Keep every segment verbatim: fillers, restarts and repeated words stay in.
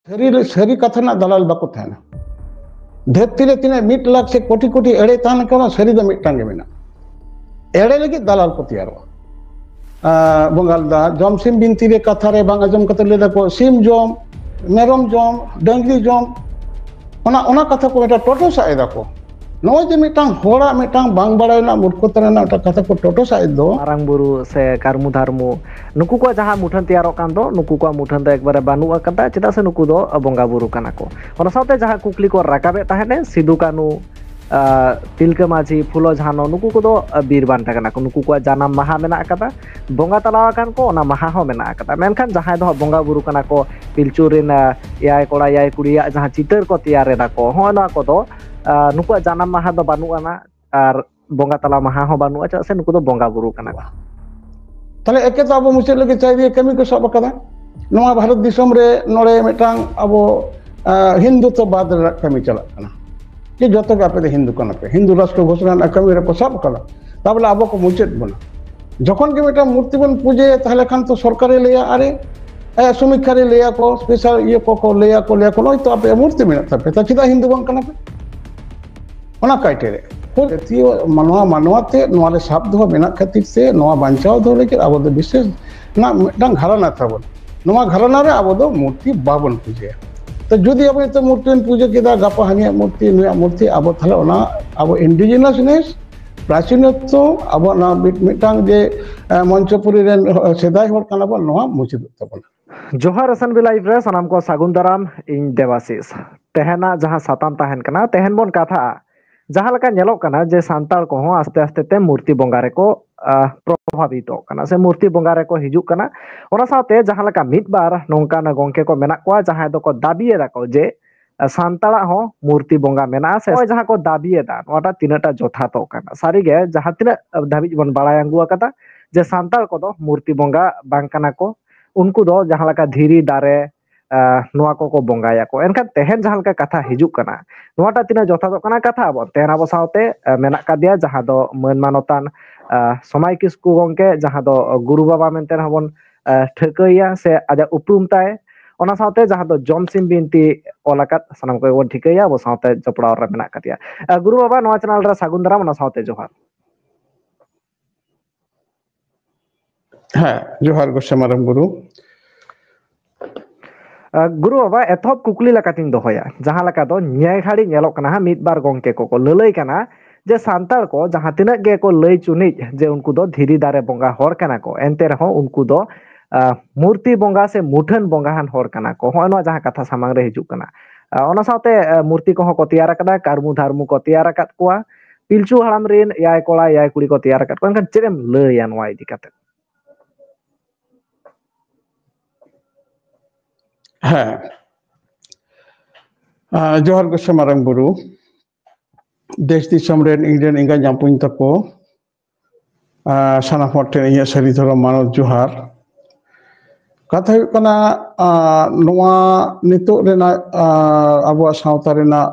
ᱥᱟᱹᱨᱤ ᱥᱟᱹᱨᱤ ᱠᱟᱛᱷᱟ ᱨᱮᱱᱟᱜ ᱫᱟᱞᱟᱞ ᱵᱟᱠᱚ ᱛᱟᱦᱮᱱᱟ᱾ ᱫᱷᱟᱹᱨᱛᱤ ᱨᱮ ᱛᱤᱱᱟᱹᱜ ᱢᱤᱫ ᱞᱟᱠᱷ ᱥᱮ ᱠᱳᱴᱤ ᱠᱳᱴᱤ ᱮᱲᱮ ᱛᱟᱦᱮᱱ ᱠᱟᱱᱟ, ᱥᱟᱹᱨᱤ ᱫᱚ ᱢᱤᱫᱴᱟᱝ ᱜᱮ ᱢᱮᱱᱟᱜᱼᱟ᱾ ᱮᱲᱮ ᱞᱟᱹᱜᱤᱫ ᱫᱟᱞᱟᱞ ᱠᱚ ᱛᱮᱭᱟᱨᱚᱜᱼᱟ᱾ ᱵᱚᱸᱜᱟ ᱞᱮᱫᱟ ᱡᱚᱢ ᱥᱤᱢ ᱵᱤᱱᱛᱤ ᱨᱮ ᱠᱟᱛᱷᱟ ᱨᱮ ᱵᱟᱝ ᱟᱸᱡᱚᱢ ᱠᱟᱛᱮ ᱞᱟᱹᱭ ᱫᱟᱠᱚ ᱥᱤᱢ ᱡᱚᱢ, ᱢᱮᱨᱚᱢ ᱡᱚᱢ, ᱰᱟᱹᱝᱨᱤ ᱡᱚᱢ᱾ ᱚᱱᱟ ᱚᱱᱟ ᱠᱟᱛᱷᱟ ᱠᱚ ᱢᱤᱫᱴᱟᱝ ᱴᱚᱴᱚ ᱥᱟᱵ ᱮᱫᱟ ᱠᱚ᱾ ᱱᱚᱜᱼᱚᱭ ᱡᱮ ᱢᱤᱫᱴᱟᱝ ᱦᱚᱲᱟᱜ ᱢᱤᱫᱴᱟᱝ ᱵᱟᱝ ᱵᱟᱲᱟᱭ ᱨᱮᱱᱟᱜ ᱢᱩᱨᱠᱷᱚᱛᱟ ᱨᱮᱱᱟᱜ ᱢᱤᱫᱴᱟᱝ ᱠᱟᱛᱷᱟ ᱠᱚ ᱴᱚᱴᱚ ᱥᱟᱵ ᱮᱫ ᱫᱚ᱾ ᱢᱟᱨᱟᱝ ᱵᱩᱨᱩ ᱥᱮ ᱠᱟᱹᱨᱢᱩ ᱫᱷᱟᱨᱢᱩ, ᱱᱩᱠᱩ ᱠᱚᱣᱟᱜ ᱡᱟᱦᱟᱸ ᱢᱩᱴᱷᱟᱹᱱ ᱛᱮᱭᱟᱨᱚᱜ ᱠᱟᱱ ᱫᱚ, ᱱᱩᱠᱩ ᱠᱚᱣᱟᱜ ᱢᱩᱴᱷᱟᱹᱱ ᱫᱚ ᱮᱠᱵᱟᱨᱮ ᱵᱟᱹᱱᱩᱜ ᱟᱠᱟᱫᱟ᱾ ᱪᱮᱫᱟᱜ ᱥᱮ ᱱᱩᱠᱩ ᱫᱚ ᱵᱚᱸᱜᱟ ᱵᱩᱨᱩ ᱠᱟᱱᱟ ᱠᱚ᱾ ᱚᱱᱟ ᱥᱟᱶᱛᱮ ᱡᱟᱦᱟᱸ ᱠᱩᱠᱞᱤ ᱠᱚ ᱨᱟᱠᱟᱵᱮᱫ ᱛᱟᱦᱮᱸᱫ, ᱥᱤᱫᱩ ᱠᱟᱹᱱᱩ, ᱟᱸ, ᱛᱤᱞᱠᱟᱹ ᱢᱟᱹᱡᱷᱤ, ᱯᱷᱩᱞᱳ ᱡᱷᱟᱱᱚ, ᱱᱩᱠᱩ ᱠᱚᱫᱚ ᱵᱤᱨ ᱵᱟᱱᱴᱟ ᱠᱟᱱᱟ ᱠᱚ᱾ ᱱᱩᱠᱩ ᱠᱚᱣᱟᱜ ᱡᱟᱱᱟᱢ ᱢᱟᱦᱟ ᱢᱮᱱᱟᱜ ᱟᱠᱟᱫᱟ, ᱵᱚᱸᱜᱟ ᱛᱟᱞᱟ ᱟᱠᱟᱱ ᱠᱚ, ᱚᱱᱟ ᱢᱟᱦᱟ ᱦᱚᱸ ᱢᱮᱱᱟᱜ ᱟᱠᱟᱫᱟ᱾ ᱢᱮᱱᱠᱷᱟᱱ ᱡᱟᱦᱟᱸᱭ ᱫᱚ ᱦᱟᱸᱜ ᱵᱚᱸᱜᱟ ᱵᱩᱨᱩ ᱠᱟᱱᱟ ᱠᱚ, ᱯᱤᱞᱪᱩ ᱨᱮᱱ, ᱟᱸ, ᱮᱭᱟᱭ ᱠᱚᱲᱟ ᱮᱭᱟᱭ ᱠᱩᱲᱤᱭᱟᱜ ᱡᱟᱦᱟᱸ ᱪᱤᱛᱟᱹᱨ ᱠᱚ ᱛᱮᱭᱟᱨ ᱮᱫᱟ ᱠᱚ, ᱦᱚᱸᱜᱼᱚ ᱱᱚᱣᱟ ᱠᱚᱫᱚ, ᱟᱸ, ᱱᱩᱠᱩᱣᱟᱜ ᱡᱟᱱᱟᱢ ᱢᱟᱦᱟ ᱫᱚ ᱵᱟᱹᱱᱩᱜ ᱟᱱᱟ᱾ ᱟᱨ ᱵᱚᱸᱜᱟ ᱛᱟᱞᱟ ᱢᱟᱦᱟ ᱦᱚᱸ ᱵᱟᱹᱱᱩᱜᱼᱟ, ᱪᱮᱫᱟᱜ ᱥᱮ ᱱᱩᱠᱩ ᱫᱚ ᱵᱚᱸᱜᱟ ᱵᱩᱨᱩ ᱠᱟᱱᱟ ᱠᱚ᱾ ᱛᱟᱦᱞᱮ ᱮᱠᱮ ᱛᱚ ᱟᱵᱚ ᱢᱩᱪᱟᱹᱫ ᱞᱟᱹᱜᱤᱫ ᱪᱟᱭ ᱫᱤᱭᱮ ᱠᱟᱹᱢᱤ ᱠᱚ ᱥᱟᱵ ᱟᱠᱟᱫᱟ᱾ ᱱᱚᱣᱟ ᱵᱷᱟᱨᱚᱛ ᱫᱤᱥᱚᱢ ᱨᱮ ᱱᱚᱰᱮ ᱢᱤᱫᱴᱟᱝ ᱟᱵᱚ, ᱟᱸ, ᱦᱤᱱᱫᱩᱛᱚ ᱵᱟᱫ ᱨᱮᱱᱟᱜ ᱠᱟᱹᱢᱤ ᱪᱟᱞᱟᱜ ᱠᱟᱱᱟ, ᱡᱮ ᱡᱚᱛᱚ ᱜᱮ ᱟᱯᱮ ᱫᱚ ᱦᱤᱱᱫᱩ ᱠᱟᱱᱟ ᱯᱮ, ᱦᱤᱱᱫᱩ ᱨᱟᱥᱴᱨᱚ ᱜᱷᱳᱥᱚᱱᱟ ᱨᱮᱱᱟᱜ ᱠᱟᱹᱢᱤ ᱨᱮᱠᱚ ᱥᱟᱵ ᱟᱠᱟᱫᱟ᱾ ᱛᱟᱵᱚᱞᱮ ᱟᱵᱚ ᱠᱚ ᱢᱩᱪᱟᱹᱫ ᱵᱚᱱᱟ᱾ ᱡᱚᱠᱷᱚᱱ ᱜᱮ ᱢᱤᱫᱴᱟᱝ ᱢᱩᱨᱛᱤ ᱵᱚᱱ ᱯᱩᱡᱟᱹᱭᱟ, ᱛᱟᱦᱞᱮ ᱠᱷᱟᱱ ᱛᱚ ᱥᱚᱨᱠᱟᱨᱮ ᱞᱟᱹᱭᱟ, ᱟᱨᱮ, ᱮ, ᱥᱚᱢᱤᱠᱠᱷᱟ ᱨᱮ ᱞᱟᱹᱭᱟ ᱠᱚ, ᱥᱯᱮᱥᱟᱞ ᱤᱭᱟᱹ ᱠᱚᱠᱚ ᱞᱟᱹᱭᱟ ᱠᱚ, ᱞᱟᱹᱭᱟ ᱠᱚ, "ᱱᱚᱜᱼᱚᱭ ᱛᱚ ᱟᱯᱮᱭᱟᱜ ᱢᱩᱨᱛᱤ ᱢᱮᱱᱟᱜ ᱛᱟᱯᱮ, ᱛᱟ ᱪᱮᱫᱟᱜ ᱦᱤᱱᱫᱩ ᱵᱟᱝ ᱠᱟᱱᱟ ᱯᱮ?" ᱚᱱᱟ ᱠᱟᱭᱴᱮᱨᱤᱭᱟ ᱠᱚ ᱡᱟᱹᱛᱤᱭᱚ ᱢᱟᱱᱣᱟ, ᱢᱟᱱᱣᱟ ᱛᱮ ᱱᱚᱣᱟ ᱨᱮ ᱥᱟᱵ ᱫᱚᱦᱚ ᱢᱮᱱᱟᱜ ᱠᱷᱟᱹᱛᱤᱨ ᱛᱮ ᱱᱚᱣᱟ ᱵᱟᱧᱪᱟᱣ ᱫᱚᱦᱚ ᱞᱟᱹᱜᱤᱫ ᱟᱵᱚ ᱫᱚ ᱵᱤᱥᱮᱥ ᱨᱮᱱᱟᱜ ᱢᱤᱫᱴᱟᱝ ᱜᱷᱟᱨᱚᱱᱟ ᱛᱟᱵᱚᱱ᱾ ᱱᱚᱣᱟ ᱜᱷᱟᱨᱚᱱᱟ ᱨᱮ ᱟᱵᱚ ᱫᱚ ᱢᱩᱨᱛᱤ ᱵᱟᱵᱚᱱ ᱯᱩᱡᱟᱹᱭᱟ᱾ ᱛᱚ ᱡᱩᱫᱤ ᱟᱵᱚ ᱱᱤᱛᱚᱜ ᱢᱩᱨᱛᱤ ᱵᱚᱱ ᱯᱩᱡᱟᱹ ᱠᱮᱫᱟ, ᱜᱟᱯᱟ ᱦᱟᱹᱱᱤᱭᱟᱜ ᱢᱩᱨᱛᱤ, ᱱᱩᱭᱟᱜ ᱢᱩᱨᱛᱤ, ᱟᱵᱚ ᱛᱟᱦᱞᱮ ᱚᱱᱟ ᱟᱵᱚ ᱤᱱᱰᱤᱡᱤᱱᱟᱥᱱᱮᱥ, ᱯᱨᱟᱪᱤᱱᱚᱛᱛᱚ, ᱟᱵᱚᱣᱟᱜ ᱱᱚᱣᱟ ᱢᱤᱫ-, ᱢᱤᱫᱴᱟᱝ ᱡᱮ, ᱮ, ᱢᱚᱧᱪᱚᱯᱩᱨᱤ ᱨᱮᱱ ᱥᱮᱫᱟᱭ ᱦᱚᱲ ᱠᱟᱱᱟ ᱵᱚᱱ, ᱱᱚᱣᱟ ᱢᱩᱪᱟᱹᱫᱚᱜ ᱛᱟᱵᱚᱱᱟ᱾ ᱡᱚᱦᱟᱨ S N B Live ᱨᱮ ᱥᱟᱱᱟᱢ ᱠᱚ ᱥᱟᱹᱜᱩᱱ ᱫᱟᱨᱟᱢ, ᱤᱧ ᱫᱮᱵᱟᱥᱤᱥ᱾ ᱛᱮᱦᱮᱧᱟᱜ ᱡᱟᱦᱟᱸ ᱥᱟᱛᱟᱢ ᱛᱟᱦᱮᱱ ᱠᱟᱱᱟ, ᱛᱮᱦᱮᱧ ᱵᱚᱱ ᱠᱟᱛᱷᱟᱜᱼᱟ, ᱡᱟᱦᱟᱸ ᱞᱮᱠᱟ ᱧᱮᱞᱚᱜ ᱠᱟᱱᱟ ᱡᱮ ᱥᱟᱱᱛᱟᱲ ᱠᱚᱦᱚᱸ ᱟᱥᱛᱮ ᱟᱥᱛᱮ ᱛᱮ ᱢᱩᱨᱛᱤ ᱵᱚᱸᱜᱟ ᱨᱮᱠᱚ, ᱟᱦ, ᱯᱨᱚᱵᱷᱟᱵᱤᱛᱚᱜ ᱠᱟᱱᱟ ᱥᱮ ᱢᱩᱨᱛᱤ ᱵᱚᱸᱜᱟ ᱨᱮᱠᱚ ᱦᱤᱡᱩᱜ ᱠᱟᱱᱟ᱾ ᱚᱱᱟ ᱥᱟᱶᱛᱮ ᱡᱟᱦᱟᱸ ᱞᱮᱠᱟ ᱢᱤᱫ ᱵᱟᱨ ᱱᱚᱝᱠᱟᱱ ᱜᱚᱢᱠᱮ ᱠᱚ ᱢᱮᱱᱟᱜ ᱠᱚᱣᱟ ᱡᱟᱦᱟᱸᱭ ᱫᱚᱠᱚ ᱫᱟᱹᱵᱤᱭᱮᱫᱟ ᱠᱚ ᱡᱮ, ᱟᱦ, ᱥᱟᱱᱛᱟᱲᱟᱜ ᱦᱚᱸ ᱢᱩᱨᱛᱤ ᱵᱚᱸᱜᱟ ᱢᱮᱱᱟᱜᱼᱟ ᱥᱮ ᱱᱚᱜᱼᱚᱭ ᱡᱟᱦᱟᱸ ᱠᱚ ᱫᱟᱹᱵᱤᱭᱮᱫᱟ ᱱᱚᱣᱟᱴᱟᱜ ᱛᱤᱱᱟᱹᱜ ᱴᱟ ᱡᱚᱛᱷᱟᱛᱚᱜ ᱠᱟᱱᱟ᱾ ᱥᱟᱹᱨᱤᱜᱮ ᱡᱟᱦᱟᱸ ᱛᱤᱱᱟᱹᱜ ᱫᱷᱟᱹᱵᱤᱡ ᱵᱚᱱ ᱵᱟᱲᱟᱭ ᱟᱹᱜᱩ ᱟᱠᱟᱫᱟ ᱡᱮ ᱥᱟᱱᱛᱟᱲ ᱠᱚᱫᱚ ᱢᱩᱨᱛᱤ ᱵᱚᱸᱜᱟ ᱵᱟᱝ ᱠᱟᱱᱟ ᱠᱚ, ᱩᱱᱠᱩ ᱫᱚ ᱡᱟᱦᱟᱸ ᱞᱮᱠᱟ ᱫᱷᱤᱨᱤ, ᱫᱟᱨᱮ, ᱟᱦ, ᱱᱚᱣᱟ ᱠᱚᱠᱚ ᱵᱚᱸᱜᱟᱭᱟᱠᱚ᱾ ᱮᱱᱠᱷᱟᱱ ᱛᱮᱦᱮᱧ ᱡᱟᱦᱟᱸ ᱞᱮᱠᱟ ᱠᱟᱛᱷᱟ ᱦᱤᱡᱩᱜ ᱠᱟᱱᱟ, ᱱᱚᱣᱟᱴᱟᱜ ᱛᱤᱱᱟᱹᱜ ᱡᱚᱛᱷᱟᱛᱚᱜ ᱠᱟᱱᱟ, ᱠᱟᱛᱷᱟ ᱟᱵᱚᱱ ᱛᱮᱦᱮᱧ ᱟᱵᱚ ᱥᱟᱶᱛᱮ, ᱟᱦ, ᱢᱮᱱᱟᱜ ᱠᱟᱫᱮᱭᱟ, ᱡᱟᱦᱟᱸ ᱫᱚ ᱢᱟᱹᱱ ᱢᱟᱱᱚᱛᱟᱱ, ᱟᱦ, ᱥᱚᱢᱟᱭ ᱠᱤᱥᱠᱩ ᱜᱚᱢᱠᱮ, ᱡᱟᱦᱟᱸ ᱫᱚ ᱜᱩᱨᱩ ᱵᱟᱵᱟ ᱢᱮᱱᱛᱮ ᱨᱮᱦᱚᱸ ᱵᱚᱱ, ᱟᱦ, ᱴᱷᱟᱹᱣᱠᱟᱹᱭᱮᱭᱟ ᱥᱮ ᱟᱡᱟᱜ ᱩᱯᱨᱩᱢ ᱛᱟᱭ᱾ ᱚᱱᱟ ᱥᱟᱶᱛᱮ ᱡᱟᱦᱟᱸ ᱫᱚ ᱡᱚᱢᱥᱤᱢ ᱵᱤᱱᱛᱤ ᱚᱞ ᱟᱠᱟᱫ, ᱥᱟᱱᱟᱢ ᱠᱚᱜᱮ ᱵᱚᱱ ᱴᱷᱤᱠᱟᱹᱭᱟ, ᱟᱵᱚ ᱥᱟᱶᱛᱮ ᱡᱚᱯᱲᱟᱣ ᱨᱮ ᱢᱮᱱᱟᱜ ᱟᱠᱟᱫᱮᱭᱟ᱾ ᱟᱨ ᱜᱩᱨᱩ ᱵᱟᱵᱟ, ᱱᱚᱣᱟ ᱪᱮᱱᱮᱞ ᱨᱮ ᱥᱟᱹᱜᱩᱱ ᱫᱟᱨᱟᱢ, ᱚᱱᱟ ᱥᱟᱶᱛᱮ ᱡᱚᱦᱟᱨ᱾ ᱦᱮᱸ, ᱡᱚᱦᱟᱨ ᱜᱚᱥᱮ ᱢᱟᱨᱟᱝ ᱵᱩᱨᱩ᱾ ᱟᱸ, ᱜᱩᱨᱩ ᱵᱟᱵᱟ, ᱮᱛᱚᱦᱚᱵ ᱠᱩᱠᱞᱤ ᱞᱮᱠᱟᱛᱤᱧ ᱫᱚᱦᱚᱭᱟ, ᱡᱟᱦᱟᱸ ᱞᱮᱠᱟ ᱫᱚ ᱱᱤᱭᱟᱹ ᱜᱷᱟᱹᱲᱤ ᱧᱮᱞᱚᱜ ᱠᱟᱱᱟ ᱦᱟᱸᱜ, ᱢᱤᱫ ᱵᱟᱨ ᱜᱚᱢᱠᱮ ᱠᱚᱠᱚ ᱞᱟᱹᱞᱟᱹᱭ ᱠᱟᱱᱟ ᱡᱮ ᱥᱟᱱᱛᱟᱲ ᱠᱚ ᱡᱟᱦᱟᱸ ᱛᱤᱱᱟᱹᱜ ᱜᱮᱠᱚ ᱞᱟᱹᱭ ᱪᱩᱱᱤᱡ ᱡᱮ ᱩᱱᱠᱩ ᱫᱚ ᱫᱷᱤᱨᱤ ᱫᱟᱨᱮ ᱵᱚᱸᱜᱟ ᱦᱚᱲ ᱠᱟᱱᱟ ᱠᱚ, ᱮᱱᱛᱮ ᱨᱮᱦᱚᱸ ᱩᱱᱠᱩ ᱫᱚ, ᱟᱸ, ᱢᱩᱨᱛᱤ ᱵᱚᱸᱜᱟ ᱥᱮ ᱢᱩᱴᱷᱟᱹᱱ ᱵᱚᱸᱜᱟ ᱦᱟᱱ ᱦᱚᱲ ᱠᱟᱱᱟ ᱠᱚ᱾ ᱦᱚᱸᱜᱼᱚᱭ ᱱᱚᱣᱟ ᱡᱟᱦᱟᱸ ᱠᱟᱛᱷᱟ ᱥᱟᱢᱟᱝ ᱨᱮ ᱦᱤᱡᱩᱜ ᱠᱟᱱᱟ, ᱟᱸ, ᱚᱱᱟ ᱥᱟᱶᱛᱮ, ᱟᱸ, ᱢᱩᱨᱛᱤ ᱠᱚᱦᱚᱸ ᱠᱚ ᱛᱮᱭᱟᱨ ᱟᱠᱟᱫᱟ, ᱠᱟᱹᱨᱢᱩ ᱫᱷᱟᱨᱢᱩ ᱠᱚ ᱛᱮᱭᱟᱨ ᱟᱠᱟᱫ ᱠᱚᱣᱟ, ᱯᱤᱞᱪᱩ ᱦᱟᱲᱟᱢ ᱨᱮᱱ ᱮᱭᱟᱭ ᱠᱚᱲᱟ ᱮᱭᱟᱭ ᱠᱩᱲᱤ ᱠᱚ ᱛᱮᱭᱟᱨ ᱟᱠᱟᱫ ᱠᱚᱣᱟ᱾ ᱮᱱᱠᱷᱟᱱ ᱪᱮᱫ ᱮᱢ ᱞᱟᱹᱭᱟ ᱱᱚᱣᱟ ᱤᱫᱤ ᱠᱟᱛᱮ? ᱦᱮᱸ᱾ ᱟᱸ, ᱡᱚᱦᱟᱨ ᱜᱚᱥᱮ ᱢᱟᱨᱟᱝ ᱵᱩᱨᱩ, ᱫᱮᱥ ᱫᱤᱥᱚᱢ ᱨᱮᱱ ᱤᱧ ᱨᱮᱱ ᱮᱸᱜᱟᱧ ᱟᱯᱩᱧ ᱛᱟᱠᱚ, ᱟᱸ, ᱥᱟᱱᱟᱢ ᱦᱚᱲ ᱴᱷᱮᱱ ᱤᱧᱟᱹᱜ ᱥᱟᱹᱨᱤ ᱫᱷᱚᱨᱚᱢ ᱢᱟᱱᱚᱛ ᱡᱚᱦᱟᱨ᱾ ᱠᱟᱛᱷᱟ ᱦᱩᱭᱩᱜ ᱠᱟᱱᱟ, ᱟᱸ, ᱱᱚᱣᱟ ᱱᱤᱛᱚᱜ ᱨᱮᱱᱟᱜ, ᱟᱸ, ᱟᱵᱚᱣᱟᱜ ᱥᱟᱶᱛᱟ ᱨᱮᱱᱟᱜ,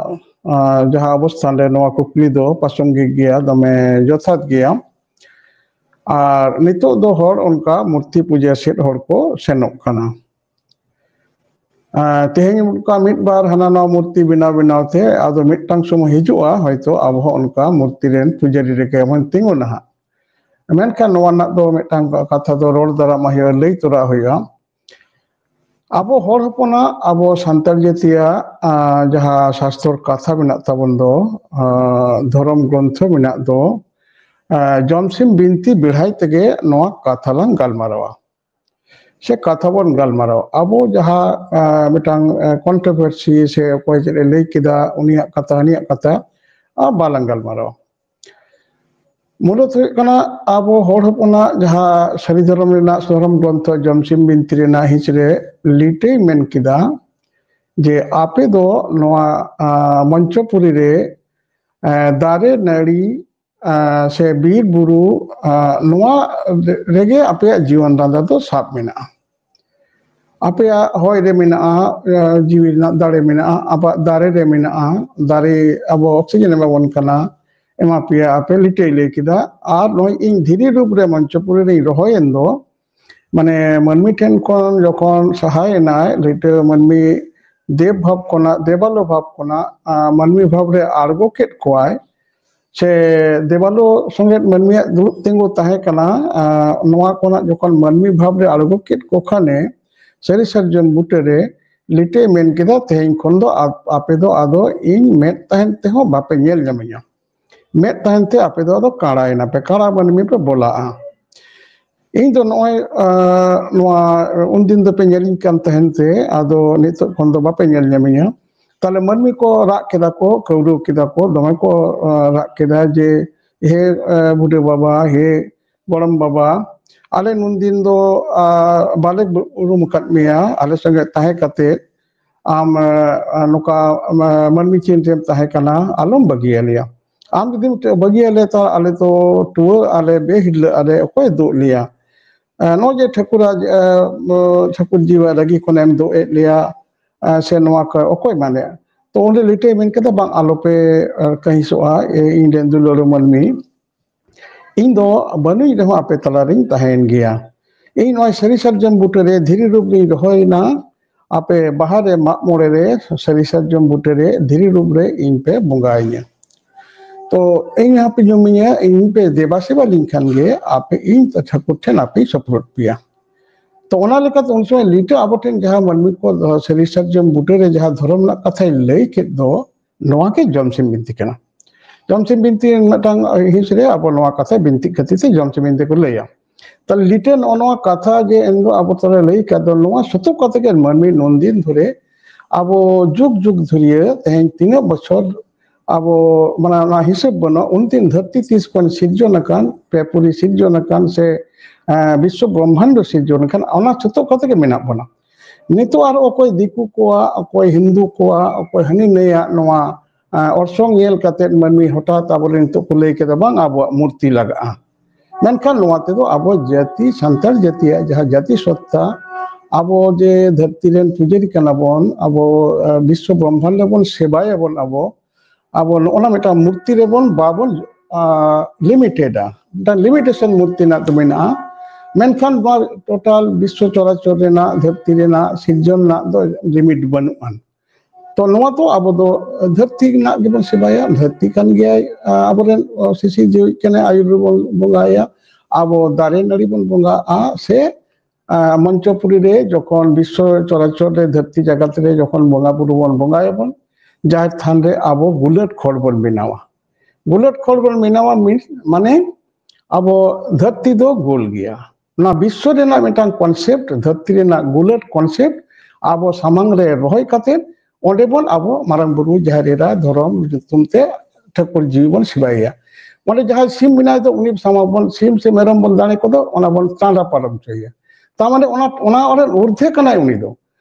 ᱟᱸ, ᱡᱟᱦᱟᱸ ᱚᱵᱚᱥᱛᱷᱟᱱ ᱨᱮ ᱱᱚᱣᱟ ᱠᱩᱠᱞᱤ ᱫᱚ ᱯᱨᱟᱥᱚᱝᱜᱤᱠ ᱜᱮᱭᱟ, ᱫᱚᱢᱮ ᱡᱚᱛᱷᱟᱛ ᱜᱮᱭᱟ᱾ ᱟᱨ ᱱᱤᱛᱚᱜ ᱫᱚ ᱦᱚᱲ ᱚᱱᱠᱟ ᱢᱩᱨᱛᱤ ᱯᱩᱡᱟᱹ ᱥᱮᱫ ᱦᱚᱲ ᱠᱚ ᱥᱮᱱᱚᱜ ᱠᱟᱱᱟ᱾ ᱟᱨ ᱛᱮᱦᱮᱧ ᱚᱱᱠᱟ ᱢᱤᱫ ᱵᱟᱨ ᱦᱟᱱᱟ ᱱᱟᱣᱟ ᱢᱩᱨᱛᱤ ᱵᱮᱱᱟᱣ ᱵᱮᱱᱟᱣ ᱛᱮ ᱟᱫᱚ ᱢᱤᱫᱴᱟᱝ ᱥᱚᱢᱚᱭ ᱦᱤᱡᱩᱜᱼᱟ, ᱦᱚᱭᱛᱳ ᱟᱵᱚ ᱦᱚᱸ ᱚᱱᱠᱟ ᱢᱩᱨᱛᱤ ᱨᱮᱱ ᱯᱩᱡᱟᱹᱨᱤ ᱨᱮᱜᱮ ᱵᱚᱱ ᱛᱤᱸᱜᱩᱱᱟ ᱦᱟᱸᱜ᱾ ᱢᱮᱱᱠᱷᱟᱱ ᱱᱚᱣᱟ ᱨᱮᱱᱟᱜ ᱫᱚ ᱢᱤᱫᱴᱟᱝ ᱠᱟᱛᱷᱟ ᱫᱚ ᱨᱚᱲ ᱫᱟᱨᱟᱢ ᱦᱩᱭᱩᱜᱼᱟ, ᱞᱟᱹᱭ ᱛᱚᱨᱟ ᱦᱩᱭᱩᱜᱼᱟ᱾ ᱟᱵᱚ ᱦᱚᱲ ᱦᱚᱯᱚᱱᱟᱜ, ᱟᱵᱚ ᱥᱟᱱᱛᱟᱲ ᱡᱟᱹᱛᱤᱭᱟᱜ, ᱟᱸ, ᱡᱟᱦᱟᱸ ᱥᱟᱥᱛᱚᱨ ᱠᱟᱛᱷᱟ ᱢᱮᱱᱟᱜ ᱛᱟᱵᱚᱱ ᱫᱚ, ᱟᱸ, ᱫᱷᱚᱨᱚᱢ ᱜᱨᱚᱱᱛᱷᱚ ᱢᱮᱱᱟᱜ ᱫᱚ, ᱟᱸ, ᱡᱚᱢᱥᱤᱢ ᱵᱤᱱᱛᱤ ᱵᱮᱲᱦᱟᱭ ᱛᱮᱜᱮ ᱱᱚᱣᱟ ᱠᱟᱛᱷᱟ ᱞᱟᱝ ᱜᱟᱞᱢᱟᱨᱟᱣᱟ᱾ ᱥᱮ ᱠᱟᱛᱷᱟ ᱵᱚᱱ ᱜᱟᱞᱢᱟᱨᱟᱣᱟ᱾ ᱟᱵᱚ ᱡᱟᱦᱟᱸ, ᱟᱸ, ᱢᱤᱫᱴᱟᱝ, ᱟᱸ, controversy ᱥᱮ ᱚᱠᱚᱭ ᱪᱮᱫ ᱮ ᱞᱟᱹᱭ ᱠᱮᱫᱟ, ᱩᱱᱤᱭᱟᱜ ᱠᱟᱛᱷᱟ, ᱦᱟᱹᱱᱤᱭᱟᱜ ᱠᱟᱛᱷᱟ, ᱟᱸ, ᱵᱟᱞᱟᱝ ᱜᱟᱞᱢᱟᱨᱟᱣᱟ᱾ ᱢᱩᱞᱚᱛ ᱦᱩᱭᱩᱜ ᱠᱟᱱᱟ, ᱟᱵᱚ ᱦᱚᱲ ᱦᱚᱯᱚᱱᱟᱜ ᱡᱟᱦᱟᱸ ᱥᱟᱹᱨᱤ ᱫᱷᱚᱨᱚᱢ ᱨᱮᱱᱟᱜ ᱫᱷᱚᱨᱚᱢ ᱜᱨᱚᱱᱛᱷᱚ ᱡᱚᱢᱥᱤᱢ ᱵᱤᱱᱛᱤ ᱨᱮᱱᱟᱜ ᱦᱤᱸᱥ ᱨᱮ ᱞᱤᱴᱟᱹᱭ ᱢᱮᱱ ᱠᱮᱫᱟ ᱡᱮ ᱟᱯᱮ ᱫᱚ ᱱᱚᱣᱟ, ᱟᱸ, ᱢᱚᱧᱪᱚᱯᱩᱨᱤ ᱨᱮ, ᱟᱸ, ᱫᱟᱨᱮ ᱱᱟᱹᱲᱤ, ᱟᱸ, ᱥᱮ ᱵᱤᱨ ᱵᱩᱨᱩ, ᱟᱸ, ᱱᱚᱣᱟ ᱨᱮᱜᱮ ᱟᱯᱮᱭᱟᱜ ᱡᱤᱭᱚᱱ ᱰᱟᱸᱰᱟ ᱫᱚ ᱥᱟᱵ ᱢᱮᱱᱟᱜᱼᱟ᱾ ᱟᱯᱮᱭᱟᱜ ᱦᱚᱭ ᱨᱮ ᱢᱮᱱᱟᱜᱼᱟ, ᱟᱸ, ᱡᱤᱣᱤ ᱨᱮᱱᱟᱜ ᱫᱟᱲᱮ ᱢᱮᱱᱟᱜᱼᱟ, ᱟᱯᱮᱭᱟᱜ ᱫᱟᱨᱮ ᱨᱮ ᱢᱮᱱᱟᱜᱼᱟ, ᱫᱟᱨᱮ ᱟᱵᱚ oxygen ᱮ ᱮᱢᱟ ᱵᱚᱱ ᱠᱟᱱᱟ, ᱮᱢᱟ ᱯᱮᱭᱟ ᱟᱯᱮ, ᱞᱤᱴᱟᱹᱭ ᱞᱟᱹᱭ ᱠᱮᱫᱟ᱾ ᱟᱨ ᱱᱚᱜᱼᱚᱭ ᱤᱧ ᱫᱷᱤᱨᱤ ᱨᱩᱯ ᱨᱮ ᱢᱚᱧᱪᱚᱯᱩᱨᱤ ᱨᱮᱧ ᱨᱚᱦᱚᱭᱮᱱ ᱫᱚ, ᱢᱟᱱᱮ ᱢᱟᱹᱱᱢᱤ ᱴᱷᱮᱱ ᱠᱷᱚᱱ ᱡᱚᱠᱷᱚᱱ ᱥᱟᱦᱟᱭᱮᱱᱟᱭ, ᱞᱤᱴᱟᱹ ᱢᱟᱹᱱᱢᱤ ᱫᱮᱵ ᱵᱷᱟᱵᱽ ᱠᱷᱚᱱᱟᱜ ᱫᱮᱵᱟᱞᱳ ᱵᱷᱟᱵᱽ ᱠᱷᱚᱱᱟᱜ ᱟᱸ, ᱢᱟᱹᱱᱢᱤ ᱵᱷᱟᱵᱽ ᱨᱮ ᱟᱬᱜᱚ ᱠᱮᱫ ᱠᱚᱣᱟᱭ, ᱥᱮ ᱫᱮᱵᱟᱞᱳ ᱥᱚᱸᱜᱮ ᱢᱟᱹᱱᱢᱤᱭᱟᱜ ᱫᱩᱲᱩᱵ ᱛᱤᱸᱜᱩ ᱛᱟᱦᱮᱸ ᱠᱟᱱᱟ᱾ ᱟᱸ, ᱱᱚᱣᱟ ᱠᱷᱚᱱᱟᱜ ᱡᱚᱠᱷᱚᱱ ᱢᱟᱹᱱᱢᱤ ᱵᱷᱟᱵᱽ ᱨᱮ ᱟᱬᱜᱚ ᱠᱮᱫ ᱠᱚ ᱠᱷᱟᱱᱮ, ᱥᱟᱹᱨᱤ ᱥᱟᱨᱡᱚᱢ ᱵᱩᱴᱟᱹᱨᱮ ᱞᱤᱴᱟᱹᱭ ᱢᱮᱱ ᱠᱮᱫᱟ, "ᱛᱮᱦᱮᱧ ᱠᱷᱚᱱ ᱫᱚ ᱟᱯ-, ᱟᱯᱮ ᱫᱚ ᱟᱫᱚ ᱤᱧ ᱢᱮᱫ ᱛᱟᱦᱮᱱ ᱛᱮᱦᱚᱸ ᱵᱟᱯᱮ ᱧᱮᱞ ᱧᱟᱢᱤᱧᱟ᱾ ᱢᱮᱫ ᱛᱟᱦᱮᱱ ᱛᱮ ᱟᱯᱮ ᱫᱚ ᱟᱫᱚ ᱠᱟᱬᱟᱭᱮᱱᱟ ᱯᱮ, ᱠᱟᱬᱟ ᱢᱟᱹᱱᱢᱤ ᱯᱮ ᱵᱚᱞᱟᱜᱼᱟ᱾ ᱤᱧ ᱫᱚ ᱱᱚᱜᱼᱚᱭ, ᱟᱸ, ᱱᱚᱣᱟ ᱩᱱᱫᱤᱱ ᱫᱚᱯᱮ ᱧᱮᱞᱤᱧ ᱠᱟᱱ ᱛᱟᱦᱮᱱ ᱛᱮ, ᱟᱫᱚ ᱱᱤᱛᱚᱜ ᱠᱷᱚᱱ ᱫᱚ ᱵᱟᱯᱮ ᱧᱮᱞ ᱧᱟᱢᱤᱧᱟ᱾" ᱛᱟᱦᱞᱮ ᱢᱟᱹᱱᱢᱤ ᱠᱚ ᱨᱟᱜ ᱠᱮᱫᱟ ᱠᱚ, ᱠᱟᱹᱣᱰᱟᱹᱣ ᱠᱮᱫᱟ ᱠᱚ, ᱫᱚᱢᱮ ᱠᱚ, ᱟᱸ, ᱨᱟᱜ ᱠᱮᱫᱟ ᱡᱮ, "ᱦᱮ, ᱟᱸ, ᱵᱩᱰᱷᱟᱹ ᱵᱟᱵᱟ, ᱦᱮ ᱜᱚᱲᱚᱢ ᱵᱟᱵᱟ, ᱟᱞᱮ ᱱᱩᱱᱫᱤᱱ ᱫᱚ, ᱟᱸ, ᱵᱟᱞᱮ ᱩᱨᱩᱢ ᱟᱠᱟᱫ ᱢᱮᱭᱟ, ᱟᱞᱮ ᱥᱚᱸᱜᱮ ᱛᱟᱦᱮᱸ ᱠᱟᱛᱮ ᱟᱢ, ᱟᱸ, ᱱᱚᱝᱠᱟ, ᱟᱸ, ᱢᱟᱹᱱᱢᱤ ᱪᱤᱱ ᱨᱮᱢ ᱛᱟᱦᱮᱸ ᱠᱟᱱᱟ, ᱟᱞᱚᱢ ᱵᱟᱹᱜᱤᱭᱟᱞᱮᱭᱟ᱾ ᱟᱢ ᱡᱩᱫᱤᱢ ᱵᱟᱹᱜᱤᱭᱟᱞᱮᱭᱟ, ᱛᱟᱦᱞᱮ ᱟᱞᱮ ᱫᱚ ᱴᱩᱣᱟᱹ ᱟᱞᱮ, ᱵᱮᱦᱤᱨᱞᱟᱹᱜ ᱟᱞᱮ, ᱚᱠᱚᱭ ᱫᱩᱜ ᱞᱮᱭᱟ?" ᱟᱸ, ᱱᱚᱜᱼᱚᱭ ᱡᱮ ᱴᱷᱟᱹᱠᱩᱨᱟᱜ, ᱟᱸ, ᱴᱷᱟᱹᱠᱩᱨ ᱡᱤᱣᱟ ᱨᱟᱹᱜᱤ ᱠᱷᱚᱱᱮᱢ ᱫᱩᱜ ᱮᱫ ᱞᱮᱭᱟ, ᱟᱸ, ᱥᱮ ᱱᱚᱣᱟ ᱠᱚ ᱚᱠᱚᱭ ᱢᱟᱱᱮ? ᱛᱚ ᱚᱸᱰᱮ ᱞᱤᱴᱟᱹᱭ ᱢᱮᱱ ᱠᱮᱫᱟ, "ᱵᱟᱝ, ᱟᱞᱚᱯᱮ, ᱟᱸ, ᱠᱟᱹᱦᱤᱥᱚᱜᱼᱟ, ᱮ, ᱤᱧ ᱨᱮᱱ ᱫᱩᱞᱟᱹᱲ ᱢᱟᱹᱱᱢᱤ, ᱤᱧ ᱫᱚ ᱵᱟᱹᱱᱩᱧ ᱨᱮᱦᱚᱸ ᱟᱯᱮ ᱛᱟᱞᱟᱨᱤᱧ ᱛᱟᱦᱮᱸᱭᱮᱱ ᱜᱮᱭᱟ᱾ ᱤᱧ ᱱᱚᱜᱼᱚᱭ ᱥᱟᱹᱨᱤ ᱥᱟᱨᱡᱚᱢ ᱵᱩᱴᱟᱹᱨᱮ ᱫᱷᱤᱨᱤ ᱨᱩᱯ ᱨᱤᱧ ᱨᱚᱦᱚᱭᱮᱱᱟ, ᱟᱯᱮ ᱵᱟᱦᱟ ᱨᱮ, ᱢᱟᱜ ᱢᱚᱬᱮ ᱨᱮ, ᱥᱟᱹᱨᱤ ᱥᱟᱨᱡᱚᱢ ᱵᱩᱴᱟᱹᱨᱮ ᱫᱷᱤᱨᱤ ᱨᱩᱯ ᱨᱮ ᱤᱧ ᱯᱮ ᱵᱚᱸᱜᱟᱭᱤᱧᱟ᱾ ᱛᱚ ᱤᱧ ᱦᱟᱯᱮ ᱧᱩᱢᱤᱧᱟ, ᱤᱧ ᱯᱮ ᱫᱮᱵᱟ ᱥᱮᱵᱟ ᱞᱤᱧ ᱠᱷᱟᱱ ᱜᱮ ᱟᱯᱮ ᱤᱧ ᱴᱷᱟᱹᱠᱩᱨ ᱴᱷᱮᱱ ᱟᱯᱮᱧ ᱥᱚᱯᱨᱚᱫ ᱯᱮᱭᱟ᱾" ᱛᱚ ᱚᱱᱟ ᱞᱮᱠᱟᱛᱮ ᱩᱱ ᱥᱚᱢᱚᱭ ᱞᱤᱴᱟᱹ ᱟᱵᱚ ᱴᱷᱮᱱ ᱡᱟᱦᱟᱸ ᱢᱟᱹᱱᱢᱤ ᱠᱚ ᱫᱚ ᱥᱟᱹᱨᱤ ᱥᱟᱨᱡᱚᱢ ᱵᱩᱴᱟᱹᱨᱮ ᱡᱟᱦᱟᱸ ᱫᱷᱚᱨᱚᱢ ᱨᱮᱱᱟᱜ ᱠᱟᱛᱷᱟᱭ ᱞᱟᱹᱭ ᱠᱮᱫ ᱫᱚ, ᱱᱚᱣᱟ ᱜᱮ ᱡᱚᱢᱥᱤᱢ ᱵᱤᱱᱛᱤ ᱠᱟᱱᱟ᱾ ᱡᱚᱢᱥᱤᱢ ᱵᱤᱱᱛᱤ ᱢᱤᱫᱴᱟᱝ ᱦᱤᱸᱥ ᱨᱮ ᱟᱵᱚ ᱱᱚᱣᱟ ᱠᱟᱛᱷᱟ ᱵᱤᱱᱛᱤ ᱠᱷᱟᱹᱛᱤᱨ ᱛᱮ ᱡᱚᱢᱥᱤᱢ ᱵᱤᱱᱛᱤ ᱠᱚ ᱞᱟᱹᱭᱟ᱾ ᱛᱟᱦᱞᱮ ᱞᱤᱴᱟᱹ ᱱᱚᱜᱼᱚ ᱱᱚᱣᱟ ᱠᱟᱛᱷᱟ ᱡᱮ ᱮᱱᱦᱤᱞᱳᱜ ᱟᱵᱚ ᱛᱟᱞᱟᱨᱮ ᱞᱟᱹᱭ ᱠᱟᱫ ᱫᱚ, ᱱᱚᱣᱟ ᱥᱚᱛᱚ ᱠᱟᱛᱷᱟ ᱜᱮ ᱢᱟᱹᱱᱢᱤ ᱱᱩᱱᱫᱤᱱ ᱫᱷᱚᱨᱮ ᱟᱵᱚ ᱡᱩᱜᱽ ᱡᱩᱜᱽ ᱫᱷᱩᱨᱤᱭᱟᱹ ᱛᱮᱦᱮᱧ ᱛᱤᱱᱟᱹᱜ ᱵᱚᱪᱷᱚᱨ ᱟᱵᱚ, ᱢᱟᱱᱮ, ᱚᱱᱟ ᱦᱤᱥᱟᱹᱵ ᱵᱟᱹᱱᱩᱜ, ᱩᱱᱫᱤᱱ ᱫᱷᱟᱹᱨᱛᱤ ᱛᱤᱥ ᱠᱷᱚᱱ ᱥᱤᱨᱡᱚᱱ ᱟᱠᱟᱱ, ᱯᱮ ᱯᱩᱨᱤ ᱥᱤᱨᱡᱚᱱ ᱟᱠᱟᱱ ᱥᱮ, ᱮᱸ, ᱵᱤᱥᱥᱚ ᱵᱨᱚᱦᱢᱟᱱᱰᱚ ᱥᱤᱨᱡᱚᱱ ᱟᱠᱟᱱ, ᱚᱱᱟ ᱥᱚᱛᱚ ᱠᱟᱛᱷᱟ ᱜᱮ ᱢᱮᱱᱟᱜ ᱵᱚᱱᱟ᱾ ᱱᱤᱛᱚᱜ ᱟᱨ ᱚᱠᱚᱭ ᱫᱤᱠᱩ ᱠᱚᱣᱟᱜ, ᱚᱠᱚᱭ ᱦᱤᱱᱫᱩ ᱠᱚᱣᱟᱜ, ᱚᱠᱚᱭ ᱦᱟᱹᱱᱤ ᱱᱟᱹᱭᱟᱜ ᱱᱚᱣᱟ, ᱮᱸ, ᱚᱨᱥᱚᱝ ᱧᱮᱞ ᱠᱟᱛᱮᱫ ᱢᱟᱹᱱᱢᱤ ᱦᱚᱴᱟᱛ ᱟᱵᱚᱨᱮᱱ ᱱᱤᱛᱚᱜ ᱠᱚ ᱞᱟᱹᱭ ᱠᱮᱫᱟ, "ᱵᱟᱝ, ᱟᱵᱚᱣᱟᱜ ᱢᱩᱨᱛᱤ ᱞᱟᱜᱟᱜᱼᱟ᱾" ᱢᱮᱱᱠᱷᱟᱱ ᱱᱚᱣᱟ ᱛᱮᱫᱚ ᱟᱵᱚ ᱡᱟᱹᱛᱤ, ᱥᱟᱱᱛᱟᱲ ᱡᱟᱹᱛᱤᱭᱟᱜ ᱡᱟᱦᱟᱸ ᱡᱟᱹᱛᱤ ᱥᱚᱛᱛᱟ, ᱟᱵᱚ ᱡᱮ ᱫᱷᱟᱹᱨᱛᱤ ᱨᱮᱱ ᱯᱩᱡᱟᱹᱨᱤ ᱠᱟᱱᱟ ᱵᱚᱱ, ᱟᱵᱚ, ᱮ, ᱵᱤᱥᱥᱚ ᱵᱨᱚᱦᱢᱟᱱᱰ ᱨᱮᱵᱚᱱ ᱥᱮᱵᱟᱭᱟᱵᱚᱱ, ᱟᱵᱚ, ᱟᱵᱚ ᱱᱚᱜᱼᱚ ᱱᱟ ᱢᱤᱫᱴᱟᱝ ᱢᱩᱨᱛᱤ ᱨᱮᱵᱚᱱ ᱵᱟᱵᱚᱱ, ᱟ, ᱞᱤᱢᱤᱴᱮᱰᱟ᱾ ᱢᱤᱫᱴᱟᱝ ᱞᱤᱢᱤᱴᱮᱥᱚᱱ ᱢᱩᱨᱛᱤ ᱨᱮᱱᱟᱜ ᱫᱚ ᱢᱮᱱᱟᱜᱼᱟ᱾ ᱢᱮᱱᱠᱷᱟᱱ ᱱᱚᱣᱟ ᱴᱳᱴᱟᱞ ᱵᱤᱥᱥᱚ ᱪᱚᱨᱟᱪᱚᱨ ᱨᱮᱱᱟᱜ, ᱫᱷᱟᱹᱨᱛᱤ ᱨᱮᱱᱟᱜ ᱥᱤᱨᱡᱚᱱ ᱨᱮᱱᱟᱜ ᱫᱚ ᱞᱤᱢᱤᱴ ᱵᱟᱹᱱᱩᱜ ᱟᱱ᱾ ᱛᱚ ᱱᱚᱣᱟ ᱫᱚ ᱟᱵᱚ ᱫᱚ ᱫᱷᱟᱹᱨᱛᱤ ᱨᱮᱱᱟᱜ ᱜᱮᱵᱚᱱ ᱥᱮᱵᱟᱭᱟ, ᱫᱷᱟᱹᱨᱛᱤ ᱠᱟᱱ ᱜᱮᱭᱟᱭ, ᱟᱵᱚᱨᱮᱱ ᱥᱤᱥᱤᱨ ᱡᱤᱣᱤ ᱠᱟᱱᱟᱭ, ᱟᱭᱩᱨ ᱨᱮᱵᱚᱱ ᱵᱚᱸᱜᱟᱭᱟ, ᱟᱵᱚ ᱫᱟᱨᱮ ᱱᱟᱹᱲᱤ ᱵᱚᱱ ᱵᱚᱸᱜᱟᱜᱼᱟ, ᱥᱮ ᱢᱚᱧᱪᱚᱯᱩᱨᱤ ᱨᱮ ᱡᱚᱠᱷᱚᱱ ᱵᱤᱥᱥᱚ ᱪᱚᱨᱟᱪᱚᱨ ᱨᱮ, ᱫᱷᱟᱹᱨᱛᱤ ᱡᱟᱜᱟᱛ ᱨᱮ ᱡᱚᱠᱷᱚᱱ ᱵᱚᱸᱜᱟ ᱵᱩᱨᱩ ᱵᱚᱱ ᱵᱚᱸᱜᱟᱭᱟᱵᱚᱱ, ᱡᱟᱦᱮᱨ ᱛᱷᱟᱱ ᱨᱮ ᱟᱵᱚ ᱜᱩᱞᱟᱹᱴ ᱠᱷᱚᱲ ᱵᱚᱱ ᱵᱮᱱᱟᱣᱟ᱾ ᱜᱩᱞᱟᱹᱴ ᱠᱷᱚᱲ ᱵᱚᱱ ᱵᱮᱱᱟᱣᱟ means, ᱢᱟᱱᱮ ᱟᱵᱚ ᱫᱷᱟᱹᱨᱛᱤ ᱫᱚ ᱜᱳᱞ ᱜᱮᱭᱟ᱾ ᱚᱱᱟ ᱵᱤᱥᱥᱚ ᱨᱮᱱᱟᱜ ᱢᱤᱫᱴᱟᱝ concept, ᱫᱷᱟᱹᱨᱛᱤ ᱨᱮᱱᱟᱜ ᱜᱩᱞᱟᱹᱴ concept ᱟᱵᱚ ᱥᱟᱢᱟᱝ ᱨᱮ ᱨᱚᱦᱚᱭ ᱠᱟᱛᱮ, ᱚᱸᱰᱮ ᱵᱚᱱ ᱟᱵᱚ ᱢᱟᱨᱟᱝ ᱵᱩᱨᱩ, ᱡᱟᱦᱮᱨ ᱮᱨᱟ, ᱫᱷᱚᱨᱚᱢ ᱧᱩᱛᱩᱢ ᱛᱮ ᱴᱷᱟᱹᱠᱩᱨ ᱡᱤᱣᱤ ᱵᱚᱱ ᱥᱮᱵᱟᱭᱮᱭᱟ᱾ ᱚᱸᱰᱮ ᱡᱟᱦᱟᱸᱭ ᱥᱤᱢ ᱢᱮᱱᱟᱭ ᱫᱚ, ᱩᱱᱤ ᱥᱟᱢᱟᱝ ᱵᱚᱱ, ᱥᱤᱢ ᱥᱮ ᱢᱮᱨᱚᱢ ᱵᱚᱱ ᱫᱟᱲᱮ ᱠᱚᱫᱚ, ᱚᱱᱟ ᱵᱚᱱ ᱪᱟᱸᱫᱟ ᱯᱟᱨᱚᱢ ᱦᱚᱪᱚᱭᱮᱭᱟ᱾ ᱛᱟᱨ ᱢᱟᱱᱮ ᱚᱱᱟ, ᱚᱱᱟ ᱚᱸᱰᱮ ᱩᱨᱫᱷᱮ ᱠᱟᱱᱟᱭ ᱩᱱᱤ ᱫᱚ᱾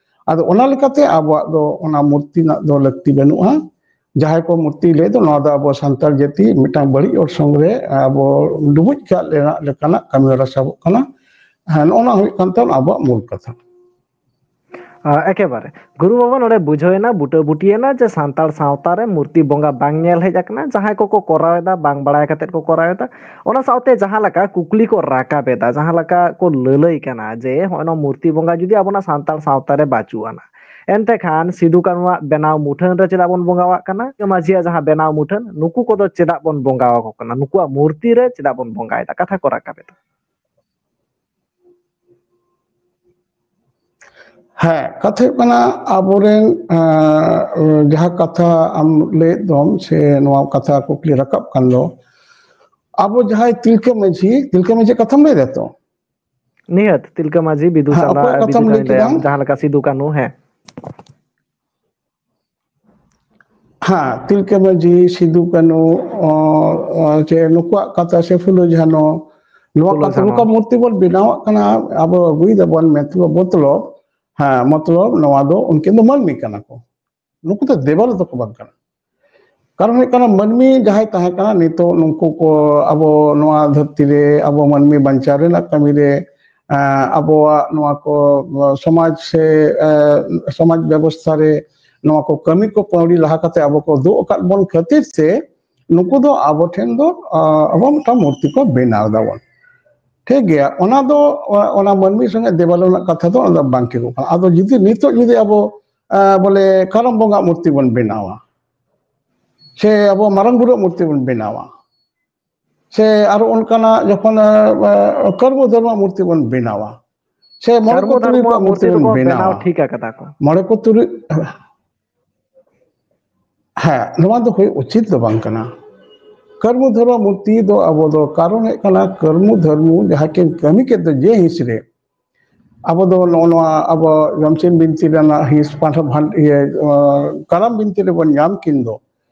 ᱟᱫᱚ ᱚᱱᱟ ᱞᱮᱠᱟᱛᱮ ᱟᱵᱚᱣᱟᱜ ᱫᱚ ᱚᱱᱟ ᱢᱩᱨᱛᱤ ᱨᱮᱱᱟᱜ ᱫᱚ ᱞᱟᱹᱠᱛᱤ ᱵᱟᱹᱱᱩᱜᱼᱟ᱾ ᱡᱟᱦᱟᱸᱭ ᱠᱚ ᱢᱩᱨᱛᱤ ᱞᱟᱹᱭ ᱫᱚ, ᱱᱚᱣᱟ ᱫᱚ ᱟᱵᱚ ᱥᱟᱱᱛᱟᱲ ᱡᱟᱹᱛᱤ ᱢᱤᱫᱴᱟᱝ ᱵᱟᱹᱲᱤᱡ ᱚᱨᱥᱚᱝ ᱨᱮ ᱟᱵᱚ ᱰᱩᱵᱩᱡ ᱠᱟᱜ ᱨᱮᱱᱟᱜ ᱞᱮᱠᱟᱱᱟᱜ ᱠᱟᱹᱢᱤ ᱦᱚᱨᱟ ᱥᱟᱵᱚᱜ ᱠᱟᱱᱟ᱾ ᱦᱮᱸ, ᱱᱚᱜᱼᱚ ᱱᱟ ᱦᱩᱭᱩᱜ ᱠᱟᱱ ᱛᱟᱵᱚᱱᱟ ᱟᱵᱚᱣᱟᱜ ᱢᱩᱞ ᱠᱟᱛᱷᱟ᱾ ᱟᱸ, ᱮᱠᱮᱵᱟᱨᱮ᱾ ᱜᱩᱨᱩ ᱵᱟᱵᱟ, ᱱᱚᱰᱮ ᱵᱩᱡᱷᱟᱹᱣ ᱮᱱᱟ, ᱵᱩᱴᱟᱹ ᱵᱩᱴᱤ ᱮᱱᱟ ᱡᱮ ᱥᱟᱱᱛᱟᱲ ᱥᱟᱶᱛᱟ ᱨᱮ ᱢᱩᱨᱛᱤ ᱵᱚᱸᱜᱟ ᱵᱟᱝ ᱧᱮᱞ ᱦᱮᱡ ᱟᱠᱟᱱᱟ᱾ ᱡᱟᱦᱟᱸᱭ ᱠᱚᱠᱚ ᱠᱚᱨᱟᱣ ᱮᱫᱟ, ᱵᱟᱝ ᱵᱟᱲᱟᱭ ᱠᱟᱛᱮᱫ ᱠᱚ ᱠᱚᱨᱟᱣ ᱮᱫᱟ᱾ ᱚᱱᱟ ᱥᱟᱶᱛᱮ ᱡᱟᱦᱟᱸ ᱞᱮᱠᱟ ᱠᱩᱠᱞᱤ ᱠᱚ ᱨᱟᱠᱟᱵ ᱮᱫᱟ, ᱡᱟᱦᱟᱸ ᱞᱮᱠᱟ ᱠᱚ ᱞᱟᱹᱞᱟᱹᱭ ᱠᱟᱱᱟ ᱡᱮ ᱦᱚᱸᱜᱼᱚᱭ ᱱᱚᱣᱟ ᱢᱩᱨᱛᱤ ᱵᱚᱸᱜᱟ ᱡᱩᱫᱤ ᱟᱵᱚᱱᱟᱜ ᱥᱟᱱᱛᱟᱲ ᱥᱟᱶᱛᱟ ᱨᱮ ᱵᱟᱹᱪᱩᱜ ᱟᱱᱟ, ᱮᱱᱛᱮ ᱠᱷᱟᱱ ᱥᱤᱫᱩ ᱠᱟᱹᱱᱩᱣᱟᱜ ᱵᱮᱱᱟᱣ ᱢᱩᱴᱷᱟᱹᱱ ᱨᱮ ᱪᱮᱫᱟᱜ ᱵᱚᱱ ᱵᱚᱸᱜᱟᱣᱟᱜ ᱠᱟᱱᱟ? ᱢᱟᱹᱡᱷᱤᱭᱟᱜ ᱡᱟᱦᱟᱸ ᱵᱮᱱᱟᱣ ᱢᱩᱴᱷᱟᱹᱱ, ᱱᱩᱠᱩ ᱠᱚᱫᱚ ᱪᱮᱫᱟᱜ ᱵᱚᱱ ᱵᱚᱸᱜᱟ ᱟᱠᱚ ᱠᱟᱱᱟ? ᱱᱩᱠᱩᱣᱟᱜ ᱢᱩᱨᱛᱤ ᱨᱮ ᱪᱮᱫᱟᱜ ᱵᱚᱱ ᱵᱚᱸᱜᱟᱭᱮᱫᱟ? ᱠᱟᱛᱷᱟ ᱠᱚ ᱨᱟᱠᱟᱵ ᱮᱫᱟ᱾ ᱦᱮᱸ, ᱠᱟᱛᱷᱟ ᱦᱩᱭᱩᱜ ᱠᱟᱱᱟ, ᱟᱵᱚᱨᱮᱱ, ᱟᱸ, ᱡᱟᱦᱟᱸ ᱠᱟᱛᱷᱟ ᱟᱢ ᱞᱟᱹᱭᱮᱫ ᱫᱚᱢ, ᱥᱮ ᱱᱚᱣᱟ ᱠᱟᱛᱷᱟ ᱠᱩᱠᱞᱤ ᱨᱟᱠᱟᱵ ᱠᱟᱱ ᱫᱚ, ᱟᱵᱚ ᱡᱟᱦᱟᱸᱭ ᱛᱤᱞᱠᱟᱹ ᱢᱟᱹᱡᱷᱤ, ᱛᱤᱞᱠᱟᱹ ᱢᱟᱹᱡᱷᱤ ᱠᱟᱛᱷᱟᱢ ᱞᱟᱹᱭ ᱫᱟᱛᱚ? ᱱᱤᱦᱟᱹᱛ, ᱛᱤᱞᱠᱟᱹ ᱢᱟᱹᱡᱷᱤ, ᱵᱤᱫᱩ ᱦᱮᱸ, ᱪᱟᱸᱫᱟ, ᱚᱠᱚᱭ ᱵᱤᱫᱩ ᱠᱟᱛᱷᱟᱢ ᱞᱟᱹᱭ ᱪᱟᱸᱫᱟᱭ ᱠᱮᱫᱟ? ᱡᱟᱦᱟᱸ ᱞᱮᱠᱟ ᱥᱤᱫᱩ ᱠᱟᱹᱱᱦᱩ, ᱦᱮᱸ᱾ ᱦᱮᱸ, ᱛᱤᱞᱠᱟᱹ ᱢᱟᱹᱡᱷᱤ, ᱥᱤᱫᱩ ᱠᱟᱹᱱᱦᱩ, ᱚ, ᱚ, ᱪᱮ ᱱᱩᱠᱩᱣᱟᱜ ᱠᱟᱛᱷᱟ, ᱥᱮ ᱯᱷᱩᱞᱳ ᱡᱷᱟᱱᱚ, ᱱᱚᱣᱟ ᱯᱷᱩᱞᱳ ᱠᱟᱛᱷᱟ, ᱡᱷᱟᱱᱚ᱾ ᱱᱩᱠᱩ ᱢᱩᱨᱛᱤ ᱵᱚᱱ ᱵᱮᱱᱟᱣᱟᱜ ᱠᱟᱱᱟ, ᱟᱵᱚ ᱟᱹᱜᱩᱭ ᱫᱟᱵᱚᱱ, ᱢᱚᱛᱞᱚᱵ, ᱢᱚᱛᱞᱚᱵ, ᱦᱮᱸ, ᱢᱚᱛᱞᱚᱵ ᱱᱚᱣᱟ ᱫᱚ ᱩᱱᱠᱤᱱ ᱫᱚ ᱢᱟᱹᱱᱢᱤ ᱠᱟᱱᱟ ᱠᱚ, ᱱᱩᱠᱩ ᱫᱚ ᱫᱮᱵᱚᱞ ᱫᱚᱠᱚ ᱵᱟᱝ ᱠᱟᱱᱟ᱾ ᱠᱟᱨᱚᱱ ᱦᱩᱭᱩᱜ ᱠᱟᱱᱟ, ᱢᱟᱹᱱᱢᱤ ᱡᱟᱦᱟᱸᱭ ᱛᱟᱦᱮᱸ ᱠᱟᱱᱟ, ᱱᱤᱛᱚᱜ ᱱᱩᱠᱩ ᱠᱚ ᱟᱵᱚ ᱱᱚᱣᱟ ᱫᱷᱟᱹᱨᱛᱤ ᱨᱮ, ᱟᱵᱚ ᱢᱟᱹᱱᱢᱤ ᱵᱟᱧᱪᱟᱣ ᱨᱮᱱᱟᱜ ᱠᱟᱹᱢᱤ ᱨᱮ, ᱮᱸ, ᱟᱵᱚᱣᱟᱜ ᱱᱚᱣᱟ ᱠᱚ ᱥᱚᱢᱟᱡᱽ ᱥᱮ, ᱮᱸ, ᱥᱚᱢᱟᱡᱽ ᱵᱮᱵᱚᱥᱛᱷᱟ ᱨᱮ ᱱᱚᱣᱟ ᱠᱚ ᱠᱟᱹᱢᱤ ᱠᱚ ᱯᱟᱹᱣᱲᱤ ᱞᱟᱦᱟ ᱠᱟᱛᱮ ᱟᱵᱚ ᱠᱚ ᱫᱩᱜ ᱟᱠᱟᱫ ᱵᱚᱱ ᱠᱷᱟᱹᱛᱤᱨ ᱛᱮ, ᱱᱩᱠᱩ ᱫᱚ ᱟᱵᱚ ᱴᱷᱮᱱ ᱫᱚ, ᱟᱸ, ᱟᱵᱚ ᱢᱤᱫᱴᱟᱝ ᱢᱩᱨᱛᱤ ᱠᱚ ᱵᱮᱱᱟᱣ ᱫᱟᱵᱚᱱ᱾ ᱴᱷᱤᱠ ᱜᱮᱭᱟ, ᱚᱱᱟ ᱫᱚ, ᱚᱱᱟ ᱢᱟᱹᱱᱢᱤ ᱥᱚᱸᱜᱮ ᱫᱮᱵᱟᱞᱳ ᱨᱮᱱᱟᱜ ᱠᱟᱛᱷᱟ ᱫᱚ ᱚᱱᱟ ᱫᱚ ᱵᱟᱝ ᱴᱷᱤᱠᱚᱜ ᱠᱟᱱᱟ᱾ ᱟᱫᱚ ᱡᱩᱫᱤ ᱱᱤᱛᱚᱜ ᱡᱩᱫᱤ ᱟᱵᱚ, ᱟᱸ, ᱵᱚᱞᱮ ᱠᱟᱨᱟᱢ ᱵᱚᱸᱜᱟ ᱢᱩᱨᱛᱤ ᱵᱚᱱ ᱵᱮᱱᱟᱣᱟ, ᱥᱮ ᱟᱵᱚ ᱢᱟᱨᱟᱝ ᱵᱩᱨᱩᱣᱟᱜ ᱢᱩᱨᱛᱤ ᱵᱚᱱ ᱵᱮᱱᱟᱣᱟ, ᱥᱮ ᱟᱨᱚ ᱚᱱᱠᱟᱱᱟᱜ ᱡᱚᱠᱷᱚᱱ, ᱟᱸ, ᱠᱟᱹᱨᱢᱩ ᱫᱷᱚᱨᱢᱩᱣᱟᱜ ᱢᱩᱨᱛᱤ ᱵᱚᱱ ᱵᱮᱱᱟᱣᱟ, ᱥᱮ ᱢᱚᱬᱮ ᱠᱚ ᱠᱟᱨᱢᱩ ᱛᱩᱨᱩᱭ ᱫᱷᱚᱨᱢᱩᱣᱟᱜ ᱠᱚᱣᱟᱜ ᱢᱩᱨᱛᱤ ᱢᱩᱨᱛᱤ ᱵᱚᱱ ᱫᱚᱠᱚ ᱵᱮᱱᱟᱣ ᱵᱮᱱᱟᱣᱟ, ᱴᱷᱤᱠ ᱟᱠᱟᱫᱟ ᱠᱚ᱾ ᱢᱚᱬᱮ ᱠᱚ ᱛᱩᱨᱩᱭ, ᱦᱮᱸ, ᱱᱚᱣᱟ ᱫᱚ ᱦᱩᱭ ᱩᱪᱤᱛ ᱫᱚ ᱵᱟᱝ ᱠᱟᱱᱟ᱾ ᱠᱟᱹᱨᱢᱩ ᱫᱷᱚᱨᱢᱩᱣᱟᱜ ᱢᱩᱨᱛᱤ ᱫᱚ ᱟᱵᱚ ᱫᱚ ᱠᱟᱨᱚᱱ ᱦᱩᱭᱩᱜ ᱠᱟᱱᱟ, ᱠᱟᱹᱨᱢᱩ ᱫᱷᱚᱨᱢᱩ ᱡᱟᱦᱟᱸ ᱠᱤᱱ ᱠᱟᱹᱢᱤ ᱠᱮᱫ ᱫᱚ ᱡᱮ ᱦᱤᱸᱥ ᱨᱮ, ᱟᱵᱚ ᱫᱚ ᱱᱚᱜᱼᱚ ᱱᱚᱣᱟ ᱟᱵᱚ ᱡᱚᱢᱥᱤᱢ ᱵᱤᱱᱛᱤ ᱨᱮᱱᱟᱜ ᱦᱤᱸᱥ ᱯᱟᱱᱛᱷᱟ ᱵᱷᱟᱱ-, ᱤᱭᱟᱹ, ᱟᱸ, ᱠᱟᱨᱟᱢ ᱵᱤᱱᱛᱤ ᱨᱮᱵᱚᱱ ᱧᱟᱢ ᱠᱤᱱ ᱫᱚ,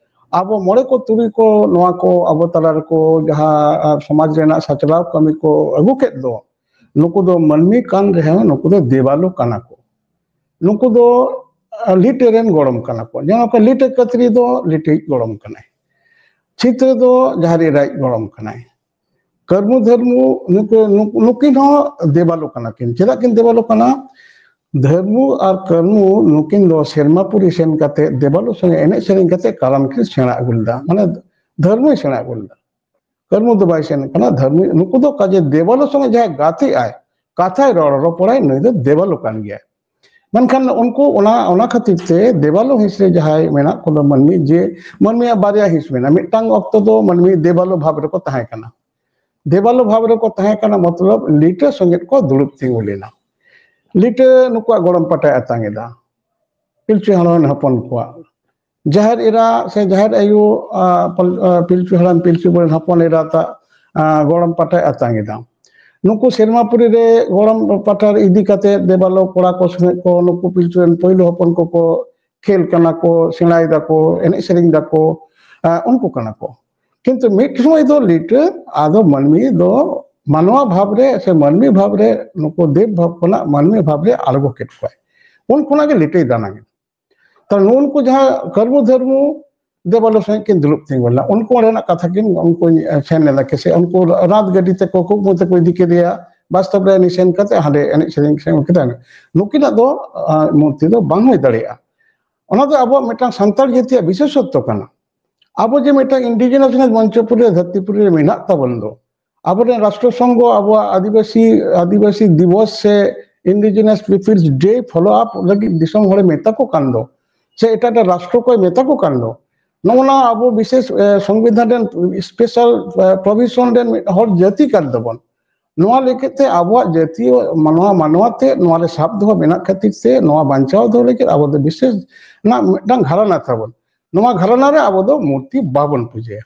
ᱟᱵᱚ ᱢᱚᱬᱮ ᱠᱚ ᱛᱩᱨᱩᱭ ᱠᱚ ᱱᱚᱣᱟ ᱠᱚ ᱟᱵᱚ ᱛᱟᱞᱟ ᱨᱮᱠᱚ ᱡᱟᱦᱟᱸ, ᱟᱸ, ᱥᱚᱢᱟᱡᱽ ᱨᱮᱱᱟᱜ ᱥᱟᱪᱞᱟᱣ ᱠᱟᱹᱢᱤ ᱠᱚ ᱟᱹᱜᱩ ᱠᱮᱫ ᱫᱚ, ᱱᱩᱠᱩ ᱫᱚ ᱢᱟᱹᱱᱢᱤ ᱠᱟᱱ ᱨᱮᱦᱚᱸ ᱱᱩᱠᱩ ᱫᱚ ᱫᱮᱵᱟᱞᱳ ᱠᱟᱱᱟ ᱠᱚ᱾ ᱱᱩᱠᱩ ᱫᱚ, ᱟᱸ, ᱞᱤᱴᱟᱹ ᱨᱮᱱ ᱜᱚᱲᱚᱢ ᱠᱟᱱᱟ ᱠᱚ᱾ ᱡᱮᱢᱚᱱ ᱠᱚ ᱞᱤᱴᱟᱹ ᱠᱟᱹᱛᱨᱤ ᱫᱚ ᱞᱤᱴᱟᱹᱭᱤᱡ ᱜᱚᱲᱚᱢ ᱠᱟᱱᱟᱭ, ᱪᱷᱤᱛᱨᱟᱹ ᱫᱚ ᱡᱟᱦᱮᱨ ᱮᱨᱟᱭᱤᱡ ᱜᱚᱲᱚᱢ ᱠᱟᱱᱟᱭ, ᱠᱟᱹᱨᱢᱩ ᱫᱷᱟᱹᱨᱢᱩ ᱱᱩᱠᱩ, ᱱᱩᱠ-, ᱱᱩᱠᱤᱱ ᱦᱚᱸ ᱫᱮᱵᱟᱞᱳ ᱠᱟᱱᱟ ᱠᱤᱱ᱾ ᱪᱮᱫᱟᱜ ᱠᱤᱱ ᱫᱮᱵᱟᱞᱳ ᱠᱟᱱᱟ? ᱫᱷᱟᱹᱨᱢᱩ ᱟᱨ ᱠᱟᱹᱨᱢᱩ ᱱᱩᱠᱤᱱ ᱫᱚ ᱥᱮᱨᱢᱟᱯᱩᱨᱤ ᱥᱮᱱ ᱠᱟᱛᱮ ᱫᱮᱵᱟᱞᱳ ᱥᱚᱸᱜᱮ ᱮᱱᱮᱡ ᱥᱮᱨᱮᱧ ᱠᱟᱛᱮ ᱠᱟᱨᱟᱢ ᱠᱤᱱ ᱥᱮᱬᱟ ᱟᱹᱜᱩ ᱞᱮᱫᱟ, ᱢᱟᱱᱮ ᱫᱷᱟᱹᱨᱢᱩᱭ ᱥᱮᱬᱟ ᱟᱹᱜᱩ ᱞᱮᱫᱟ᱾ ᱠᱟᱹᱨᱢᱩ ᱫᱚ ᱵᱟᱭ ᱥᱮᱱ ᱠᱟᱱᱟ᱾ ᱫᱷᱟᱹᱨᱢᱩ, ᱱᱩᱠᱩ ᱫᱚ ᱠᱟᱡᱮ ᱫᱮᱵᱟᱞᱳ ᱥᱚᱸᱜᱮ ᱡᱟᱦᱟᱸᱭ ᱜᱟᱛᱮᱜ ᱟᱭ, ᱠᱟᱛᱷᱟᱭ ᱨᱚᱲ ᱨᱚᱯᱚᱲᱟᱭ, ᱱᱩᱭ ᱫᱚ ᱫᱮᱵᱟᱞᱳ ᱠᱟᱱ ᱜᱮᱭᱟᱭ᱾ ᱢᱮᱱᱠᱷᱟᱱ ᱩᱱᱠᱩ ᱚᱱᱟ, ᱚᱱᱟ ᱠᱷᱟᱹᱛᱤᱨ ᱛᱮ ᱫᱮᱵᱟᱞᱳ ᱦᱤᱸᱥ ᱨᱮ ᱡᱟᱦᱟᱸᱭ ᱢᱮᱱᱟᱜ ᱠᱚᱫᱚ ᱢᱟᱹᱱᱢᱤ, ᱡᱮ ᱢᱟᱹᱱᱢᱤᱭᱟᱜ ᱵᱟᱨᱭᱟ ᱦᱤᱸᱥ ᱢᱮᱱᱟᱜᱼᱟ᱾ ᱢᱤᱫᱴᱟᱝ ᱚᱠᱛᱚ ᱫᱚ ᱢᱟᱹᱱᱢᱤ ᱫᱮᱵᱟᱞᱳ ᱵᱷᱟᱵᱽ ᱨᱮᱠᱚ ᱛᱟᱦᱮᱸ ᱠᱟᱱᱟ, ᱫᱮᱵᱟᱞᱳ ᱵᱷᱟᱵᱽ ᱨᱮᱠᱚ ᱛᱟᱦᱮᱸ ᱠᱟᱱᱟ, ᱢᱚᱛᱞᱚᱵ ᱞᱤᱴᱟᱹ ᱥᱚᱸᱜᱮ ᱠᱚ ᱫᱩᱲᱩᱵ ᱛᱤᱸᱜᱩ ᱞᱮᱱᱟ᱾ ᱞᱤᱴᱟᱹ ᱱᱩᱠᱩᱣᱟᱜ ᱜᱚᱲᱚᱢ ᱯᱟᱴᱟᱭ ᱟᱛᱟᱝ ᱮᱫᱟ, ᱯᱤᱞᱪᱩ ᱦᱟᱲᱟᱢ ᱦᱚᱯᱚᱱ ᱠᱚᱣᱟᱜ᱾ ᱡᱟᱦᱮᱨ ᱮᱨᱟ ᱥᱮ ᱡᱟᱦᱮᱨ ᱟᱭᱳ, ᱟ, ᱯᱟᱞ-, ᱟ, ᱯᱤᱞᱪᱩ ᱦᱟᱲᱟᱢ ᱯᱤᱞᱪᱩ ᱵᱩᱲᱦᱤ ᱦᱚᱯᱚᱱ ᱮᱨᱟ ᱛᱟᱜ, ᱟ, ᱜᱚᱲᱚᱢ ᱯᱟᱴᱟᱭ ᱟᱛᱟᱝ ᱮᱫᱟ᱾ ᱱᱩᱠᱩ ᱥᱮᱨᱢᱟᱯᱩᱨᱤ ᱨᱮ ᱜᱚᱲᱚᱢ ᱯᱟᱴᱟ ᱨᱮ ᱤᱫᱤ ᱠᱟᱛᱮ ᱫᱮᱵᱟᱞᱳ ᱠᱚᱲᱟ ᱠᱚ ᱥᱚᱸᱜᱮ ᱠᱚ ᱱᱩᱠᱩ ᱯᱤᱞᱪᱩ ᱨᱮᱱ ᱯᱳᱭᱞᱳ ᱦᱚᱯᱚᱱ ᱠᱚᱠᱚ ᱠᱷᱮᱞ ᱠᱟᱱᱟ ᱠᱚ, ᱥᱮᱬᱟᱭ ᱫᱟᱠᱚ, ᱮᱱᱮᱡ ᱥᱮᱨᱮᱧ ᱫᱟᱠᱚ, ᱟ, ᱩᱱᱠᱩ ᱠᱟᱱᱟ ᱠᱚ᱾ ᱠᱤᱱᱛᱩ ᱢᱤᱫ ᱥᱚᱢᱚᱭ ᱫᱚ ᱞᱤᱴᱟᱹ ᱟᱫᱚ ᱢᱟᱹᱱᱢᱤ ᱫᱚ ᱢᱟᱱᱣᱟ ᱵᱷᱟᱵᱽ ᱨᱮ ᱥᱮ ᱢᱟᱹᱱᱢᱤ ᱵᱷᱟᱵᱽ ᱨᱮ, ᱱᱩᱠᱩ ᱫᱮᱵ ᱵᱷᱟᱵᱽ ᱠᱷᱚᱱᱟᱜ ᱢᱟᱹᱱᱢᱤ ᱵᱷᱟᱵᱽ ᱨᱮ ᱟᱬᱜᱚ ᱠᱮᱫ ᱠᱚᱣᱟᱭ᱾ ᱩᱱ ᱠᱷᱚᱱᱟᱜ ᱜᱮ ᱞᱤᱴᱟᱹᱭ ᱫᱟᱱᱟᱝ ᱮᱱᱟ᱾ ᱛᱟᱦᱞᱮ ᱱᱩᱜᱼᱩ ᱱᱩᱠᱩ ᱡᱟᱦᱟᱸ ᱠᱟᱹᱨᱢᱩ ᱫᱷᱟᱹᱨᱢᱩ ᱫᱮᱵᱟᱞᱳ ᱥᱟᱺᱦᱤᱡ ᱠᱤᱱ ᱫᱩᱲᱩᱵ ᱛᱤᱸᱜᱩ ᱞᱮᱱᱟ᱾ ᱩᱱᱠᱩ ᱚᱸᱰᱮᱱᱟᱜ ᱠᱟᱛᱷᱟ ᱠᱤᱱ, ᱩᱱᱠᱩ ᱥᱮᱱ ᱞᱮᱱᱟ ᱠᱤ ᱥᱮ ᱩᱱᱠᱩ ᱨᱟᱛ ᱜᱟᱹᱰᱤ ᱛᱮᱠᱚ ᱠᱩᱠᱢᱩ ᱛᱮᱠᱚ ᱤᱫᱤ ᱠᱮᱫᱮᱭᱟ, ᱵᱟᱥᱛᱚᱵ ᱨᱮ ᱩᱱᱤ ᱥᱮᱱ ᱠᱟᱛᱮ ᱦᱟᱸᱰᱮ ᱮᱱᱮᱡ ᱥᱮᱨᱮᱧ ᱥᱮ ᱩᱱᱠᱤᱱ ᱫᱚ, ᱟᱸ, ᱢᱩᱨᱛᱤ ᱫᱚ ᱵᱟᱝ ᱦᱩᱭ ᱫᱟᱲᱮᱭᱟᱜᱼᱟ᱾ ᱚᱱᱟ ᱫᱚ ᱟᱵᱚᱣᱟᱜ ᱢᱤᱫᱴᱟᱝ ᱥᱟᱱᱛᱟᱲ ᱡᱟᱹᱛᱤᱭᱟᱜ ᱵᱤᱥᱮᱥᱚᱛᱛᱚ ᱠᱟᱱᱟ᱾ ᱟᱵᱚ ᱡᱮ ᱢᱤᱫᱴᱟᱝ ᱤᱱᱰᱤᱡᱤᱱᱟᱥ ᱢᱚᱧᱪᱚᱯᱩᱨᱤ ᱨᱮ, ᱫᱷᱟᱹᱨᱛᱤᱯᱩᱨᱤ ᱨᱮ ᱢᱮᱱᱟᱜ ᱛᱟᱵᱚᱱ ᱫᱚ, ᱟᱵᱚᱨᱮᱱ ᱨᱟᱥᱴᱨᱚ ᱥᱚᱝᱜᱷᱚ ᱟᱵᱚᱣᱟᱜ ᱟᱹᱫᱤᱵᱟᱹᱥᱤ ᱟᱹᱫᱤᱵᱟᱹᱥᱤ ᱫᱤᱵᱚᱥ ᱥᱮ Indigenous Peoples Day follow up ᱞᱟᱹᱜᱤᱫ ᱫᱤᱥᱚᱢ ᱦᱚᱲᱮ ᱢᱮᱛᱟ ᱠᱚ ᱠᱟᱱ ᱫᱚ, ᱥᱮ ᱮᱴᱟᱜ ᱮᱴᱟᱜ ᱨᱟᱥᱴᱨᱚ ᱠᱚᱭ ᱢᱮᱛᱟ ᱠᱚ ᱠᱟᱱ ᱫᱚ, ᱱᱚᱜᱼᱚ ᱱᱟ ᱟᱵᱚ ᱵᱤᱥᱮᱥ ᱥᱚᱝᱵᱤᱫᱷᱟᱱ ᱨᱮᱱ ᱥᱯᱮᱥᱟᱞ ᱯᱨᱚᱵᱷᱤᱥᱚᱱ ᱨᱮᱱ ᱢᱤᱫ ᱦᱚᱲ ᱡᱟᱹᱛᱤ ᱠᱟᱱ ᱛᱟᱵᱚᱱ᱾ ᱱᱚᱣᱟ ᱞᱟᱹᱜᱤᱫ ᱛᱮ ᱟᱵᱚᱣᱟᱜ ᱡᱟᱹᱛᱤᱭᱚ ᱢᱟᱱᱣᱟ ᱢᱟᱱᱣᱟ ᱛᱮ ᱱᱚᱣᱟ ᱨᱮ ᱥᱟᱵ ᱫᱚᱦᱚ ᱢᱮᱱᱟᱜ ᱠᱷᱟᱹᱛᱤᱨ ᱛᱮ ᱱᱚᱣᱟ ᱵᱟᱧᱪᱟᱣ ᱫᱚᱦᱚ ᱞᱟᱹᱜᱤᱫ ᱟᱵᱚ ᱫᱚ ᱵᱤᱥᱮᱥ ᱨᱮᱱᱟᱜ ᱢᱤᱫᱴᱟᱝ ᱜᱷᱟᱨᱚᱱᱟ ᱛᱟᱵᱚᱱ᱾ ᱱᱚᱣᱟ ᱜᱷᱟᱨᱚᱱᱟ ᱨᱮ ᱟᱵᱚ ᱫᱚ ᱢᱩᱨᱛᱤ ᱵᱟᱵᱚᱱ ᱯᱩᱡᱟᱹᱭᱟ᱾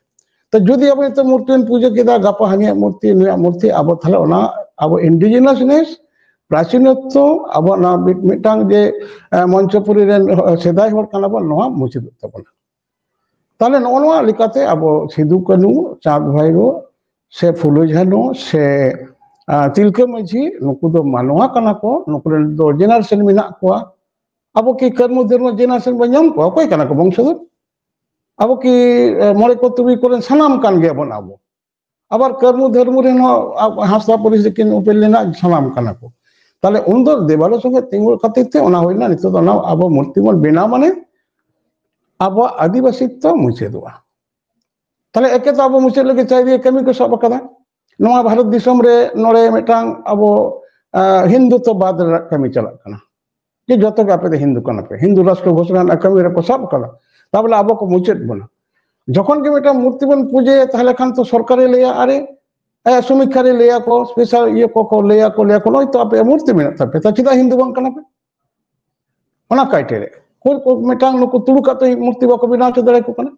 ᱛᱚ ᱡᱩᱫᱤ ᱟᱵᱚ ᱱᱤᱛᱚᱜ ᱢᱩᱨᱛᱤ ᱵᱚᱱ ᱯᱩᱡᱟᱹ ᱠᱮᱫᱟ, ᱜᱟᱯᱟ ᱦᱟᱹᱱᱤᱭᱟᱜ ᱢᱩᱨᱛᱤ, ᱱᱩᱭᱟᱜ ᱢᱩᱨᱛᱤ, ᱟᱵᱚ ᱛᱟᱦᱞᱮ ᱚᱱᱟ ᱟᱵᱚ ᱤᱱᱰᱤᱡᱤᱱᱟᱥᱱᱮᱥ, ᱯᱨᱟᱪᱤᱱᱚᱛᱛᱚ, ᱟᱵᱚᱣᱟᱜ ᱱᱚᱣᱟ ᱢᱤᱫ- ᱢᱤᱫᱴᱟᱝ ᱡᱮ ᱢᱚᱧᱪᱚᱯᱩᱨᱤ ᱨᱮᱱ ᱥᱮᱫᱟᱭ ᱦᱚᱲ ᱠᱟᱱᱟ ᱵᱚᱱ, ᱱᱚᱣᱟ ᱢᱩᱪᱟᱹᱫᱚᱜ ᱛᱟᱵᱚᱱᱟ᱾ ᱛᱟᱦᱞᱮ ᱱᱚᱜᱼᱚ ᱱᱚᱣᱟ ᱞᱮᱠᱟᱛᱮ ᱟᱵᱚ ᱥᱤᱫᱩ ᱠᱟᱹᱱᱦᱩ, ᱪᱟᱸᱫ ᱵᱷᱟᱭᱨᱳ, ᱥᱮ ᱯᱷᱩᱞᱳ ᱡᱷᱟᱱᱳ, ᱥᱮ ᱛᱤᱞᱠᱟᱹ ᱢᱟᱹᱡᱷᱤ, ᱱᱩᱠᱩ ᱫᱚ ᱢᱟᱱᱣᱟ ᱠᱟᱱᱟ ᱠᱚ᱾ ᱱᱩᱠᱩ ᱨᱮᱱ ᱫᱚ ᱡᱮᱱᱟᱨᱮᱥᱚᱱ ᱢᱮᱱᱟᱜ ᱠᱚᱣᱟ᱾ ᱟᱵᱚ ᱠᱤ ᱠᱟᱹᱨᱢᱩ ᱫᱷᱟᱹᱨᱢᱩ ᱡᱮᱱᱟᱨᱮᱥᱚᱱ ᱵᱚᱱ ᱧᱟᱢ ᱠᱚᱣᱟ? ᱚᱠᱚᱭ ᱠᱟᱱᱟ ᱠᱚ ᱵᱚᱝᱥᱚᱫᱷᱚᱨ? ᱟᱵᱚ ᱠᱤ ᱢᱚᱬᱮ ᱠᱚ ᱛᱩᱨᱩᱭ ᱠᱚᱨᱮᱱ ᱥᱟᱱᱟᱢ ᱠᱟᱱ ᱜᱮᱭᱟᱵᱚᱱ ᱟᱵᱚ? ᱟᱵᱟᱨ ᱠᱟᱹᱨᱢᱩ ᱫᱷᱟᱹᱨᱢᱩ ᱨᱮᱱ ᱦᱚᱸ ᱦᱟᱸᱥᱫᱟ ᱯᱟᱹᱨᱤᱥ ᱨᱮᱠᱤᱱ ᱩᱯᱮᱞ ᱞᱮᱱᱟ, ᱥᱟᱱᱟᱢ ᱠᱟᱱᱟ ᱠᱚ᱾ ᱛᱟᱦᱞᱮ ᱩᱱᱫᱚ ᱫᱮᱵᱟᱞᱳ ᱥᱚᱸᱜᱮ ᱛᱤᱸᱜᱩ ᱠᱷᱟᱹᱛᱤᱨ ᱛᱮ ᱚᱱᱟ ᱦᱩᱭᱱᱟ᱾ ᱱᱤᱛᱚᱜ ᱫᱚ ᱚᱱᱟ ᱟᱵᱚ ᱢᱩᱨᱛᱤ ᱵᱚᱱ ᱵᱮᱱᱟᱣ ᱢᱟᱱᱮ ᱟᱵᱚᱣᱟᱜ ᱟᱹᱫᱤᱵᱟᱹᱥᱤᱛᱛᱚ ᱢᱩᱪᱟᱹᱫᱚᱜᱼᱟ᱾ ᱛᱟᱦᱞᱮ ᱮᱠᱮ ᱛᱚ ᱟᱵᱚ ᱢᱩᱪᱟᱹᱫ ᱞᱟᱹᱜᱤᱫ ᱪᱟᱭ ᱫᱤᱭᱮ ᱠᱟᱹᱢᱤ ᱠᱚ ᱥᱟᱵ ᱟᱠᱟᱫᱟ᱾ ᱱᱚᱣᱟ ᱵᱷᱟᱨᱚᱛ ᱫᱤᱥᱚᱢ ᱨᱮ ᱱᱚᱰᱮ ᱢᱤᱫᱴᱟᱝ ᱟᱵᱚ ᱦᱤᱱᱫᱩᱛᱚᱵᱟᱫ ᱨᱮᱱᱟᱜ ᱠᱟᱹᱢᱤ ᱪᱟᱞᱟᱜ ᱠᱟᱱᱟ, ᱡᱮ ᱡᱚᱛᱚ ᱜᱮ ᱟᱯᱮ ᱫᱚ ᱦᱤᱱᱫᱩ ᱠᱟᱱᱟ ᱯᱮ, ᱦᱤᱱᱫᱩ ᱨᱟᱥᱴᱨᱚ ᱜᱷᱳᱥᱚᱱᱟ ᱨᱮᱱᱟᱜ ᱠᱟᱹᱢᱤ ᱨᱮᱠᱚ ᱥᱟᱵ ᱟᱠᱟᱫᱟ᱾ ᱛᱟᱵᱚᱞᱮ ᱟᱵᱚ ᱠᱚ ᱢᱩᱪᱟᱹᱫ ᱵᱚᱱᱟ᱾ ᱡᱚᱠᱷᱚᱱ ᱜᱮ ᱢᱤᱫᱴᱟᱝ ᱢᱩᱨᱛᱤ ᱵᱚᱱ ᱯᱩᱡᱟᱹᱭᱟ, ᱛᱟᱦᱞᱮ ᱠᱷᱟᱱ ᱛᱚ ᱥᱚᱨᱠᱟᱨᱮ ᱞᱟᱹᱭᱟ, ᱟᱨᱮ ᱥᱚᱢᱤᱠᱠᱷᱟ ᱨᱮ ᱞᱟᱹᱭᱟ ᱠᱚ, ᱥᱯᱮᱥᱟᱞ ᱤᱭᱟᱹ ᱠᱚᱠᱚ ᱞᱟᱹᱭᱟ ᱠᱚ, ᱞᱟᱹᱭᱟ ᱠᱚ, ᱱᱚᱜᱼᱚᱭ ᱛᱚ ᱟᱯᱮᱭᱟᱜ ᱢᱩᱨᱛᱤ ᱢᱮᱱᱟᱜ ᱛᱟᱯᱮ, ᱛᱟ ᱪᱮᱫᱟᱜ ᱦᱤᱱᱫᱩ ᱵᱟᱝ ᱠᱟᱱᱟ ᱯᱮ? ᱚᱱᱟ ᱠᱟᱭᱴᱮᱨᱤᱭᱟ ᱠᱚ ᱢᱤᱫᱴᱟᱝ ᱱᱩᱠᱩ ᱛᱩᱲᱩᱠᱟᱜ ᱛᱚ ᱢᱩᱨᱛᱤ ᱵᱟᱠᱚ ᱵᱮᱱᱟᱣ ᱦᱚᱪᱚ ᱫᱟᱲᱮᱭᱟᱠᱚ ᱠᱟᱱᱟ᱾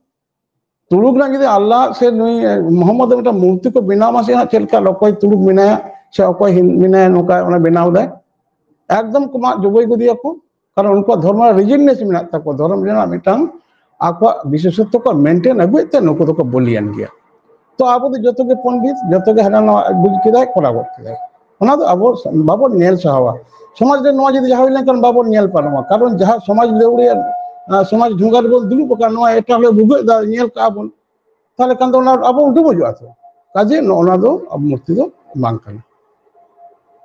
ᱛᱩᱲᱩᱠ ᱨᱮᱱᱟᱜ ᱡᱩᱫᱤ ᱟᱞᱞᱟᱦ ᱥᱮ ᱱᱩᱭ ᱢᱚᱦᱚᱢᱢᱚᱫ ᱢᱤᱫᱴᱟᱝ ᱢᱩᱨᱛᱤ ᱠᱚ ᱵᱮᱱᱟᱣ ᱢᱟ, ᱥᱮ ᱦᱟᱸᱜ ᱪᱮᱫ ᱞᱮᱠᱟ ᱚᱠᱚᱭ ᱛᱩᱲᱩᱠ ᱢᱮᱱᱟᱭᱟ ᱥᱮ ᱚᱠᱚᱭ ᱢᱮᱱᱟᱭᱟ ᱱᱚᱝᱠᱟ ᱚᱱᱟ ᱵᱮᱱᱟᱣ ᱫᱟᱭ, ᱮᱠᱫᱚᱢ ᱠᱚ ᱢᱟᱜ ᱡᱚᱵᱚᱭ ᱜᱚᱫᱮᱭᱟ ᱠᱚ᱾ ᱠᱟᱨᱚᱱ ᱩᱱᱠᱩᱣᱟᱜ ᱫᱷᱚᱨᱢᱚ ᱨᱮ ᱨᱤᱡᱤᱰᱱᱮᱥ ᱢᱮᱱᱟᱜ ᱛᱟᱠᱚᱣᱟ, ᱫᱷᱚᱨᱚᱢ ᱨᱮᱱᱟᱜ ᱢᱤᱫᱴᱟᱝ ᱟᱠᱚᱣᱟᱜ ᱵᱤᱥᱮᱥᱚᱛᱛᱚ ᱠᱚ ᱢᱮᱱᱴᱮᱱ ᱟᱹᱜᱩᱭᱮᱫ ᱛᱮ ᱱᱩᱠᱩ ᱫᱚᱠᱚ ᱵᱚᱞᱤᱭᱟᱱ ᱜᱮᱭᱟ᱾ ᱛᱚ ᱟᱵᱚ ᱫᱚ ᱡᱚᱛᱚ ᱜᱮ ᱯᱚᱱᱰᱤᱛ, ᱡᱚᱛᱚ ᱜᱮ ᱦᱟᱱᱟ ᱱᱚᱣᱟ ᱵᱩᱡᱽ ᱠᱮᱫᱟᱭ, ᱠᱚᱨᱟᱣ ᱜᱚᱫ ᱠᱮᱫᱟᱭ᱾ ᱚᱱᱟ ᱫᱚ ᱟᱵᱚ ᱵᱟᱵᱚᱱ ᱧᱮᱞ ᱥᱟᱦᱟᱣᱟ᱾ ᱥᱚᱢᱟᱡᱽ ᱨᱮ ᱱᱚᱣᱟ ᱡᱩᱫᱤ ᱡᱟᱦᱟᱸ ᱦᱩᱭ ᱞᱮᱱᱠᱷᱟᱱ ᱵᱟᱵᱚᱱ ᱧᱮᱞ ᱯᱟᱨᱚᱢᱟ, ᱠᱟᱨᱚᱱ ᱡᱟᱦᱟᱸ ᱥᱚᱢᱟᱡᱽ ᱞᱟᱹᱣᱲᱤᱭᱟᱹ, ᱥᱚᱢᱟᱡᱽ ᱰᱷᱚᱸᱜᱟ ᱨᱮᱵᱚᱱ ᱫᱩᱲᱩᱵ ᱟᱠᱟᱱ, ᱱᱚᱣᱟ ᱮᱴᱟᱜ ᱦᱚᱲᱮ ᱵᱷᱩᱜᱟᱹᱜ ᱮᱫᱟ, ᱧᱮᱞ ᱠᱟᱜᱼᱟ ᱵᱚᱱ, ᱛᱟᱦᱞᱮ ᱠᱷᱟᱱ ᱫᱚ ᱚᱱᱟ ᱟᱵᱚ ᱰᱩᱵᱩᱡᱚᱜᱼᱟ ᱛᱚ᱾ ᱠᱟᱡᱮ ᱱᱚᱜᱼᱚ ᱱᱟ ᱫᱚ ᱟᱵᱚ ᱢᱩᱨᱛᱤ ᱫᱚ ᱵᱟᱝ ᱠᱟᱱᱟ᱾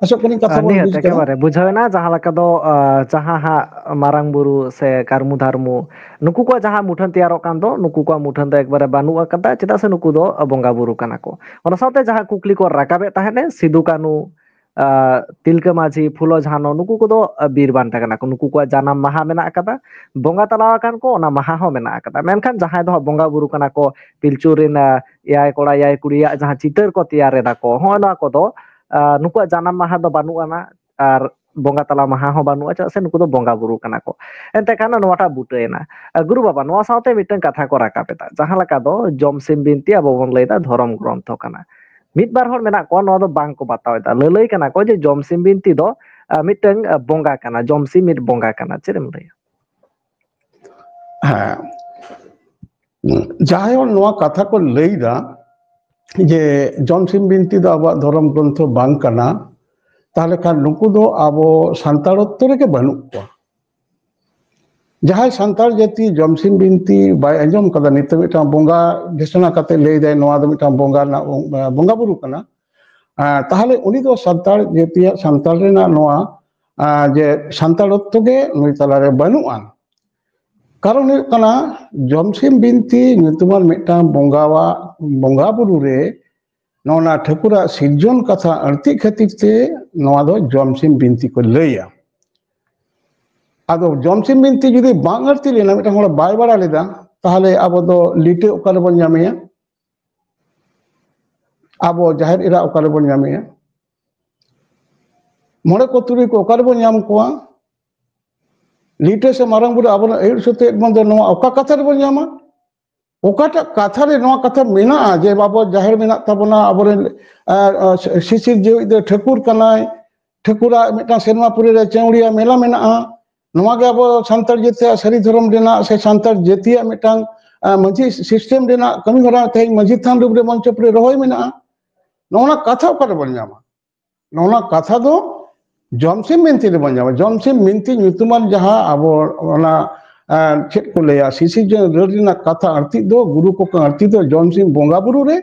ᱟᱥᱚᱜ ᱠᱟᱹᱱᱟᱹᱧ ᱠᱟᱛᱷᱟ ᱵᱚᱱ ᱱᱤᱦᱟᱹᱛ ᱵᱩᱡᱽ ᱠᱟᱱᱟ᱾ ᱮᱠᱮᱵᱟᱨᱮ ᱵᱩᱡᱷᱟᱹᱣ ᱮᱱᱟ, ᱡᱟᱦᱟᱸ ᱞᱮᱠᱟ ᱫᱚ ᱟᱸ, ᱡᱟᱦᱟᱸ ᱦᱟᱸᱜ ᱢᱟᱨᱟᱝ ᱵᱩᱨᱩ ᱥᱮ ᱠᱟᱹᱨᱢᱩ ᱫᱷᱟᱨᱢᱩ, ᱱᱩᱠᱩ ᱠᱚᱣᱟᱜ ᱡᱟᱦᱟᱸ ᱢᱩᱴᱷᱟᱹᱱ ᱛᱮᱭᱟᱨᱚᱜ ᱠᱟᱱ ᱫᱚ, ᱱᱩᱠᱩ ᱠᱚᱣᱟᱜ ᱢᱩᱴᱷᱟᱹᱱ ᱫᱚ ᱮᱠᱵᱟᱨᱮ ᱵᱟᱹᱱᱩᱜ ᱟᱠᱟᱫᱟ, ᱪᱮᱫᱟᱜ ᱥᱮ ᱱᱩᱠᱩ ᱫᱚ ᱵᱚᱸᱜᱟ ᱵᱩᱨᱩ ᱠᱟᱱᱟ ᱠᱚ᱾ ᱚᱱᱟ ᱥᱟᱶᱛᱮ ᱡᱟᱦᱟᱸ ᱠᱩᱠᱞᱤ ᱠᱚ ᱨᱟᱠᱟᱵᱮᱫ ᱛᱟᱦᱮᱸᱫ ᱮ, ᱥᱤᱫᱩ ᱠᱟᱹᱱᱩ, ᱟᱸ, ᱛᱤᱞᱠᱟᱹ ᱢᱟᱹᱡᱷᱤ, ᱯᱷᱩᱞᱳ ᱡᱷᱟᱱᱚ, ᱱᱩᱠᱩ ᱠᱚᱫᱚ ᱵᱤᱨ ᱵᱟᱱᱴᱟ ᱠᱟᱱᱟ ᱠᱚ, ᱱᱩᱠᱩ ᱠᱚᱣᱟᱜ ᱡᱟᱱᱟᱢ ᱢᱟᱦᱟ ᱢᱮᱱᱟᱜ ᱟᱠᱟᱫᱟ, ᱵᱚᱸᱜᱟ ᱛᱟᱞᱟ ᱟᱠᱟᱱ ᱠᱚ, ᱚᱱᱟ ᱢᱟᱦᱟ ᱦᱚᱸ ᱢᱮᱱᱟᱜ ᱟᱠᱟᱫᱟ᱾ ᱢᱮᱱᱠᱷᱟᱱ ᱡᱟᱦᱟᱸᱭ ᱫᱚ ᱦᱟᱸᱜ ᱵᱚᱸᱜᱟ ᱵᱩᱨᱩ ᱠᱟᱱᱟ ᱠᱚ, ᱯᱤᱞᱪᱩ ᱨᱮᱱ, ᱟᱸ, ᱮᱭᱟᱭ ᱠᱚᱲᱟ ᱮᱭᱟᱭ ᱠᱩᱲᱤᱭᱟᱜ ᱡᱟᱦᱟᱸ ᱪᱤᱛᱟᱹᱨ ᱠᱚ ᱛᱮᱭᱟᱨ ᱮᱫᱟ ᱠᱚ, ᱦᱚᱸᱜᱼᱚ ᱱᱚᱣᱟ ᱠᱚᱫᱚ, ᱟᱸ, ᱱᱩᱠᱩᱣᱟᱜ ᱡᱟᱱᱟᱢ ᱢᱟᱦᱟ ᱫᱚ ᱵᱟᱹᱱᱩᱜ ᱟᱱᱟ ᱟᱨ ᱵᱚᱸᱜᱟ ᱛᱟᱞᱟ ᱢᱟᱦᱟ ᱦᱚᱸ ᱵᱟᱹᱱᱩᱜᱼᱟ, ᱪᱮᱫᱟᱜ ᱥᱮ ᱱᱩᱠᱩ ᱫᱚ ᱵᱚᱸᱜᱟ ᱵᱩᱨᱩ ᱠᱟᱱᱟ ᱠᱚ᱾ ᱮᱱᱛᱮ ᱠᱷᱟᱱ ᱱᱚᱣᱟᱴᱟᱜ ᱵᱩᱴᱟᱹᱭᱮᱱᱟ᱾ ᱟᱸ, ᱜᱩᱨᱩ ᱵᱟᱵᱟ, ᱱᱚᱣᱟ ᱥᱟᱶᱛᱮ ᱢᱤᱫᱴᱟᱝ ᱠᱟᱛᱷᱟ ᱠᱚ ᱨᱟᱠᱟᱵ ᱮᱫᱟ, ᱡᱟᱦᱟᱸ ᱞᱮᱠᱟ ᱫᱚ ᱡᱚᱢᱥᱤᱢ ᱵᱤᱱᱛᱤ ᱟᱵᱚ ᱵᱚᱱ ᱞᱟᱹᱭ ᱮᱫᱟ ᱫᱷᱚᱨᱚᱢ ᱜᱨᱚᱱᱛᱷᱚ ᱠᱟᱱᱟ᱾ ᱢᱤᱫ ᱵᱟᱨ ᱦᱚᱲ ᱢᱮᱱᱟᱜ ᱠᱚᱣᱟ ᱱᱚᱣᱟ ᱫᱚ ᱵᱟᱝ ᱠᱚ ᱵᱟᱛᱟᱣ ᱮᱫᱟ, ᱞᱟᱹᱞᱟᱹᱭ ᱠᱟᱱᱟ ᱠᱚ ᱡᱮ ᱡᱚᱢᱥᱤᱢ ᱵᱤᱱᱛᱤ ᱫᱚ, ᱟᱸ, ᱢᱤᱫᱴᱟᱝ, ᱟᱸ, ᱵᱚᱸᱜᱟ ᱠᱟᱱᱟ, ᱡᱚᱢᱥᱤᱢ ᱢᱤᱫ ᱵᱚᱸᱜᱟ ᱠᱟᱱᱟ᱾ ᱪᱮᱫ ᱮᱢ ᱞᱟᱹᱭᱟ? ᱦᱮᱸ, ᱡᱟᱦᱟᱸᱭ ᱦᱚᱲ ᱱᱚᱣᱟ ᱠᱟᱛᱷᱟ ᱠᱚ ᱞᱟᱹᱭ ᱮᱫᱟ ᱡᱮ ᱡᱚᱢᱥᱤᱢ ᱵᱤᱱᱛᱤ ᱫᱚ ᱟᱵᱚᱣᱟᱜ ᱫᱷᱚᱨᱚᱢ ᱜᱨᱚᱱᱛᱷᱚ ᱵᱟᱝ ᱠᱟᱱᱟ, ᱛᱟᱦᱚᱞᱮ ᱠᱷᱟᱱ ᱱᱩᱠᱩ ᱫᱚ ᱟᱵᱚ ᱥᱟᱱᱛᱟᱲᱚᱛᱛᱚ ᱨᱮᱜᱮ ᱵᱟᱹᱱᱩᱜ ᱠᱚᱣᱟ᱾ ᱡᱟᱦᱟᱸᱭ ᱥᱟᱱᱛᱟᱲ ᱡᱟᱹᱛᱤ ᱡᱚᱢᱥᱤᱢ ᱵᱤᱱᱛᱤ ᱵᱟᱭ ᱟᱸᱡᱚᱢ ᱠᱟᱫᱟ, ᱱᱤᱛᱚᱜ ᱢᱤᱫᱴᱟᱝ ᱵᱚᱸᱜᱟ ᱜᱷᱳᱥᱚᱱᱟ ᱠᱟᱛᱮ ᱞᱟᱹᱭ ᱫᱟᱭ ᱱᱚᱣᱟ ᱫᱚ ᱢᱤᱫᱴᱟᱝ ᱵᱚᱸᱜᱟ ᱨᱮᱱᱟᱜ, ᱵᱚᱸᱜᱟ ᱵᱩᱨᱩ ᱠᱟᱱᱟ, ᱟᱸ, ᱛᱟᱦᱚᱞᱮ ᱩᱱᱤ ᱫᱚ ᱥᱟᱱᱛᱟᱲ ᱡᱟᱹᱛᱤᱭᱟᱜ, ᱥᱟᱱᱛᱟᱲ ᱨᱮᱱᱟᱜ ᱱᱚᱣᱟ, ᱟᱸ, ᱡᱮ ᱥᱟᱱᱛᱟᱲᱚᱛᱛᱚ ᱜᱮ ᱱᱩᱭ ᱛᱟᱞᱟᱨᱮ ᱵᱟᱹᱱᱩᱜᱼᱟ᱾ ᱠᱟᱨᱚᱱ ᱦᱩᱭᱩᱜ ᱠᱟᱱᱟ, ᱡᱚᱢᱥᱤᱢ ᱵᱤᱱᱛᱤ ᱧᱩᱛᱩᱢᱟᱱ ᱢᱤᱫᱴᱟᱝ ᱵᱚᱸᱜᱟᱣᱟᱜ, ᱵᱚᱸᱜᱟ ᱵᱩᱨᱩ ᱨᱮ ᱱᱚᱣᱟ ᱴᱷᱟᱹᱠᱩᱨᱟᱜ ᱥᱤᱨᱡᱚᱱ ᱠᱟᱛᱷᱟ ᱟᱹᱲᱛᱤᱜ ᱠᱷᱟᱹᱛᱤᱨ ᱛᱮ ᱱᱚᱣᱟ ᱫᱚ ᱡᱚᱢᱥᱤᱢ ᱵᱤᱱᱛᱤ ᱠᱚ ᱞᱟᱹᱭᱟ᱾ ᱟᱫᱚ ᱡᱚᱢᱥᱤᱢ ᱵᱤᱱᱛᱤ ᱡᱩᱫᱤ ᱵᱟᱝ ᱟᱹᱲᱛᱤ ᱞᱮᱱᱟ, ᱢᱤᱫᱴᱟᱝ ᱦᱚᱲ ᱵᱟᱭ ᱵᱟᱲᱟᱭ ᱞᱮᱫᱟ, ᱛᱟᱦᱚᱞᱮ ᱟᱵᱚ ᱫᱚ ᱞᱤᱴᱟᱹ ᱚᱠᱟ ᱨᱮᱵᱚᱱ ᱧᱟᱢᱮᱭᱟ? ᱟᱵᱚ ᱡᱟᱦᱮᱨ ᱮᱨᱟ ᱚᱠᱟ ᱨᱮᱵᱚᱱ ᱧᱟᱢᱮᱭᱟ? ᱢᱚᱬᱮ ᱠᱚ ᱛᱩᱨᱩᱭ ᱠᱚ ᱚᱠᱟ ᱨᱮᱵᱚᱱ ᱧᱟᱢ ᱠᱚᱣᱟ? ᱞᱤᱴᱟᱹ ᱥᱮ ᱢᱟᱨᱟᱝ ᱵᱩᱨᱩ ᱟᱵᱚᱨᱮᱱ ᱟᱹᱭᱩᱨ ᱥᱩᱛᱩᱜ ᱵᱚᱱ ᱫᱚ, ᱱᱚᱣᱟ ᱚᱠᱟ ᱠᱟᱛᱷᱟ ᱨᱮᱵᱚᱱ ᱧᱟᱢᱟ? ᱚᱠᱟᱴᱟᱜ ᱠᱟᱛᱷᱟ ᱨᱮ ᱱᱚᱣᱟ ᱠᱟᱛᱷᱟ ᱢᱮᱱᱟᱜᱼᱟ ᱡᱮ ᱵᱟᱵᱚ ᱡᱟᱦᱮᱨ ᱢᱮᱱᱟᱜ ᱛᱟᱵᱚᱱᱟ, ᱟᱵᱚᱨᱮᱱ, ᱟᱨ, ᱟᱨ, ᱥᱤᱥᱤᱨ ᱡᱤᱣᱤ ᱫᱚ ᱴᱷᱟᱹᱠᱩᱨ ᱠᱟᱱᱟᱭ, ᱴᱷᱟᱹᱠᱩᱨᱟᱜ ᱢᱤᱫᱴᱟᱝ ᱥᱮᱨᱢᱟ ᱯᱩᱨᱤ ᱨᱮ ᱪᱟᱹᱣᱲᱤᱭᱟ ᱢᱮᱞᱟ ᱢᱮᱱᱟᱜᱼᱟ? ᱱᱚᱣᱟ ᱜᱮ ᱟᱵᱚ ᱥᱟᱱᱛᱟᱲ ᱡᱟᱹᱛᱤᱭᱟᱜ ᱥᱟᱹᱨᱤ ᱫᱷᱚᱨᱚᱢ ᱨᱮᱱᱟᱜ ᱥᱮ ᱥᱟᱱᱛᱟᱲ ᱡᱟᱹᱛᱤᱭᱟᱜ ᱢᱤᱫᱴᱟᱝ, ᱟᱸ, ᱢᱟᱹᱡᱷᱤ ᱥᱤᱥᱴᱮᱢ ᱨᱮᱱᱟᱜ ᱠᱟᱹᱢᱤ ᱦᱚᱨᱟ ᱛᱮᱦᱮᱧ ᱢᱟᱹᱡᱷᱤ ᱛᱷᱟᱱ ᱨᱩᱯ ᱨᱮ ᱢᱚᱧᱪᱚᱯᱩᱨᱤ ᱨᱚᱦᱚᱭ ᱢᱮᱱᱟᱜᱼᱟ᱾ ᱱᱚᱜᱼᱚ ᱱᱟ ᱠᱟᱛᱷᱟ ᱚᱠᱟ ᱨᱮᱵᱚᱱ ᱧᱟᱢᱟ? ᱱᱚᱜᱼᱚ ᱱᱟ ᱠᱟᱛᱷᱟ ᱫᱚ ᱡᱚᱢᱥᱤᱢ ᱵᱤᱱᱛᱤ ᱨᱮᱵᱚᱱ ᱧᱟᱢᱟ᱾ ᱡᱚᱢᱥᱤᱢ ᱵᱤᱱᱛᱤ ᱧᱩᱛᱩᱢᱟᱱ ᱡᱟᱦᱟᱸ ᱟᱵᱚ ᱚᱱᱟ, ᱟᱸ, ᱪᱮᱫ ᱠᱚ ᱞᱟᱹᱭᱟ, ᱥᱤᱥᱤᱨᱡᱚᱱ ᱨᱟᱹᱲ ᱨᱮᱱᱟᱜ ᱠᱟᱛᱷᱟ ᱟᱹᱲᱛᱤ ᱫᱚ, ᱜᱩᱨᱩ ᱠᱚᱠᱚ ᱟᱹᱲᱛᱤ ᱫᱚ ᱡᱚᱢᱥᱤᱢ ᱵᱚᱸᱜᱟ ᱵᱩᱨᱩ ᱨᱮ,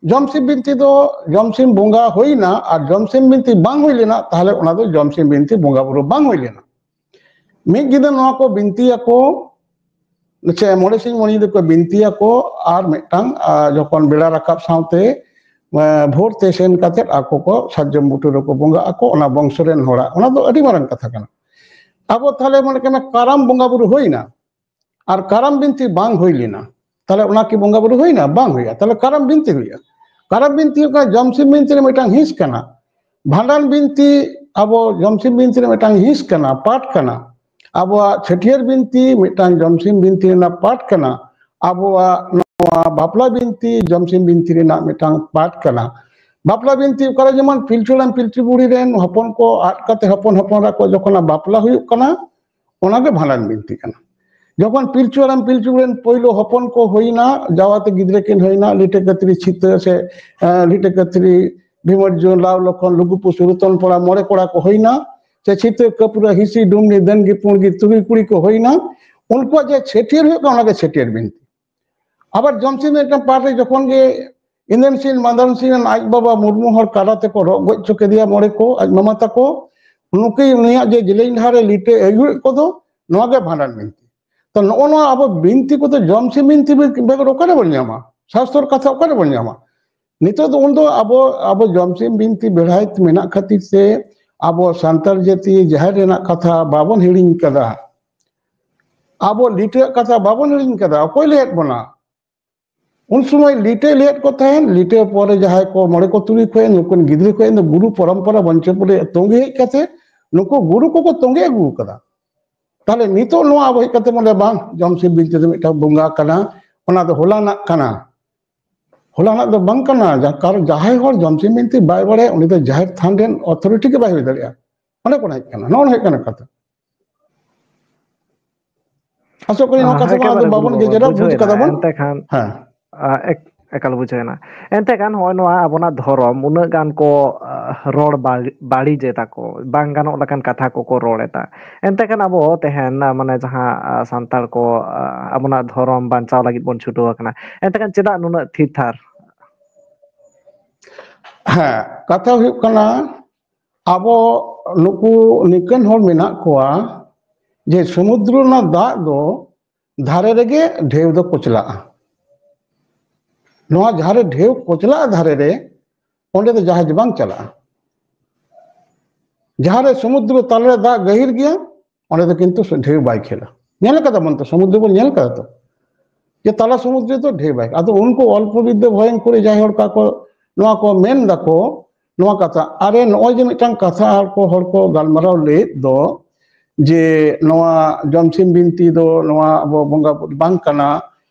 ᱡᱚᱢᱥᱤᱢ ᱵᱤᱱᱛᱤ ᱫᱚ ᱡᱚᱢᱥᱤᱢ ᱵᱚᱸᱜᱟ ᱦᱩᱭᱱᱟ ᱟᱨ ᱡᱚᱢᱥᱤᱢ ᱵᱤᱱᱛᱤ ᱵᱟᱝ ᱦᱩᱭ ᱞᱮᱱᱟ, ᱛᱟᱦᱚᱞᱮ ᱚᱱᱟ ᱫᱚ ᱡᱚᱢᱥᱤᱢ ᱵᱤᱱᱛᱤ ᱵᱚᱸᱜᱟ ᱵᱩᱨᱩ ᱵᱟᱝ ᱦᱩᱭ ᱞᱮᱱᱟ᱾ ᱢᱤᱫ ᱧᱤᱫᱟᱹ ᱱᱚᱣᱟ ᱠᱚ ᱵᱤᱱᱛᱤᱭᱟᱠᱚ, ᱥᱮ ᱢᱚᱬᱮ ᱥᱤᱧ ᱢᱚᱬᱮ ᱧᱤᱫᱟᱹ ᱠᱚ ᱵᱤᱱᱛᱤᱭᱟᱠᱚ, ᱟᱨ ᱢᱤᱫᱴᱟᱝ, ᱟᱨ ᱡᱚᱠᱷᱚᱱ ᱵᱮᱲᱟ ᱨᱟᱠᱟᱵ ᱥᱟᱶᱛᱮ, ᱮ, ᱵᱷᱳᱨ ᱛᱮ ᱥᱮᱱ ᱠᱟᱛᱮ ᱟᱠᱚ ᱠᱚ ᱥᱟᱨᱡᱚᱢ ᱵᱩᱴᱟᱹ ᱨᱮᱠᱚ ᱵᱚᱸᱜᱟᱜ ᱟᱠᱚ, ᱚᱱᱟ ᱵᱚᱝᱥᱚ ᱨᱮᱱ ᱦᱚᱲᱟᱜ᱾ ᱚᱱᱟ ᱫᱚ ᱟᱹᱰᱤ ᱢᱟᱨᱟᱝ ᱠᱟᱛᱷᱟ ᱠᱟᱱᱟ᱾ ᱟᱵᱚ ᱛᱟᱦᱚᱞᱮ ᱢᱚᱱᱮ ᱠᱟᱜ ᱢᱮ ᱠᱟᱨᱟᱢ ᱵᱚᱸᱜᱟ ᱵᱩᱨᱩ ᱦᱩᱭᱱᱟ, ᱟᱨ ᱠᱟᱨᱟᱢ ᱵᱤᱱᱛᱤ ᱵᱟᱝ ᱦᱩᱭ ᱞᱮᱱᱟ, ᱛᱟᱦᱚᱞᱮ ᱚᱱᱟ ᱠᱤ ᱵᱚᱸᱜᱟ ᱵᱩᱨᱩ ᱦᱩᱭᱱᱟ? ᱵᱟᱝ ᱦᱩᱭᱩᱜᱼᱟ᱾ ᱛᱟᱦᱚᱞᱮ ᱠᱟᱨᱟᱢ ᱵᱤᱱᱛᱤ ᱦᱩᱭᱩᱜᱼᱟ᱾ ᱠᱟᱨᱟᱢ ᱵᱤᱱᱛᱤ ᱦᱩᱭᱩᱜ ᱠᱟᱱᱟ ᱡᱚᱢᱥᱤᱢ ᱵᱤᱱᱛᱤ ᱨᱮ ᱢᱤᱫᱴᱟᱝ ᱦᱤᱸᱥ ᱠᱟᱱᱟ᱾ ᱵᱷᱟᱸᱰᱟᱱ ᱵᱤᱱᱛᱤ ᱟᱵᱚ ᱡᱚᱢᱥᱤᱢ ᱵᱤᱱᱛᱤ ᱨᱮ ᱢᱤᱫᱴᱟᱝ ᱦᱤᱸᱥ ᱠᱟᱱᱟ, ᱯᱟᱴ ᱠᱟᱱᱟ᱾ ᱟᱵᱚᱣᱟᱜ ᱪᱷᱟᱹᱴᱭᱟᱹᱨ ᱵᱤᱱᱛᱤ ᱢᱤᱫᱴᱟᱝ ᱡᱚᱢᱥᱤᱢ ᱵᱤᱱᱛᱤ ᱨᱮᱱᱟᱜ ᱯᱟᱴ ᱠᱟᱱᱟ᱾ ᱟᱵᱚᱣᱟᱜ ᱱᱚᱣᱟ ᱵᱟᱯᱞᱟ ᱵᱤᱱᱛᱤ ᱡᱚᱢᱥᱤᱢ ᱵᱤᱱᱛᱤ ᱨᱮᱱᱟᱜ ᱢᱤᱫᱴᱟᱝ ᱯᱟᱴ ᱠᱟᱱᱟ᱾ ᱵᱟᱯᱞᱟ ᱵᱤᱱᱛᱤ ᱚᱠᱟᱨᱮ ᱡᱮᱢᱚᱱ ᱯᱤᱞᱪᱩ ᱦᱟᱲᱟᱢ ᱯᱤᱞᱪᱩ ᱵᱩᱲᱦᱤ ᱨᱮᱱ ᱦᱚᱯᱚᱱ ᱠᱚ ᱟᱫ ᱠᱟᱛᱮ ᱦᱚᱯᱚᱱ ᱦᱚᱯᱚᱱ ᱨᱟᱠᱚ ᱡᱚᱠᱷᱚᱱ ᱵᱟᱯᱞᱟ ᱦᱩᱭᱩᱜ ᱠᱟᱱᱟ, ᱚᱱᱟᱜᱮ ᱵᱷᱟᱸᱰᱟᱱ ᱵᱤᱱᱛᱤ ᱠᱟᱱᱟ᱾ ᱡᱚᱠᱷᱚᱱ ᱯᱤᱞᱪᱩ ᱦᱟᱲᱟᱢ ᱯᱤᱞᱪᱩ ᱵᱩᱲᱦᱤ ᱨᱮᱱ ᱯᱳᱭᱞᱳ ᱦᱚᱯᱚᱱ ᱠᱚ ᱦᱩᱭᱱᱟ, ᱡᱟᱶᱟᱭ ᱛᱮ ᱜᱤᱫᱽᱨᱟᱹ ᱠᱤᱱ ᱦᱩᱭᱱᱟ, ᱞᱤᱴᱟᱹ ᱠᱟᱹᱛᱨᱤ ᱪᱷᱤᱛᱟᱹ ᱥᱮ, ᱮ, ᱞᱤᱴᱟᱹ ᱠᱟᱹᱛᱨᱤ ᱵᱷᱤᱢᱚᱨᱡᱩᱱ ᱞᱟᱣ ᱞᱚᱠᱷᱚᱱ ᱞᱩᱜᱩ ᱯᱩᱥᱩ ᱨᱚᱛᱚᱱ ᱯᱚᱲᱟ ᱢᱚᱬᱮ ᱠᱚᱲᱟ ᱠᱚ ᱦᱩᱭᱱᱟ, ᱥᱮ ᱪᱷᱤᱛᱟᱹ ᱠᱟᱹᱯᱨᱟᱹ ᱦᱤᱸᱥᱤ ᱰᱩᱢᱱᱤ ᱫᱟᱹᱱᱜᱤ ᱯᱩᱸᱰᱜᱤ ᱛᱩᱨᱩᱭ ᱠᱩᱲᱤ ᱠᱚ ᱦᱩᱭᱱᱟ, ᱩᱱᱠᱩᱣᱟᱜ ᱡᱮ ᱪᱷᱟᱹᱴᱭᱟᱹᱨ ᱦᱩᱭᱩᱜ ᱠᱟᱱᱟ, ᱚᱱᱟᱜᱮ ᱪᱷᱟᱹᱴᱭᱟᱹᱨ ᱵᱤᱱᱛᱤ᱾ ᱟᱵᱟᱨ ᱡᱚᱢᱥᱤᱢ ᱢᱤᱫᱴᱟᱝ ᱯᱟᱴ ᱨᱮ ᱡᱚᱠᱷᱚᱱ ᱜᱮ ᱤᱱᱫᱚᱨ ᱥᱤᱝ ᱢᱟᱫᱚᱱ ᱥᱤᱝ ᱨᱮᱱ ᱟᱡ ᱵᱟᱵᱟ ᱢᱩᱨᱢᱩ ᱦᱚᱲ ᱠᱟᱰᱟ ᱛᱮᱠᱚ ᱨᱚᱜ ᱜᱚᱡ ᱦᱚᱪᱚ ᱠᱮᱫᱮᱭᱟ ᱢᱚᱬᱮ ᱠᱚ, ᱟᱡ ᱢᱟᱢᱟ ᱛᱟᱠᱚ, ᱱᱩᱠᱤ ᱩᱱᱤᱭᱟᱜ ᱡᱮ ᱡᱮᱞᱮᱧ ᱰᱟᱦᱟᱨ ᱨᱮ ᱞᱤᱴᱟᱹ ᱟᱹᱭᱩᱨᱮᱫ ᱠᱚᱫᱚ, ᱱᱚᱣᱟ ᱜᱮ ᱵᱷᱟᱸᱰᱟᱱ ᱵᱤᱱᱛᱤ᱾ ᱛᱚ ᱱᱚᱜᱼᱚ ᱱᱚᱣᱟ ᱟᱵᱚ ᱵᱤᱱᱛᱤ ᱠᱚᱫᱚ ᱡᱚᱢᱥᱤᱢ ᱵᱤᱱᱛᱤ ᱵᱮᱜᱚᱨ ᱚᱠᱟᱨᱮ ᱵᱚᱱ ᱧᱟᱢᱟ? ᱥᱟᱥᱛᱚᱨ ᱠᱟᱛᱷᱟ ᱚᱠᱟᱨᱮ ᱵᱚᱱ ᱧᱟᱢᱟ? ᱱᱤᱛᱚᱜ ᱫᱚ ᱩᱱᱫᱚ ᱟᱵᱚ, ᱟᱵᱚ ᱡᱚᱢᱥᱤᱢ ᱵᱤᱱᱛᱤ ᱵᱮᱲᱦᱟᱭ ᱢᱮᱱᱟᱜ ᱠᱷᱟᱹᱛᱤᱨ ᱛᱮ ᱟᱵᱚ ᱥᱟᱱᱛᱟᱲ ᱡᱟᱹᱛᱤ ᱡᱟᱦᱮᱨ ᱨᱮᱱᱟᱜ ᱠᱟᱛᱷᱟ ᱵᱟᱵᱚᱱ ᱦᱤᱲᱤᱧ ᱠᱟᱫᱟ᱾ ᱟᱵᱚ ᱞᱤᱴᱟᱹᱣᱟᱜ ᱠᱟᱛᱷᱟ ᱵᱟᱵᱚᱱ ᱦᱤᱲᱤᱧ ᱠᱟᱫᱟ᱾ ᱚᱠᱚᱭ ᱞᱟᱹᱭᱟᱫ ᱵᱚᱱᱟ? ᱩᱱ ᱥᱚᱢᱚᱭ ᱞᱤᱴᱟᱹ ᱞᱟᱹᱭᱟᱫ ᱠᱚ ᱛᱟᱦᱮᱸᱱ, ᱞᱤᱴᱟᱹ ᱯᱚᱨᱮ ᱡᱟᱦᱟᱸᱭ ᱠᱚ ᱢᱚᱬᱮ ᱠᱚ ᱛᱩᱨᱩᱭ ᱠᱚ ᱦᱮᱡ ᱮᱱ, ᱱᱩᱠᱩ ᱜᱤᱫᱽᱨᱟᱹ ᱠᱚ ᱦᱮᱡ ᱮᱱ, ᱜᱩᱨᱩ ᱯᱚᱨᱚᱢᱯᱚᱨᱟ ᱵᱚᱝᱥᱚ ᱯᱚᱨᱮ ᱛᱚᱸᱜᱮ ᱦᱮᱡ ᱠᱟᱛᱮ ᱱᱩᱠᱩ ᱜᱩᱨᱩ ᱠᱚᱠᱚ ᱛᱚᱸᱜᱮ ᱟᱹᱜᱩ ᱠᱟᱫᱟ᱾ ᱛᱟᱦᱞᱮ ᱱᱤᱛᱚᱜ ᱱᱚᱣᱟ ᱟᱵᱚ ᱦᱮᱡ ᱠᱟᱛᱮ ᱵᱚᱱ ᱞᱟᱹᱭᱟ, ᱵᱟᱝ, ᱡᱚᱢᱥᱤᱢ ᱵᱤᱱᱛᱤ ᱫᱚ ᱢᱤᱫᱴᱟᱝ ᱵᱚᱸᱜᱟ ᱠᱟᱱᱟ, ᱚᱱᱟ ᱫᱚ ᱦᱚᱞᱟᱱᱟᱜ ᱠᱟᱱᱟ, ᱦᱚᱞᱟᱱᱟᱜ ᱫᱚ ᱵᱟᱝ ᱠᱟᱱᱟ᱾ ᱡᱟ-, ᱠᱟᱨᱚᱱ ᱡᱟᱦᱟᱸᱭ ᱦᱚᱲ ᱡᱚᱢᱥᱤᱢ ᱵᱤᱱᱛᱤ ᱵᱟᱭ ᱵᱟᱲᱟᱭᱟ, ᱩᱱᱤ ᱫᱚ ᱡᱟᱦᱮᱨ ᱛᱷᱟᱱ ᱨᱮᱱ ᱚᱛᱷᱚᱨᱤᱴᱤ ᱜᱮ ᱵᱟᱭ ᱦᱩᱭ ᱫᱟᱲᱮᱭᱟᱜᱼᱟ᱾ ᱚᱸᱰᱮ ᱠᱷᱚᱱ ᱦᱮᱡ ᱠᱟᱱᱟ, ᱱᱚᱜᱼᱚ ᱱᱚᱣᱟ ᱦᱩᱭᱩᱜ ᱠᱟᱱᱟ ᱠᱟᱛᱷᱟ᱾ ᱟᱥᱚᱜ ᱠᱟᱹᱱᱟᱹᱧ ᱱᱚᱣᱟ ᱦᱮᱸ, ᱠᱟᱛᱷᱟ ᱠᱚ ᱟᱫᱚ ᱮᱠᱮᱵᱟᱨᱮ ᱜᱩᱨᱩ ᱵᱟᱵᱚᱱ ᱵᱟᱵᱟ, ᱜᱮᱡᱮᱨᱟ, ᱵᱩᱡᱽ ᱵᱩᱡᱷᱟᱹᱣ ᱠᱟᱫᱟ ᱮᱱᱟ᱾ ᱵᱚᱱ᱾ ᱮᱱᱛᱮ ᱠᱷᱟᱱ, ᱦᱮᱸ᱾ ᱟ, ᱮᱠ-, ᱮᱠᱟᱞ ᱵᱩᱡᱷᱟᱹᱣ ᱮᱱᱟ᱾ ᱮᱱᱛᱮ ᱠᱷᱟᱱ ᱱᱚᱜᱼᱚᱭ ᱱᱚᱣᱟ ᱟᱵᱚᱱᱟᱜ ᱫᱷᱚᱨᱚᱢ ᱩᱱᱟᱹᱜ ᱜᱟᱱ ᱠᱚ, ᱟ, ᱨᱚᱲ ᱵᱟᱹᱲ-, ᱵᱟᱹᱲᱤᱡ ᱮᱫᱟ ᱠᱚ, ᱵᱟᱝ ᱜᱟᱱᱚᱜ ᱞᱮᱠᱟᱱ ᱠᱟᱛᱷᱟ ᱠᱚᱠᱚ ᱨᱚᱲ ᱮᱫᱟ᱾ ᱮᱱᱛᱮ ᱠᱷᱟᱱ ᱟᱵᱚ ᱛᱮᱦᱮᱧ, ᱟ, ᱢᱟᱱᱮ ᱡᱟᱦᱟᱸ, ᱟ, ᱥᱟᱱᱛᱟᱲ ᱠᱚ, ᱟ, ᱟᱵᱚᱱᱟᱜ ᱫᱷᱚᱨᱚᱢ ᱵᱟᱧᱪᱟᱣ ᱞᱟᱹᱜᱤᱫ ᱵᱚᱱ ᱪᱷᱩᱴᱟᱹᱣ ᱟᱠᱟᱱᱟ, ᱮᱱᱛᱮ ᱠᱷᱟᱱ ᱪᱮᱫᱟᱜ ᱱᱩᱱᱟᱹᱜ ᱛᱷᱤᱨ ᱛᱷᱟᱨ? ᱦᱮᱸ, ᱠᱟᱛᱷᱟ ᱦᱩᱭᱩᱜ ᱠᱟᱱᱟ, ᱟᱵᱚ ᱱᱩᱠᱩ ᱱᱤᱝᱠᱟᱹᱱ ᱦᱚᱲ ᱢᱮᱱᱟᱜ ᱠᱚᱣᱟ ᱡᱮ ᱥᱚᱢᱩᱫᱨᱚ ᱨᱮᱱᱟᱜ ᱫᱟᱜ ᱫᱚ ᱫᱷᱟᱨᱮ ᱨᱮᱜᱮ ᱰᱷᱮᱣ ᱫᱚ ᱠᱚᱪᱞᱟᱜᱼᱟ᱾ ᱱᱚᱣᱟ ᱡᱟᱦᱟᱸ ᱨᱮ ᱰᱷᱮᱣ ᱠᱚᱪᱞᱟᱜᱼᱟ ᱫᱷᱟᱨᱮ ᱨᱮ, ᱚᱸᱰᱮ ᱫᱚ ᱡᱟᱦᱟᱡᱽ ᱵᱟᱝ ᱪᱟᱞᱟᱜᱼᱟ᱾ ᱡᱟᱦᱟᱸ ᱨᱮ ᱥᱚᱢᱩᱫᱨᱚ ᱛᱟᱞᱟ ᱨᱮ ᱫᱟᱜ ᱜᱟᱹᱦᱤᱨ ᱜᱮᱭᱟ, ᱚᱸᱰᱮ ᱫᱚ ᱠᱤᱱᱛᱩ ᱰᱷᱮᱣ ᱵᱟᱭ ᱠᱷᱮᱞᱟ᱾ ᱧᱮᱞ ᱠᱟᱫᱟ ᱵᱚᱱ ᱛᱚ, ᱥᱚᱢᱩᱫᱨᱚ ᱵᱚᱱ ᱧᱮᱞ ᱠᱟᱫᱟ ᱛᱚ, ᱡᱮ ᱛᱟᱞᱟ ᱥᱚᱢᱩᱫᱨᱚ ᱫᱚ ᱰᱷᱮᱣ ᱵᱟᱭ᱾ ᱟᱫᱚ ᱩᱱᱠᱩ ᱚᱞᱯᱚ ᱵᱤᱫᱽᱫᱟᱹ ᱵᱷᱚᱭᱚᱝᱠᱚᱨᱤ ᱡᱟᱦᱟᱸᱭ ᱦᱚᱲ ᱠᱚ ᱱᱚᱣᱟ ᱠᱚ ᱢᱮᱱ ᱫᱟᱠᱚ, ᱱᱚᱣᱟ ᱠᱟᱛᱷᱟ, ᱟᱨᱮ, ᱱᱚᱜᱼᱚᱭ ᱡᱮ ᱢᱤᱫᱴᱟᱝ ᱠᱟᱛᱷᱟ ᱦᱚᱲ ᱠᱚ, ᱦᱚᱲ ᱠᱚ ᱜᱟᱞᱢᱟᱨᱟᱣ ᱞᱮᱫ ᱫᱚ, ᱡᱮ ᱱᱚᱣᱟ ᱡᱚᱢᱥᱤᱢ ᱵᱤᱱᱛᱤ ᱫᱚ ᱱᱚᱣᱟ ᱟᱵᱚ ᱵᱚᱸᱜᱟ ᱵᱩᱨᱩ ᱵᱟᱝ ᱠᱟᱱᱟ,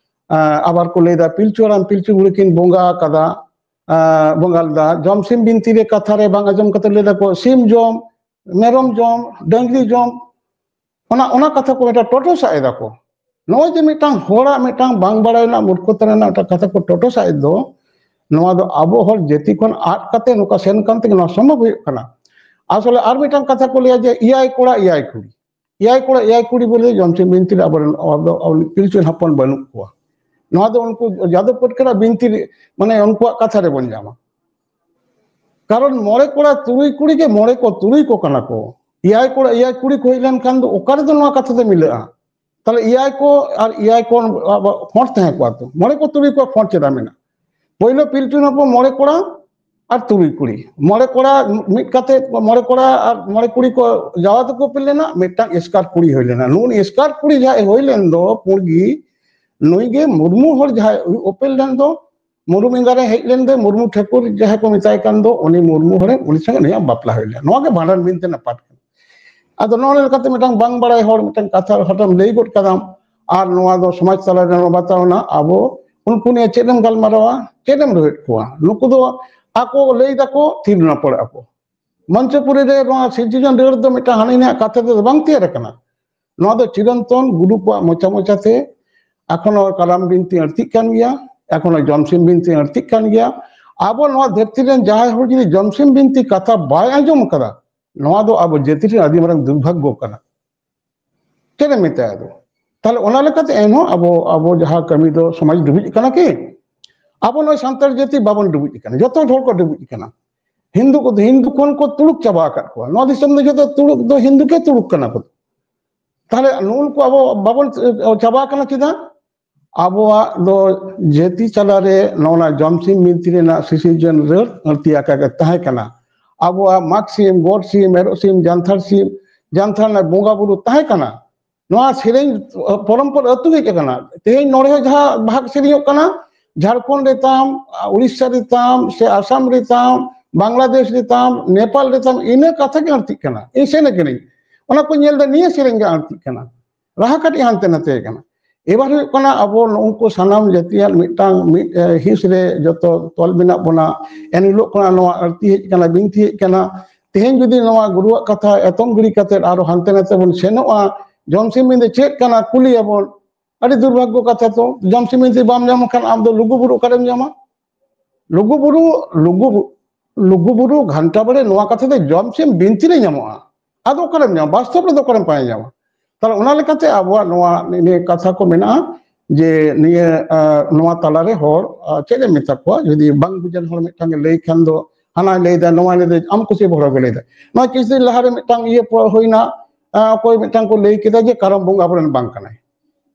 ᱟᱸ, ᱟᱵᱟᱨ ᱠᱚ ᱞᱟᱹᱭᱫᱟ ᱯᱤᱞᱪᱩ ᱦᱟᱲᱟᱢ ᱯᱤᱞᱪᱩ ᱵᱩᱲᱦᱤ ᱠᱤᱱ ᱵᱚᱸᱜᱟ ᱟᱠᱟᱫᱟ, ᱟᱸ, ᱵᱚᱸᱜᱟ ᱞᱮᱫᱟ᱾ ᱡᱚᱢᱥᱤᱢ ᱵᱤᱱᱛᱤ ᱨᱮ ᱠᱟᱛᱷᱟ ᱨᱮ ᱵᱟᱝ ᱟᱸᱡᱚᱢ ᱠᱟᱛᱮ ᱞᱟᱹᱭ ᱫᱟᱠᱚ ᱥᱤᱢ ᱡᱚᱢ, ᱢᱮᱨᱚᱢ ᱡᱚᱢ, ᱰᱟᱹᱝᱨᱤ ᱡᱚᱢ, ᱚᱱᱟ, ᱚᱱᱟ ᱠᱟᱛᱷᱟ ᱠᱚ ᱢᱤᱫᱴᱟᱝ ᱴᱚᱴᱚ ᱥᱟᱵ ᱮᱫᱟ ᱠᱚ᱾ ᱱᱚᱜᱼᱚᱭ ᱡᱮ ᱢᱤᱫᱴᱟᱝ ᱦᱚᱲᱟᱜ ᱢᱤᱫᱴᱟᱝ ᱵᱟᱝ ᱵᱟᱲᱟᱭ ᱨᱮᱱᱟᱜ ᱢᱩᱨᱠᱷᱚᱛᱟ ᱨᱮᱱᱟᱜ ᱢᱤᱫᱴᱟᱝ ᱠᱟᱛᱷᱟ ᱠᱚ ᱴᱚᱴᱚ ᱥᱟᱵ ᱮᱫ ᱫᱚ, ᱱᱚᱣᱟ ᱫᱚ ᱟᱵᱚ ᱦᱚᱲ ᱡᱟᱹᱛᱤ ᱠᱷᱚᱱ ᱟᱫ ᱠᱟᱛᱮ ᱱᱚᱝᱠᱟ ᱥᱮᱱ ᱠᱟᱱ ᱛᱮᱜᱮ ᱱᱚᱣᱟ ᱥᱚᱢᱵᱷᱚᱵ ᱦᱩᱭᱩᱜ ᱠᱟᱱᱟ᱾ ᱟᱥᱚᱞᱮ ᱟᱨ ᱢᱤᱫᱴᱟᱝ ᱠᱟᱛᱷᱟ ᱠᱚ ᱞᱟᱹᱭᱟ ᱡᱮ ᱮᱭᱟᱭ ᱠᱚᱲᱟ ᱮᱭᱟᱭ ᱠᱩᱲᱤ, ᱮᱭᱟᱭ ᱠᱚᱲᱟ ᱮᱭᱟᱭ ᱠᱩᱲᱤ ᱵᱚᱞᱮ ᱡᱚᱢᱥᱤᱢ ᱵᱤᱱᱛᱤ ᱨᱮ ᱟᱵᱚᱨᱮᱱ ᱟᱵᱚ ᱯᱤᱞᱪᱩ ᱦᱚᱯᱚᱱ ᱵᱟᱹᱱᱩᱜ ᱠᱚᱣᱟ᱾ ᱱᱚᱣᱟ ᱫᱚ ᱩᱱᱠᱩ ᱡᱟᱫᱚᱵ ᱯᱟᱹᱴᱠᱟᱹᱨᱟᱜ ᱵᱤᱱᱛᱤ ᱨᱮ, ᱢᱟᱱᱮ ᱩᱱᱠᱩᱣᱟᱜ ᱠᱟᱛᱷᱟ ᱨᱮᱵᱚᱱ ᱧᱟᱢᱟ᱾ ᱠᱟᱨᱚᱱ ᱢᱚᱬᱮ ᱠᱚᱲᱟ ᱛᱩᱨᱩᱭ ᱠᱩᱲᱤ ᱜᱮ ᱢᱚᱬᱮ ᱠᱚ ᱛᱩᱨᱩᱭ ᱠᱚ ᱠᱟᱱᱟ ᱠᱚ᱾ ᱮᱭᱟᱭ ᱠᱚᱲᱟ ᱮᱭᱟᱭ ᱠᱩᱲᱤ ᱠᱚ ᱦᱩᱭ ᱞᱮᱱᱠᱷᱟᱱ ᱫᱚ ᱚᱠᱟ ᱨᱮᱫᱚ ᱱᱚᱣᱟ ᱠᱟᱛᱷᱟ ᱫᱚ ᱢᱤᱞᱟᱹᱜᱼᱟ? ᱛᱟᱦᱞᱮ ᱮᱭᱟᱭ ᱠᱚ ᱟᱨ ᱮᱭᱟᱭ ᱠᱚ ᱟᱵᱚ ᱯᱷᱚᱸᱴ ᱛᱟᱦᱮᱸ ᱠᱚᱜᱼᱟ ᱛᱚ, ᱢᱚᱬᱮ ᱠᱚ ᱛᱩᱨᱩᱭ ᱠᱚ ᱯᱷᱚᱸᱴ ᱪᱮᱫᱟᱜ ᱢᱮᱱᱟᱜᱼᱟ? ᱯᱳᱭᱞᱳ ᱯᱤᱞᱪᱩ ᱦᱚᱯᱚᱱ ᱢᱚᱬᱮ ᱠᱚᱲᱟ ᱟᱨ ᱛᱩᱨᱩᱭ ᱠᱩᱲᱤ, ᱢᱚᱬᱮ ᱠᱚᱲᱟ ᱢᱤᱫ ᱠᱟᱛᱮ ᱢᱚᱬᱮ ᱠᱚᱲᱟ ᱟᱨ ᱢᱚᱬᱮ ᱠᱩᱲᱤ ᱠᱚ ᱡᱟᱶᱟᱭ ᱛᱮᱠᱚ ᱩᱯᱮᱞ ᱞᱮᱱᱟ, ᱢᱤᱫᱴᱟᱝ ᱮᱥᱠᱟᱨ ᱠᱩᱲᱤ ᱦᱩᱭ ᱞᱮᱱᱟ᱾ ᱱᱩᱭ ᱮᱥᱠᱟᱨ ᱠᱩᱲᱤ ᱡᱟᱦᱟᱸᱭ ᱦᱩᱭ ᱞᱮᱱ ᱫᱚ ᱯᱩᱸᱰ ᱜᱮ, ᱱᱩᱭ ᱜᱮ ᱢᱩᱨᱢᱩ ᱦᱚᱲ ᱡᱟᱦᱟᱸᱭ ᱩᱯᱮᱞ ᱞᱮᱱ ᱫᱚ, ᱢᱩᱨᱢᱩ ᱮᱸᱜᱟᱨᱮ ᱦᱮᱡ ᱞᱮᱱ ᱫᱚ, ᱢᱩᱨᱢᱩ ᱴᱷᱟᱹᱠᱩᱨ ᱡᱟᱦᱟᱸᱭ ᱠᱚ ᱢᱮᱛᱟᱭ ᱠᱟᱱ ᱫᱚ, ᱩᱱᱤ ᱢᱩᱨᱢᱩ ᱦᱚᱲᱮ, ᱩᱱᱤ ᱥᱚᱸᱜᱮ ᱱᱩᱭᱟᱜ ᱵᱟᱯᱞᱟ ᱦᱩᱭ ᱞᱮᱱᱟ᱾ ᱱᱚᱣᱟ ᱜᱮ ᱵᱷᱟᱸᱰᱟᱱ ᱵᱤᱱᱛᱤ ᱨᱮᱱᱟᱜ ᱯᱟᱴ ᱠᱟᱱᱟ᱾ ᱟᱫᱚ ᱱᱚᱣᱟ ᱞᱮᱠᱟᱛᱮ ᱢᱤᱫᱴᱟᱝ ᱵᱟᱝ ᱵᱟᱲᱟᱭ ᱦᱚᱲ ᱢᱤᱫᱴᱟᱝ ᱠᱟᱛᱷᱟ ᱦᱚᱴᱟᱢ ᱞᱟᱹᱭ ᱜᱚᱫ ᱠᱟᱫᱟᱢ, ᱟᱨ ᱱᱚᱣᱟ ᱫᱚ ᱥᱚᱢᱟᱡᱽ ᱛᱟᱞᱟ ᱨᱮ ᱵᱟᱛᱟᱣ ᱮᱱᱟ᱾ ᱟᱵᱚ ᱩᱱᱠᱩ ᱱᱤᱭᱮ ᱪᱮᱫ ᱮᱢ ᱜᱟᱞᱢᱟᱨᱟᱣᱟ, ᱪᱮᱫ ᱮᱢ ᱨᱚᱦᱮᱫ ᱠᱚᱣᱟ? ᱱᱩᱠᱩ ᱫᱚ ᱟᱠᱚ ᱞᱟᱹᱭ ᱫᱟᱠᱚ, ᱛᱷᱤᱨ ᱨᱚᱯᱚᱲᱚᱜ ᱟᱠᱚ᱾ ᱢᱚᱧᱪᱚᱯᱩᱨᱤ ᱨᱮ ᱱᱚᱣᱟ ᱥᱤᱨᱡᱚᱱ ᱨᱟᱹᱲ ᱫᱚ ᱢᱤᱫᱴᱟᱝ ᱦᱟᱹᱱᱤ ᱱᱟᱜ ᱠᱟᱛᱷᱟ ᱛᱮᱫᱚ ᱵᱟᱝ ᱛᱮᱭᱟᱨ ᱟᱠᱟᱱᱟ᱾ ᱱᱚᱣᱟ ᱫᱚ ᱪᱤᱨᱚᱱᱛᱚᱱ ᱜᱩᱨᱩ ᱠᱚᱣᱟᱜ ᱢᱚᱪᱟ ᱢᱚᱪᱟᱛᱮ ᱮᱠᱷᱚᱱᱳ ᱠᱟᱨᱟᱢ ᱵᱤᱱᱛᱤ ᱟᱹᱲᱛᱤᱜ ᱠᱟᱱ ᱜᱮᱭᱟ, ᱮᱠᱷᱚᱱᱳ ᱡᱚᱢᱥᱤᱢ ᱵᱤᱱᱛᱤ ᱟᱹᱲᱛᱤᱜ ᱠᱟᱱ ᱜᱮᱭᱟ᱾ ᱟᱵᱚ ᱱᱚᱣᱟ ᱫᱷᱟᱹᱨᱛᱤ ᱨᱮᱱ ᱡᱟᱦᱟᱸᱭ ᱦᱚᱲ ᱡᱩᱫᱤ ᱡᱚᱢᱥᱤᱢ ᱵᱤᱱᱛᱤ ᱠᱟᱛᱷᱟ ᱵᱟᱭ ᱟᱸᱡᱚᱢ ᱠᱟᱫᱟ, ᱱᱚᱣᱟ ᱫᱚ ᱟᱵᱚ ᱡᱟᱹᱛᱤ ᱨᱮᱱ ᱟᱹᱰᱤ ᱢᱟᱨᱟᱝ ᱫᱩᱨᱵᱷᱟᱜᱽᱜᱚ ᱠᱟᱱᱟ᱾ ᱪᱮᱫ ᱮᱢ ᱢᱮᱛᱟᱭᱟ ᱟᱫᱚ? ᱛᱟᱦᱞᱮ ᱚᱱᱟ ᱞᱮᱠᱟᱛᱮ ᱮᱱᱦᱚᱸ ᱟᱵᱚ, ᱟᱵᱚ ᱡᱟᱦᱟᱸ ᱠᱟᱹᱢᱤ ᱫᱚ ᱥᱚᱢᱟᱡᱽ ᱰᱩᱵᱩᱡ ᱠᱟᱱᱟ ᱠᱤ? ᱟᱵᱚ ᱱᱚᱜᱼᱚᱭ ᱥᱟᱱᱛᱟᱲ ᱡᱟᱹᱛᱤ ᱵᱟᱵᱚᱱ ᱰᱩᱵᱩᱡ ᱟᱠᱟᱱᱟ, ᱡᱚᱛᱚ ᱦᱚᱲ ᱠᱚ ᱰᱩᱵᱩᱡ ᱟᱠᱟᱱᱟ᱾ ᱦᱤᱱᱫᱩ ᱠᱚ, ᱦᱤᱱᱫᱩ ᱠᱷᱚᱱ ᱠᱚ ᱛᱩᱲᱩᱠ ᱪᱟᱵᱟ ᱟᱠᱟᱫ ᱠᱚᱣᱟ᱾ ᱱᱚᱣᱟ ᱫᱤᱥᱚᱢ ᱫᱚ ᱡᱚᱛᱚ ᱛᱩᱲᱩᱠ ᱫᱚ ᱦᱤᱱᱫᱩ ᱜᱮ ᱛᱩᱲᱩᱠ ᱠᱟᱱᱟ ᱠᱚ᱾ ᱛᱟᱦᱞᱮ ᱱᱩᱜᱼᱩ ᱱᱩᱠᱩ ᱟᱵᱚ ᱵᱟᱵᱚᱱ ᱪᱟᱵᱟ ᱟᱠᱟᱱᱟ ᱪᱮᱫᱟᱜ? ᱟᱵᱚᱣᱟᱜ ᱫᱚ ᱡᱟᱹᱛᱤ ᱛᱟᱞᱟᱨᱮ ᱱᱚᱣᱟ ᱡᱚᱢᱥᱤᱢ ᱵᱤᱱᱛᱤ ᱨᱮᱱᱟᱜ ᱥᱤᱥᱤᱨᱡᱚᱱ ᱨᱟᱹᱲ ᱟᱹᱲᱛᱤ ᱟᱠᱟᱫ ᱛᱟᱦᱮᱸ ᱠᱟᱱᱟ᱾ ᱟᱵᱚᱣᱟᱜ ᱢᱟᱜᱽ ᱥᱤᱢ, ᱜᱚᱰ ᱥᱤᱢ, ᱮᱨᱚᱜ ᱥᱤᱢ, ᱡᱟᱱᱛᱷᱟᱲ ᱥᱤᱢ, ᱡᱟᱱᱛᱷᱟᱲ ᱨᱮᱱᱟᱜ ᱵᱚᱸᱜᱟ ᱵᱩᱨᱩ ᱛᱟᱦᱮᱸ ᱠᱟᱱᱟ᱾ ᱱᱚᱣᱟ ᱥᱮᱨᱮᱧ ᱯᱚᱨᱚᱢᱯᱚᱨᱟ ᱟᱹᱛᱩ ᱦᱮᱡ ᱟᱠᱟᱱᱟ᱾ ᱛᱮᱦᱮᱧ ᱱᱚᱰᱮ ᱦᱚᱸ ᱡᱟᱦᱟᱸ ᱵᱷᱟᱜᱽ ᱥᱮᱨᱮᱧᱚᱜ ᱠᱟᱱᱟ, ᱡᱷᱟᱲᱠᱷᱚᱸᱰ ᱨᱮ ᱛᱟᱢ, ᱩᱲᱤᱥᱥᱟ ᱨᱮ ᱛᱟᱢ, ᱥᱮ ᱟᱥᱟᱢ ᱨᱮ ᱛᱟᱢ, ᱵᱟᱝᱞᱟᱫᱮᱥ ᱨᱮ ᱛᱟᱢ, ᱱᱮᱯᱟᱞ ᱨᱮ ᱛᱟᱢ, ᱤᱱᱟᱹ ᱠᱟᱛᱷᱟ ᱜᱮ ᱟᱹᱲᱛᱤᱜ ᱠᱟᱱᱟ᱾ ᱤᱧ ᱥᱮᱱ ᱟᱠᱟᱱᱟᱹᱧ, ᱚᱱᱟ ᱠᱚ ᱧᱮᱞ ᱮᱫᱟ, ᱱᱤᱭᱟᱹ ᱥᱮᱨᱮᱧ ᱜᱮ ᱟᱹᱲᱛᱤᱜ ᱠᱟᱱᱟ, ᱨᱟᱦᱟ ᱠᱟᱹᱴᱤᱡ ᱦᱟᱱᱛᱮ ᱱᱟᱛᱮ ᱠᱟᱱᱟ᱾ ᱮᱵᱟᱨ ᱦᱩᱭᱩᱜ ᱠᱟᱱᱟ, ᱟᱵᱚ ᱱᱩᱠᱩ ᱥᱟᱱᱟᱢ ᱡᱟᱹᱛᱤᱭᱟᱜ ᱢᱤᱫᱴᱟᱝ ᱢᱤᱫ ᱦᱤᱸᱥ ᱨᱮ ᱡᱚᱛᱚ ᱛᱚᱞ ᱢᱮᱱᱟᱜ ᱵᱚᱱᱟ᱾ ᱮᱱ ᱦᱤᱞᱳᱜ ᱠᱷᱚᱱᱟᱜ ᱱᱚᱣᱟ ᱟᱹᱲᱛᱤ ᱦᱮᱡ ᱠᱟᱱᱟ, ᱵᱤᱱᱛᱤ ᱦᱮᱡ ᱠᱟᱱᱟ᱾ ᱛᱮᱦᱮᱧ ᱡᱩᱫᱤ ᱱᱚᱣᱟ ᱜᱩᱨᱩᱣᱟᱜ ᱠᱟᱛᱷᱟ ᱮᱛᱚᱢ ᱜᱤᱲᱤ ᱠᱟᱛᱮ ᱟᱨᱚ ᱦᱟᱱᱛᱮ ᱱᱟᱛᱮ ᱵᱚᱱ ᱥᱮᱱᱚᱜᱼᱟ, ᱡᱚᱢᱥᱤᱢ ᱵᱤᱱᱛᱤ ᱪᱮᱫ ᱠᱟᱱᱟ ᱠᱩᱞᱤᱭᱟᱵᱚᱱ, ᱟᱹᱰᱤ ᱫᱩᱨᱵᱷᱟᱜᱽᱜᱚ ᱠᱟᱛᱷᱟ ᱛᱚ᱾ ᱡᱚᱢᱥᱤᱢ ᱵᱤᱱᱛᱤ ᱵᱟᱢ ᱧᱟᱢ ᱠᱷᱟᱱ ᱟᱢ ᱫᱚ ᱞᱩᱜᱩ ᱵᱩᱨᱩ ᱚᱠᱟᱨᱮᱢ ᱧᱟᱢᱟ? ᱞᱩᱜᱩ ᱵᱩᱨᱩ, ᱞᱩᱜᱩ ᱵᱩ-, ᱞᱩᱜᱩ ᱵᱩᱨᱩ ᱜᱷᱟᱱᱴᱟ ᱵᱟᱲᱮ ᱱᱚᱣᱟ ᱠᱟᱛᱷᱟ ᱫᱚ ᱡᱚᱢᱥᱤᱢ ᱵᱤᱱᱛᱤ ᱨᱮ ᱧᱟᱢᱚᱜᱼᱟ᱾ ᱟᱫᱚ ᱚᱠᱟᱨᱮᱢ ᱧᱟᱢᱟ? ᱵᱟᱥᱛᱚᱵ ᱨᱮᱫᱚ ᱚᱠᱟᱨᱮᱢ ᱯᱟᱸᱡᱟ ᱧᱟᱢᱟ? ᱛᱟᱦᱞᱮ ᱚᱱᱟ ᱞᱮᱠᱟᱛᱮ ᱟᱵᱚᱣᱟᱜ ᱱᱚᱣᱟ ᱱᱤᱭᱟᱹ ᱠᱟᱛᱷᱟ ᱠᱚ ᱢᱮᱱᱟᱜᱼᱟ ᱡᱮ ᱱᱤᱭᱟᱹ, ᱟᱸ, ᱱᱚᱣᱟ ᱛᱟᱞᱟᱨᱮ ᱦᱚᱲ, ᱟᱸ, ᱪᱮᱫ ᱮᱢ ᱢᱮᱛᱟ ᱠᱚᱣᱟ? ᱡᱩᱫᱤ ᱵᱟᱝ ᱵᱩᱡᱟᱱ ᱦᱚᱲ ᱢᱤᱫᱴᱟᱝ ᱮ ᱞᱟᱹᱭ ᱠᱷᱟᱱ ᱫᱚ ᱦᱟᱱᱟᱭ ᱞᱟᱹᱭ ᱫᱟ, ᱱᱚᱣᱟᱭ ᱞᱟᱹᱭ ᱫᱟ, ᱟᱢ ᱠᱩᱥᱤ ᱵᱷᱚᱲᱚ ᱜᱮ ᱞᱟᱹᱭ ᱫᱟ᱾ ᱱᱚᱣᱟ ᱠᱤᱪᱷᱩ ᱫᱤᱱ ᱞᱟᱦᱟᱨᱮ ᱢᱤᱫᱴᱟᱝ ᱤᱭᱟᱹ ᱯᱚ-, ᱦᱩᱭᱱᱟ, ᱟᱸ, ᱚᱠᱚᱭ ᱢᱤᱫᱴᱟᱝ ᱠᱚ ᱞᱟᱹᱭ ᱠᱮᱫᱟ ᱡᱮ ᱠᱟᱨᱟᱢ ᱵᱚᱸᱜᱟ ᱟᱵᱚᱨᱮᱱ ᱵᱟᱝ ᱠᱟᱱᱟᱭ᱾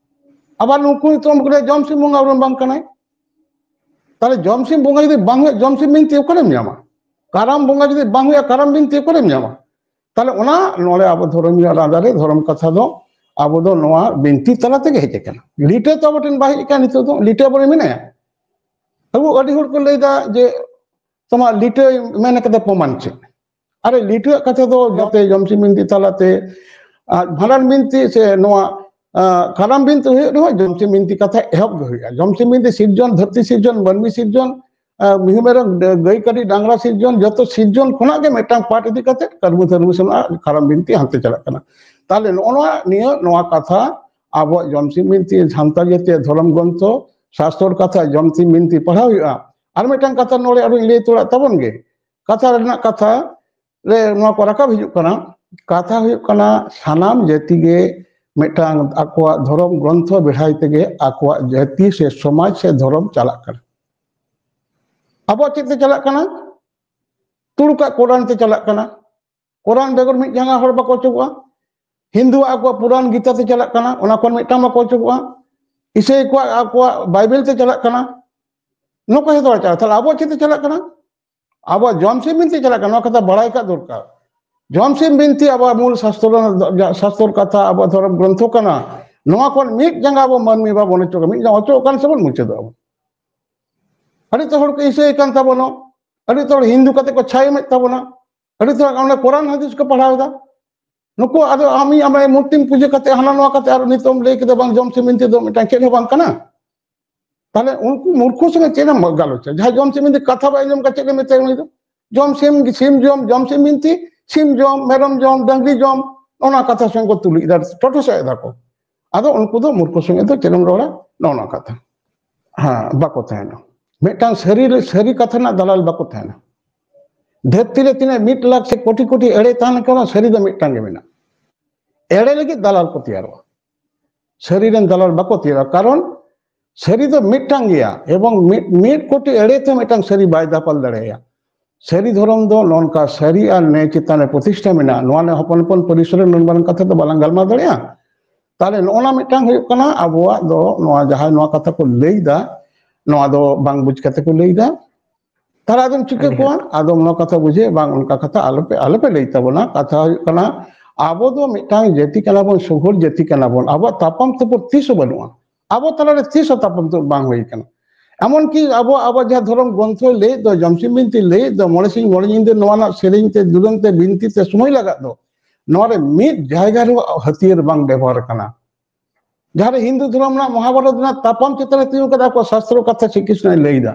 ᱟᱵᱟᱨ ᱱᱩᱠᱩ ᱱᱤᱛᱚᱜ ᱠᱚ ᱞᱟᱹᱭᱟ ᱡᱚᱢᱥᱤᱢ ᱵᱚᱸᱜᱟ ᱟᱵᱚᱨᱮᱱ ᱵᱟᱝ ᱠᱟᱱᱟᱭ᱾ ᱛᱟᱦᱞᱮ ᱡᱚᱢᱥᱤᱢ ᱵᱚᱸᱜᱟ ᱡᱩᱫᱤ ᱵᱟᱝ ᱦᱩᱭᱩᱜᱼᱟ, ᱡᱚᱢᱥᱤᱢ ᱵᱤᱱᱛᱤ ᱚᱠᱟᱨᱮᱢ ᱧᱟᱢᱟ? ᱠᱟᱨᱟᱢ ᱵᱚᱸᱜᱟ ᱡᱩᱫᱤ ᱵᱟᱝ ᱦᱩᱭᱩᱜᱼᱟ, ᱠᱟᱨᱟᱢ ᱵᱤᱱᱛᱤ ᱚᱠᱟᱨᱮᱢ ᱧᱟᱢᱟ? ᱛᱟᱦᱞᱮ ᱚᱱᱟ ᱱᱚᱰᱮ ᱟᱵᱚ ᱫᱷᱚᱨᱚᱢᱤᱭᱟᱹ ᱟᱞᱟᱫᱟ ᱨᱮ ᱫᱷᱚᱨᱚᱢ ᱠᱟᱛᱷᱟ ᱫᱚ ᱟᱵᱚ ᱫᱚ ᱱᱚᱣᱟ ᱵᱤᱱᱛᱤ ᱛᱟᱞᱟ ᱛᱮᱜᱮ ᱦᱮᱡ ᱟᱠᱟᱱᱟ᱾ ᱞᱤᱴᱟᱹ ᱛᱚ ᱟᱵᱚ ᱴᱷᱮᱱ ᱵᱟᱭ ᱦᱮᱡ ᱟᱠᱟᱱᱟ, ᱱᱤᱛᱚᱜ ᱫᱚ ᱞᱤᱴᱟᱹ ᱟᱵᱚ ᱨᱮ ᱢᱮᱱᱟᱭᱟ᱾ ᱟᱵᱚ ᱟᱹᱰᱤ ᱦᱚᱲ ᱠᱚ ᱞᱟᱹᱭᱫᱟ ᱡᱮ ᱛᱚᱢᱟ ᱞᱤᱴᱟᱹᱭ ᱢᱮᱱ ᱠᱟᱫᱟ ᱯᱨᱚᱢᱟᱱ ᱪᱮᱫ? ᱟᱨᱮ ᱞᱤᱴᱟᱹᱣᱟᱜ ᱠᱟᱛᱷᱟ ᱫᱚ ᱡᱟᱛᱮ ᱡᱚᱢᱥᱤᱢ ᱵᱤᱱᱛᱤ ᱛᱟᱞᱟᱛᱮ, ᱟᱨ ᱵᱷᱟᱸᱰᱟᱱ ᱵᱤᱱᱛᱤ ᱥᱮ ᱱᱚᱣᱟ, ᱟᱸ, ᱠᱟᱨᱟᱢ ᱵᱤᱱᱛᱤ ᱦᱩᱭᱩᱜ ᱨᱮᱦᱚᱸ ᱡᱚᱢᱥᱤᱢ ᱵᱤᱱᱛᱤ ᱠᱟᱛᱷᱟ ᱮᱦᱚᱵ ᱜᱮ ᱦᱩᱭᱩᱜᱼᱟ᱾ ᱡᱚᱢᱥᱤᱢ ᱵᱤᱱᱛᱤ ᱥᱤᱨᱡᱚᱱ, ᱫᱷᱟᱹᱨᱛᱤ ᱥᱤᱨᱡᱚᱱ, ᱢᱟᱹᱱᱢᱤ ᱥᱤᱨᱡᱚᱱ, ᱟᱸ, ᱢᱤᱦᱩ ᱢᱮᱨᱚᱢ, ᱜᱟᱹᱭ ᱠᱟᱹᱰᱤ ᱰᱟᱝᱨᱟ ᱥᱤᱨᱡᱚᱱ, ᱡᱚᱛᱚ ᱥᱤᱨᱡᱚᱱ ᱠᱷᱚᱱᱟᱜ ᱜᱮ ᱢᱤᱫᱴᱟᱝ ᱯᱟᱴ ᱤᱫᱤ ᱠᱟᱛᱮ ᱠᱟᱹᱨᱢᱩ ᱫᱷᱟᱹᱨᱢᱩ ᱥᱮᱱᱚᱜᱼᱟ, ᱠᱟᱨᱟᱢ ᱵᱤᱱᱛᱤ ᱦᱟᱱᱛᱮ ᱪᱟᱞᱟᱜ ᱠᱟᱱᱟ᱾ ᱛᱟᱦᱞᱮ ᱱᱚᱜᱼᱚ ᱱᱚᱣᱟ ᱱᱤᱭᱟᱹ ᱱᱚᱣᱟ ᱠᱟᱛᱷᱟ ᱟᱵᱚᱣᱟᱜ ᱡᱚᱢᱥᱤᱢ ᱵᱤᱱᱛᱤ ᱥᱟᱱᱛᱟᱲ ᱡᱟᱹᱛᱤᱭᱟᱜ ᱫᱷᱚᱨᱚᱢ ᱜᱨᱚᱱᱛᱷᱚ ᱥᱟᱥᱛᱚᱨ ᱠᱟᱛᱷᱟ ᱡᱚᱢᱥᱤᱢ ᱵᱤᱱᱛᱤ ᱯᱟᱲᱦᱟᱣ ᱦᱩᱭᱩᱜᱼᱟ᱾ ᱟᱨ ᱢᱤᱫᱴᱟᱝ ᱠᱟᱛᱷᱟ ᱱᱚᱰᱮ ᱟᱨᱚᱧ ᱞᱟᱹᱭ ᱛᱚᱨᱟᱜ ᱛᱟᱵᱚᱱ ᱜᱮ, ᱠᱟᱛᱷᱟ ᱨᱮᱱᱟᱜ ᱠᱟᱛᱷᱟ ᱨᱮ ᱱᱚᱣᱟ ᱠᱚ ᱨᱟᱠᱟᱵ ᱦᱤᱡᱩᱜ ᱠᱟᱱᱟ᱾ ᱠᱟᱛᱷᱟ ᱦᱩᱭᱩᱜ ᱠᱟᱱᱟ, ᱥᱟᱱᱟᱢ ᱡᱟᱹᱛᱤ ᱜᱮ ᱢᱤᱫᱴᱟᱝ ᱟᱠᱚᱣᱟᱜ ᱫᱷᱚᱨᱚᱢ ᱜᱨᱚᱱᱛᱷᱚ ᱵᱮᱲᱦᱟᱭ ᱛᱮᱜᱮ ᱟᱠᱚᱣᱟᱜ ᱡᱟᱹᱛᱤ ᱥᱮ ᱥᱚᱢᱟᱡᱽ ᱥᱮ ᱫᱷᱚᱨᱚᱢ ᱪᱟᱞᱟᱜ ᱠᱟᱱᱟ᱾ ᱟᱵᱚᱣᱟᱜ ᱪᱮᱫ ᱛᱮ ᱪᱟᱞᱟᱜ ᱠᱟᱱᱟ? ᱛᱩᱲᱩᱠᱟᱜ ᱠᱳᱨᱟᱱ ᱛᱮ ᱪᱟᱞᱟᱜ ᱠᱟᱱᱟ᱾ ᱠᱳᱨᱟᱱ ᱵᱮᱜᱚᱨ ᱢᱤᱫ ᱡᱟᱸᱜᱟ ᱦᱚᱲ ᱵᱟᱠᱚ ᱚᱪᱚᱜᱚᱜᱼᱟ᱾ ᱦᱤᱱᱫᱩᱣᱟᱜ ᱟᱠᱚᱣᱟᱜ ᱯᱩᱨᱟᱱ ᱜᱤᱛᱟ ᱛᱮ ᱪᱟᱞᱟᱜ ᱠᱟᱱᱟ, ᱚᱱᱟ ᱠᱷᱚᱱ ᱢᱤᱫᱴᱟᱝ ᱵᱟᱠᱚ ᱚᱪᱚᱜᱚᱜᱼᱟ᱾ ᱤᱥᱟᱹᱭ ᱠᱚᱣᱟᱜ ᱟᱠᱚᱣᱟᱜ ᱵᱟᱭᱵᱮᱞ ᱛᱮ ᱪᱟᱞᱟᱜ ᱠᱟᱱᱟ᱾ ᱱᱚᱝᱠᱟ ᱡᱚᱛᱚ ᱦᱚᱲ ᱪᱟᱞᱟᱜ, ᱛᱟᱦᱞᱮ ᱟᱵᱚᱣᱟᱜ ᱪᱮᱫ ᱛᱮ ᱪᱟᱞᱟᱜ ᱠᱟᱱᱟ? ᱟᱵᱚᱣᱟᱜ ᱡᱚᱢ ᱥᱤᱢ ᱵᱤᱱᱛᱤ ᱪᱟᱞᱟᱜ ᱠᱟᱱᱟ, ᱱᱚᱣᱟ ᱠᱟᱛᱷᱟ ᱵᱟᱲᱟᱭ ᱠᱟᱜ ᱫᱚᱨᱠᱟᱨ᱾ ᱡᱚᱢ ᱥᱤᱢ ᱵᱤᱱᱛᱤ ᱟᱵᱚᱣᱟᱜ ᱢᱩᱞ ᱥᱟᱥᱛᱨᱚ, ᱥᱟᱥᱛᱨᱚ ᱠᱟᱛᱷᱟ, ᱟᱵᱚᱣᱟᱜ ᱫᱷᱚᱨᱚᱢ ᱜᱨᱚᱱᱛᱷᱚ ᱠᱟᱱᱟ᱾ ᱱᱚᱣᱟ ᱠᱷᱚᱱ ᱢᱤᱫ ᱡᱟᱸᱜᱟ ᱟᱵᱚ ᱢᱟᱹᱱᱢᱤ ᱵᱟᱵᱚᱱ ᱚᱪᱚᱜᱟ, ᱢᱤᱫ ᱡᱟᱸᱜᱟ ᱚᱪᱚᱜ ᱠᱟᱱ ᱥᱮᱵᱚᱱ ᱢᱩᱪᱟᱹᱫᱚᱜᱼᱟ ᱵᱚᱱ᱾ ᱟᱹᱰᱤ ᱛᱚ ᱦᱚᱲ ᱠᱚ ᱤᱥᱟᱹᱭ ᱠᱟᱱ ᱛᱟᱵᱚᱱᱟ, ᱟᱹᱰᱤ ᱛᱚ ᱦᱚᱲ ᱦᱤᱱᱫᱩ ᱠᱟᱛᱮ ᱠᱚ ᱪᱷᱟᱭ ᱮᱢᱮᱫ ᱛᱟᱵᱚᱱᱟ, ᱟᱹᱰᱤ ᱛᱚ ᱦᱚᱲ ᱚᱱᱟ ᱠᱳᱨᱟᱱ ᱦᱟᱫᱤᱥ ᱠᱚ ᱯᱟᱲᱦᱟᱣ ᱮᱫᱟ᱾ ᱱᱩᱠᱩ ᱟᱫᱚ ᱟᱢᱤ ᱟᱢᱟᱭ ᱢᱩᱨᱛᱤᱢ ᱯᱩᱡᱟᱹ ᱠᱟᱛᱮ ᱦᱟᱱᱟ ᱱᱚᱣᱟ ᱠᱟᱛᱮ ᱟᱨ ᱱᱤᱛᱚᱜ ᱮᱢ ᱞᱟᱹᱭ ᱠᱮᱫᱟ ᱵᱟᱝ ᱡᱚᱢ ᱥᱤᱢ ᱵᱤᱱᱛᱤ ᱫᱚ ᱢᱤᱫᱴᱟᱝ ᱪᱮᱫ ᱦᱚᱸ ᱵᱟᱝ ᱠᱟᱱᱟ᱾ ᱛᱟᱦᱞᱮ ᱩᱱᱠᱩ ᱢᱩᱨᱠᱷᱩ ᱥᱚᱸᱜᱮ ᱪᱮᱫ ᱮᱢ ᱜᱟᱞᱚᱪᱟ? ᱡᱟᱦᱟᱸᱭ ᱡᱚᱢ ᱥᱤᱢ ᱵᱤᱱᱛᱤ ᱠᱟᱛᱷᱟ ᱵᱟᱭ ᱟᱸᱡᱚᱢ ᱠᱟᱛᱮ ᱪᱮᱫ ᱮ ᱢᱮᱛᱟᱭᱟ ᱩᱱᱤ ᱫᱚ? ᱡᱚᱢ ᱥᱤᱢ, ᱥᱤᱢ ᱡᱚᱢ, ᱡᱚᱢ ᱥᱤᱢ ᱵᱤᱱᱛᱤ, ᱥᱤᱢ ᱡᱚᱢ, ᱢᱮᱨᱚᱢ ᱡᱚᱢ, ᱰᱟᱹᱝᱨᱤ ᱡᱚᱢ, ᱚᱱᱟ ᱠᱟᱛᱷᱟ ᱥᱚᱸᱜᱮ ᱠᱚ ᱛᱩᱞᱩᱡ ᱮᱫᱟ, ᱴᱚᱴᱚᱥᱟ ᱮᱫᱟ ᱠᱚ᱾ ᱟᱫᱚ ᱩᱱᱠᱩ ᱫᱚ ᱢᱩᱨᱠᱷᱩ ᱥᱚᱸᱜᱮ ᱫᱚ ᱪᱮᱫ ᱮᱢ ᱨᱚᱲᱟ? ᱱᱚᱜᱼᱚ ᱱᱚᱣᱟ ᱠᱟᱛᱷᱟ᱾ ᱦᱮᱸ, ᱵᱟᱠᱚ ᱛᱟᱦᱮᱱᱟ᱾ ᱢᱤᱫᱴᱟᱝ ᱥᱟᱹᱨᱤ, ᱥᱟᱹᱨᱤ ᱠᱟᱛᱷᱟ ᱨᱮᱱᱟᱜ ᱫᱟᱞᱟᱞ ᱵᱟᱠᱚ ᱛᱟᱦᱮᱱᱟ᱾ ᱫᱷᱟᱹᱨᱛᱤ ᱨᱮ ᱛᱤᱱᱟᱹᱜ ᱢᱤᱫ ᱞᱟᱠᱷ ᱥᱮ ᱠᱳᱴᱤ ᱠᱳᱴᱤ ᱮᱲᱮ ᱛᱟᱦᱮᱸ ᱞᱮᱱᱠᱷᱟᱱ ᱦᱚᱸ ᱥᱟᱹᱨᱤ ᱫᱚ ᱢᱤᱫᱴᱟᱝ ᱜᱮ ᱢᱮᱱᱟᱜᱼᱟ᱾ ᱮᱲᱮ ᱞᱟᱹᱜᱤᱫ ᱫᱟᱞᱟᱞ ᱠᱚ ᱛᱮᱭᱟᱨᱚᱜᱼᱟ, ᱥᱟᱹᱨᱤ ᱨᱮᱱ ᱫᱟᱞᱟᱞ ᱵᱟᱠᱚ ᱛᱮᱭᱟᱨᱚᱜᱼᱟ᱾ ᱠᱟᱨᱚᱱ ᱥᱟᱹᱨᱤ ᱫᱚ ᱢᱤᱫᱴᱟᱝ ᱜᱮᱭᱟ, ᱮᱵᱚᱝ ᱢᱤᱫ, ᱢᱤᱫ ᱠᱳᱴᱤ ᱮᱲᱮ ᱛᱮ ᱢᱤᱫᱴᱟᱝ ᱥᱟᱹᱨᱤ ᱵᱟᱭ ᱫᱟᱯᱟᱞ ᱫᱟᱲᱮᱭᱟᱜᱼᱟ᱾ ᱥᱟᱹᱨᱤ ᱫᱷᱚᱨᱚᱢ ᱫᱚ ᱱᱚᱝᱠᱟ ᱥᱟᱹᱨᱤ ᱟᱨ ᱱᱮᱭ ᱪᱮᱛᱟᱱ ᱨᱮ ᱯᱨᱚᱛᱤᱥᱴᱷᱟ ᱢᱮᱱᱟᱜᱼᱟ᱾ ᱱᱚᱣᱟ ᱱᱤᱭᱮ ᱦᱚᱯᱚᱱ ᱦᱚᱯᱚᱱ ᱯᱚᱨᱤᱥᱚᱨ ᱨᱮ ᱱᱩᱱ ᱢᱟᱨᱟᱝ ᱠᱟᱛᱷᱟ ᱫᱚ ᱵᱟᱞᱟᱝ ᱜᱟᱞᱢᱟᱨᱟᱣ ᱫᱟᱲᱮᱭᱟᱜᱼᱟ᱾ ᱛᱟᱦᱞᱮ ᱱᱚᱜᱼᱚ ᱱᱟ ᱢᱤᱫᱴᱟᱝ ᱦᱩᱭᱩᱜ ᱠᱟᱱᱟ ᱟᱵᱚᱣᱟᱜ ᱫᱚ, ᱱᱚᱣᱟ ᱡᱟᱦᱟᱸᱭ ᱱᱚᱣᱟ ᱠᱟᱛᱷᱟ ᱠᱚ ᱞᱟᱹᱭ ᱮᱫᱟ, ᱱᱚᱣᱟ ᱫᱚ ᱵᱟᱝ ᱵᱩᱡᱽ ᱠᱟᱛᱮ ᱠᱚ ᱞᱟᱹᱭ ᱮᱫᱟ᱾ ᱛᱟᱦᱞᱮ ᱟᱫᱚᱢ ᱪᱤᱠᱟᱹ ᱟᱹᱰᱤ ᱠᱚᱣᱟ? ᱟᱫᱚᱢ ᱱᱚᱣᱟ ᱠᱟᱛᱷᱟ ᱵᱩᱡᱷᱟᱹᱣ, ᱵᱟᱝ ᱚᱱᱠᱟ ᱠᱟᱛᱷᱟ ᱟᱞᱚᱯᱮ, ᱟᱞᱚᱯᱮ ᱞᱟᱹᱭ ᱛᱟᱵᱚᱱᱟ᱾ ᱠᱟᱛᱷᱟ ᱦᱩᱭᱩᱜ ᱠᱟᱱᱟ, ᱟᱵᱚ ᱫᱚ ᱢᱤᱫᱴᱟᱝ ᱡᱟᱹᱛᱤ ᱠᱟᱱᱟ ᱵᱚᱱ, ᱥᱩᱜᱩᱲ ᱡᱟᱹᱛᱤ ᱠᱟᱱᱟ ᱵᱚᱱ᱾ ᱟᱵᱚᱣᱟᱜ ᱛᱟᱯᱟᱢ ᱛᱟᱹᱯᱩᱨ ᱛᱤᱥ ᱦᱚᱸ ᱵᱟᱹᱱᱩᱜᱼᱟ᱾ ᱟᱵᱚ ᱛᱟᱞᱟᱨᱮ ᱛᱤᱥ ᱦᱚᱸ ᱛᱟᱯᱟᱢ ᱛᱟᱹᱯᱩᱨ ᱵᱟᱝ ᱦᱩᱭ ᱠᱟᱱᱟ᱾ ᱮᱢᱚᱱ ᱠᱤ ᱟᱵᱚ, ᱟᱵᱚ ᱡᱟᱦᱟᱸ ᱫᱷᱚᱨᱚᱢ ᱜᱨᱚᱱᱛᱷᱚᱭ ᱞᱟᱹᱭᱮᱫ ᱫᱚ, ᱡᱚᱢᱥᱤᱢ ᱵᱤᱱᱛᱤ ᱞᱟᱹᱭᱮᱫ ᱫᱚ, ᱢᱚᱬᱮ ᱥᱤᱧ ᱢᱚᱬᱮ ᱧᱤᱫᱟᱹ ᱱᱚᱣᱟ ᱨᱮᱱᱟᱜ ᱥᱮᱨᱮᱧ ᱛᱮ, ᱫᱩᱨᱟᱹᱝ ᱛᱮ, ᱵᱤᱱᱛᱤ ᱛᱮ ᱥᱚᱢᱚᱭ ᱞᱟᱜᱟᱜ ᱫᱚ, ᱱᱚᱣᱟ ᱨᱮ ᱢᱤᱫ ᱡᱟᱭᱜᱟ ᱨᱮᱦᱚᱸ ᱦᱟᱹᱛᱭᱟᱹᱨ ᱵᱟᱝ ᱵᱮᱵᱚᱦᱟᱨ ᱠᱟᱱᱟ᱾ ᱡᱟᱦᱟᱸ ᱨᱮ ᱦᱤᱱᱫᱩ ᱫᱷᱚᱨᱚᱢ ᱨᱮᱱᱟᱜ ᱢᱚᱦᱟᱵᱷᱟᱨᱚᱛ ᱨᱮᱱᱟᱜ ᱛᱟᱯᱟᱢ ᱪᱮᱛᱟᱱ ᱨᱮ ᱛᱤᱸᱜᱩ ᱠᱟᱛᱮ ᱟᱠᱚ ᱥᱟᱥᱛᱨᱚ ᱠᱟᱛᱷᱟ ᱥᱨᱤ ᱠᱨᱤᱥᱱᱚᱭ ᱞᱟᱹᱭ ᱮᱫᱟ᱾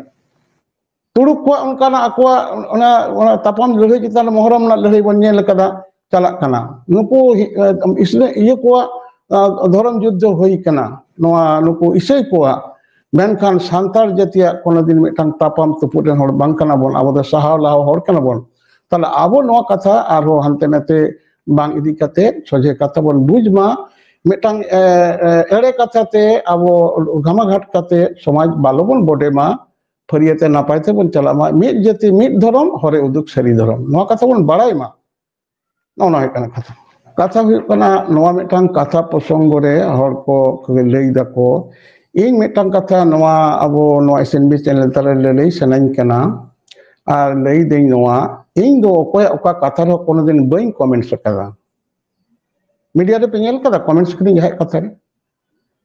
ᱛᱩᱲᱩᱠ ᱠᱚᱣᱟᱜ ᱚᱱᱠᱟᱱᱟᱜ ᱟᱠᱚᱣᱟᱜ ᱚᱱᱟ, ᱚᱱᱟ ᱛᱟᱯᱟᱢ ᱞᱟᱹᱲᱦᱟᱹᱭ ᱪᱮᱛᱟᱱ ᱨᱮ ᱢᱚᱦᱚᱨᱚᱢ ᱨᱮᱱᱟᱜ ᱞᱟᱹᱲᱦᱟᱹᱭ ᱵᱚᱱ ᱧᱮᱞ ᱟᱠᱟᱫᱟ, ᱪᱟᱞᱟᱜ ᱠᱟᱱᱟ᱾ ᱱᱩᱠᱩ ᱦᱤ-, ᱤᱥᱞᱟᱹ-, ᱤᱭᱟᱹ ᱠᱚᱣᱟᱜ, ᱟ, ᱫᱷᱚᱨᱚᱢ ᱡᱩᱫᱽᱫᱷᱚ ᱦᱩᱭ ᱠᱟᱱᱟ ᱱᱚᱣᱟ ᱱᱩᱠᱩ ᱤᱥᱟᱹᱭ ᱠᱚᱣᱟᱜ, ᱢᱮᱱᱠᱷᱟᱱ ᱥᱟᱱᱛᱟᱲ ᱡᱟᱹᱛᱤᱭᱟᱜ ᱠᱳᱱᱳ ᱫᱤᱱ ᱢᱤᱫᱴᱟᱝ ᱛᱟᱯᱟᱢ ᱛᱩᱯᱩᱫ ᱨᱮᱱ ᱦᱚᱲ ᱵᱟᱝ ᱠᱟᱱᱟ ᱵᱚᱱ, ᱟᱵᱚ ᱫᱚ ᱥᱟᱦᱟᱣ ᱞᱟᱦᱟᱣ ᱦᱚᱲ ᱠᱟᱱᱟ ᱵᱚᱱ᱾ ᱛᱟᱦᱞᱮ ᱟᱵᱚ ᱱᱚᱣᱟ ᱠᱟᱛᱷᱟ ᱟᱨᱦᱚᱸ ᱦᱟᱱᱛᱮ ᱱᱟᱛᱮ ᱵᱟᱝ ᱤᱫᱤ ᱠᱟᱛᱮ ᱥᱚᱡᱷᱮ ᱠᱟᱛᱷᱟ ᱵᱚᱱ ᱵᱩᱡᱽ ᱢᱟ᱾ ᱢᱤᱫᱴᱟᱝ, ᱮ, ᱮ, ᱮᱲᱮ ᱠᱟᱛᱷᱟ ᱛᱮ ᱟᱵᱚ ᱜᱷᱟᱢᱟᱜᱷᱟᱴ ᱠᱟᱛᱮ ᱥᱚᱢᱟᱡᱽ ᱵᱟᱞᱚ ᱵᱚᱱ ᱵᱚᱰᱮ ᱢᱟ᱾ ᱯᱷᱟᱹᱨᱭᱟᱹ ᱛᱮ ᱱᱟᱯᱟᱭ ᱛᱮᱵᱚᱱ ᱪᱟᱞᱟᱜ ᱢᱟ᱾ ᱢᱤᱫ ᱡᱟᱹᱛᱤ ᱢᱤᱫ ᱫᱷᱚᱨᱚᱢ, ᱦᱚᱨᱮ ᱩᱫᱩᱜ ᱥᱟᱹᱨᱤ ᱫᱷᱚᱨᱚᱢ, ᱱᱚᱣᱟ ᱠᱟᱛᱷᱟ ᱵᱚᱱ ᱵᱟᱲᱟᱭ ᱢᱟ᱾ ᱱᱚᱜᱼᱚ ᱱᱚᱣᱟ ᱦᱩᱭᱩᱜ ᱠᱟᱱᱟ ᱠᱟᱛᱷᱟ᱾ ᱠᱟᱛᱷᱟ ᱦᱩᱭᱩᱜ ᱠᱟᱱᱟ, ᱱᱚᱣᱟ ᱢᱤᱫᱴᱟᱝ ᱠᱟᱛᱷᱟ ᱯᱨᱚᱥᱚᱝᱜᱚ ᱨᱮ ᱦᱚᱲ ᱠᱚ ᱞᱟᱹᱭ ᱫᱟᱠᱚ, ᱤᱧ ᱢᱤᱫᱴᱟᱝ ᱠᱟᱛᱷᱟ ᱱᱚᱣᱟ ᱟᱵᱚ ᱱᱚᱣᱟ ᱮᱥ ᱮᱱ ᱵᱤ ᱪᱮᱱᱮᱞ ᱛᱟᱞᱟ ᱨᱮ ᱞᱟᱹᱭ ᱥᱟᱱᱟᱧ ᱠᱟᱱᱟ᱾ ᱟᱨ ᱞᱟᱹᱭ ᱫᱟᱹᱧ ᱱᱚᱣᱟ, ᱤᱧ ᱫᱚ ᱚᱠᱚᱭᱟᱜ ᱚᱠᱟ ᱠᱟᱛᱷᱟ ᱨᱮᱦᱚᱸ ᱠᱳᱱᱳ ᱫᱤᱱ ᱵᱟᱹᱧ ᱠᱚᱢᱮᱱᱴᱥ ᱟᱠᱟᱫᱟ᱾ ᱢᱤᱰᱤᱭᱟ ᱨᱮᱯᱮ ᱧᱮᱞ ᱠᱟᱫᱟ ᱠᱚᱢᱮᱱᱴᱥ ᱠᱟᱹᱫᱟᱹᱧ ᱡᱟᱦᱟᱸᱭᱟᱜ ᱠᱟᱛᱷᱟ ᱨᱮ?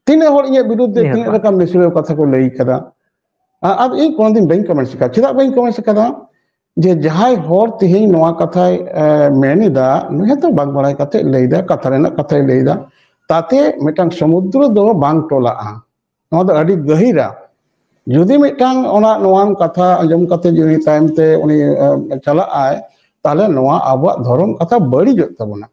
ᱛᱤᱱᱟᱹᱜ ᱦᱚᱲ ᱤᱧᱟᱹᱜ ᱵᱤᱨᱩᱫᱽ ᱨᱮ ᱱᱤᱦᱟᱹᱛ ᱛᱤᱱᱟᱹᱜ ᱵᱟᱝ᱾ ᱞᱮᱠᱟᱱ ᱱᱤᱥᱲᱟᱹᱣ ᱠᱟᱛᱷᱟ ᱠᱚ ᱞᱟᱹᱭ ᱠᱟᱫᱟ᱾ ᱟ-, ᱟᱨ ᱤᱧ ᱠᱳᱱᱳ ᱫᱤᱱ ᱵᱟᱹᱧ ᱠᱚᱢᱮᱱᱴᱥ ᱟᱠᱟᱫᱟ᱾ ᱪᱮᱫᱟᱜ ᱵᱟᱹᱧ ᱠᱚᱢᱮᱱᱴᱥ ᱟᱠᱟᱫᱟ? ᱡᱮ ᱡᱟᱦᱟᱸᱭ ᱦᱚᱲ ᱛᱮᱦᱮᱧ ᱱᱚᱣᱟ ᱠᱟᱛᱷᱟᱭ, ᱮ, ᱢᱮᱱ ᱮᱫᱟ, ᱱᱩᱭ ᱦᱚᱸᱛᱚ ᱵᱟᱝ ᱵᱟᱲᱟᱭ ᱠᱟᱛᱮ ᱞᱟᱹᱭ ᱮᱫᱟ, ᱠᱟᱛᱷᱟ ᱨᱮᱱᱟᱜ ᱠᱟᱛᱷᱟᱭ ᱞᱟᱹᱭ ᱮᱫᱟ, ᱛᱟᱛᱮ ᱢᱤᱫᱴᱟᱝ ᱥᱚᱢᱩᱫᱨᱚ ᱫᱚ ᱵᱟᱝ ᱴᱚᱞᱟᱜᱼᱟ᱾ ᱱᱚᱣᱟ ᱫᱚ ᱟᱹᱰᱤ ᱜᱟᱹᱦᱤᱨᱟ᱾ ᱡᱩᱫᱤ ᱢᱤᱫᱴᱟᱝ ᱚᱱᱟ, ᱱᱚᱣᱟᱱ ᱠᱟᱛᱷᱟ ᱟᱸᱡᱚᱢ ᱠᱟᱛᱮ ᱡᱩᱫᱤ ᱛᱟᱭᱚᱢ ᱛᱮ ᱩᱱᱤ, ᱮ, ᱪᱟᱞᱟᱜ ᱟᱭ, ᱛᱟᱦᱞᱮ ᱱᱚᱣᱟ ᱟᱵᱚᱣᱟᱜ ᱫᱷᱚᱨᱚᱢ ᱠᱟᱛᱷᱟ ᱵᱟᱹᱲᱤᱡᱚᱜ ᱛᱟᱵᱚᱱᱟ᱾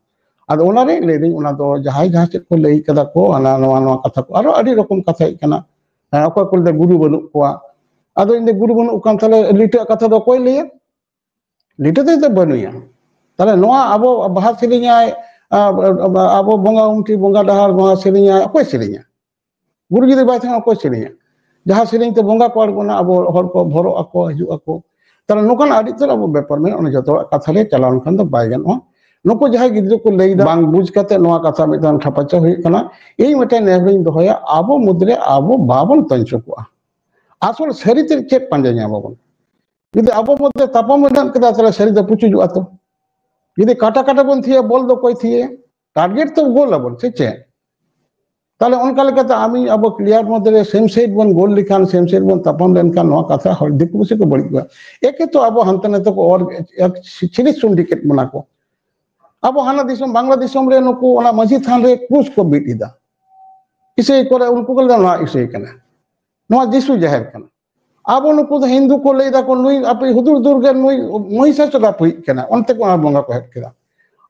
ᱟᱫᱚ ᱚᱱᱟᱨᱮ ᱞᱟᱹᱭᱫᱟᱹᱧ, ᱚᱱᱟ ᱫᱚ ᱡᱟᱦᱟᱸᱭ ᱡᱟᱦᱟᱸ ᱪᱮᱫ ᱠᱚ ᱞᱟᱹᱭ ᱠᱟᱫᱟ ᱠᱚ, ᱦᱟᱱᱟ ᱱᱚᱣᱟ, ᱱᱚᱣᱟ ᱠᱟᱛᱷᱟ ᱠᱚ, ᱟᱨᱚ ᱟᱹᱰᱤ ᱨᱚᱠᱚᱢ ᱠᱟᱛᱷᱟ ᱦᱮᱡ ᱠᱟᱱᱟ᱾ ᱦᱮᱸ, ᱚᱠᱚᱭ ᱠᱚ ᱞᱟᱹᱭᱫᱟ ᱜᱩᱨᱩ ᱵᱟᱹᱱᱩᱜ ᱠᱚᱣᱟ᱾ ᱟᱫᱚ ᱤᱧ ᱫᱚ ᱜᱩᱨᱩ ᱵᱟᱹᱱᱩᱜ ᱠᱷᱟᱱ ᱛᱟᱦᱞᱮ ᱞᱤᱴᱟᱹ ᱠᱟᱛᱷᱟ ᱫᱚ ᱚᱠᱚᱭ ᱞᱟᱹᱭᱟ? ᱞᱤᱴᱟᱹ ᱫᱚ ᱱᱤᱛᱚᱜ ᱵᱟᱹᱱᱩᱭᱟ᱾ ᱛᱟᱦᱞᱮ ᱱᱚᱣᱟ ᱟᱵᱚ ᱵᱟᱦᱟ ᱥᱮᱨᱮᱧᱟᱭ, ᱟ, ᱟᱵᱚ ᱵᱚᱸᱜᱟ ᱩᱢᱴᱤ ᱵᱚᱸᱜᱟ ᱰᱟᱦᱟᱨ ᱵᱟᱦᱟ ᱥᱮᱨᱮᱧᱟᱭ, ᱚᱠᱚᱭ ᱥᱮᱨᱮᱧᱟ? ᱜᱩᱨᱩ ᱡᱩᱫᱤ ᱵᱟᱭ ᱛᱟᱦᱮᱸᱱᱟ, ᱚᱠᱚᱭ ᱥᱮᱨᱮᱧᱟ? ᱡᱟᱦᱟᱸ ᱥᱮᱨᱮᱧ ᱛᱮ ᱵᱚᱸᱜᱟ ᱠᱚ ᱟᱬᱜᱚᱱᱟ, ᱟᱵᱚ ᱦᱚᱲ ᱠᱚ ᱵᱷᱚᱨᱚᱜ ᱟᱠᱚ, ᱦᱤᱡᱩᱜ ᱟᱠᱚ᱾ ᱛᱟᱦᱞᱮ ᱱᱚᱝᱠᱟᱱᱟᱜ ᱟᱹᱰᱤ ᱩᱛᱟᱹᱨ ᱟᱵᱚ ᱵᱮᱯᱟᱨ ᱢᱮᱱᱟᱜᱼᱟ, ᱚᱱᱟ ᱡᱚᱛᱚᱣᱟᱜ ᱠᱟᱛᱷᱟ ᱨᱮ ᱪᱟᱞᱟᱣ ᱞᱮᱱᱠᱷᱟᱱ ᱫᱚ ᱵᱟᱭ ᱜᱟᱱᱚᱜᱼᱟ᱾ ᱱᱩᱠᱩ ᱡᱟᱦᱟᱸᱭ ᱜᱤᱫᱽᱨᱟᱹ ᱠᱚ ᱞᱟᱹᱭᱫᱟ, ᱵᱟᱝ ᱵᱩᱡᱽ ᱠᱟᱛᱮ ᱱᱚᱣᱟ ᱠᱟᱛᱷᱟ ᱢᱤᱫᱴᱟᱝ ᱴᱷᱟᱯᱟᱪᱟ ᱦᱩᱭᱩᱜ ᱠᱟᱱᱟ᱾ ᱤᱧ ᱢᱤᱫᱴᱟᱝ ᱱᱮᱦᱚᱨᱤᱧ ᱫᱚᱦᱚᱭᱟ, ᱟᱵᱚ ᱢᱩᱫᱽᱨᱮ ᱟᱵᱚ ᱵᱟᱵᱚᱱ ᱛᱚᱧᱪᱚ ᱠᱚᱜᱼᱟ᱾ ᱟᱥᱚᱞ ᱥᱟᱹᱨᱤ ᱛᱮ ᱪᱮᱫ ᱯᱟᱸᱡᱟ ᱧᱟᱢ ᱟᱵᱚᱱ? ᱡᱩᱫᱤ ᱟᱵᱚ ᱢᱚᱫᱽᱫᱷᱮ ᱛᱟᱯᱟᱢ ᱢᱮᱱᱟᱜ ᱠᱮᱫᱟ, ᱛᱟᱦᱞᱮ ᱥᱟᱹᱨᱤ ᱫᱚ ᱯᱩᱪᱩᱡᱚᱜᱼᱟ ᱛᱚ᱾ ᱡᱩᱫᱤ ᱠᱟᱴᱟ ᱠᱟᱴᱟ ᱵᱚᱱ ᱛᱷᱤᱭᱟ, ᱵᱚᱞ ᱫᱚ ᱚᱠᱚᱭ ᱛᱷᱤᱭᱟᱹᱭᱟ? ᱴᱟᱨᱜᱮᱴ ᱛᱚ ᱜᱳᱞ ᱟᱵᱚᱱ, ᱥᱮ ᱪᱮᱫ? ᱛᱟᱦᱞᱮ ᱚᱱᱠᱟ ᱞᱮᱠᱟᱛᱮ ᱟᱢᱤᱧ ᱟᱵᱚ ᱯᱞᱮᱭᱟᱨ ᱢᱚᱫᱽᱫᱷᱮ ᱨᱮ ᱥᱮᱢ ᱥᱟᱭᱤᱰ ᱵᱚᱱ ᱜᱳᱞ ᱞᱮᱠᱷᱟᱱ, ᱥᱮᱢ ᱥᱟᱭᱤᱰ ᱵᱚᱱ ᱛᱟᱯᱟᱢ ᱞᱮᱱᱠᱷᱟᱱ ᱱᱚᱣᱟ ᱠᱟᱛᱷᱟ ᱦᱚᱲ ᱫᱤᱠᱩ ᱯᱩᱥᱤ ᱠᱚ ᱵᱟᱹᱲᱤᱡ ᱠᱚᱣᱟ᱾ ᱮᱠᱮ ᱛᱚ ᱟᱵᱚ ᱦᱟᱱᱛᱮ ᱱᱟᱛᱮ ᱠᱚ ᱚᱨ, ᱮᱠ ᱥᱤ-, ᱥᱤᱨᱤᱡᱽ ᱥᱩᱱᱰᱤ ᱠᱮᱫ ᱵᱚᱱᱟ ᱠᱚ᱾ ᱟᱵᱚ ᱦᱟᱱᱟ ᱫᱤᱥᱚᱢ, ᱵᱟᱝᱞᱟ ᱫᱤᱥᱚᱢ ᱨᱮ ᱱᱩᱠᱩ ᱚᱱᱟ ᱢᱟᱹᱡᱷᱤ ᱛᱷᱟᱱ ᱨᱮ ᱠᱨᱩᱥ ᱠᱚ ᱵᱤᱫ ᱮᱫᱟ᱾ ᱤᱥᱟᱹᱭ ᱠᱚᱨᱮ ᱩᱱᱠᱩ ᱠᱚ ᱞᱟᱹᱭᱫᱟ ᱱᱚᱣᱟ ᱤᱥᱟᱹᱭ ᱠᱟᱱᱟ, ᱱᱚᱣᱟ ᱡᱤᱥᱩ ᱡᱟᱦᱮᱨ ᱠᱟᱱᱟ᱾ ᱟᱵᱚ ᱱᱩᱠᱩ ᱫᱚ ᱦᱤᱱᱫᱩ ᱠᱚ ᱞᱟᱹᱭ ᱫᱟᱠᱚ, ᱱᱩᱭ ᱟᱯᱮ ᱦᱩᱫᱩᱲ ᱫᱩᱨᱜᱟᱹ, ᱱᱩᱭ ᱢᱚᱦᱤᱥᱟᱥᱩᱨ ᱟᱯᱮᱭᱤᱡ ᱠᱟᱱᱟ, ᱚᱱᱛᱮ ᱠᱚ ᱚᱱᱟ ᱵᱚᱸᱜᱟ ᱠᱚ ᱦᱮᱡ ᱠᱮᱫᱟ᱾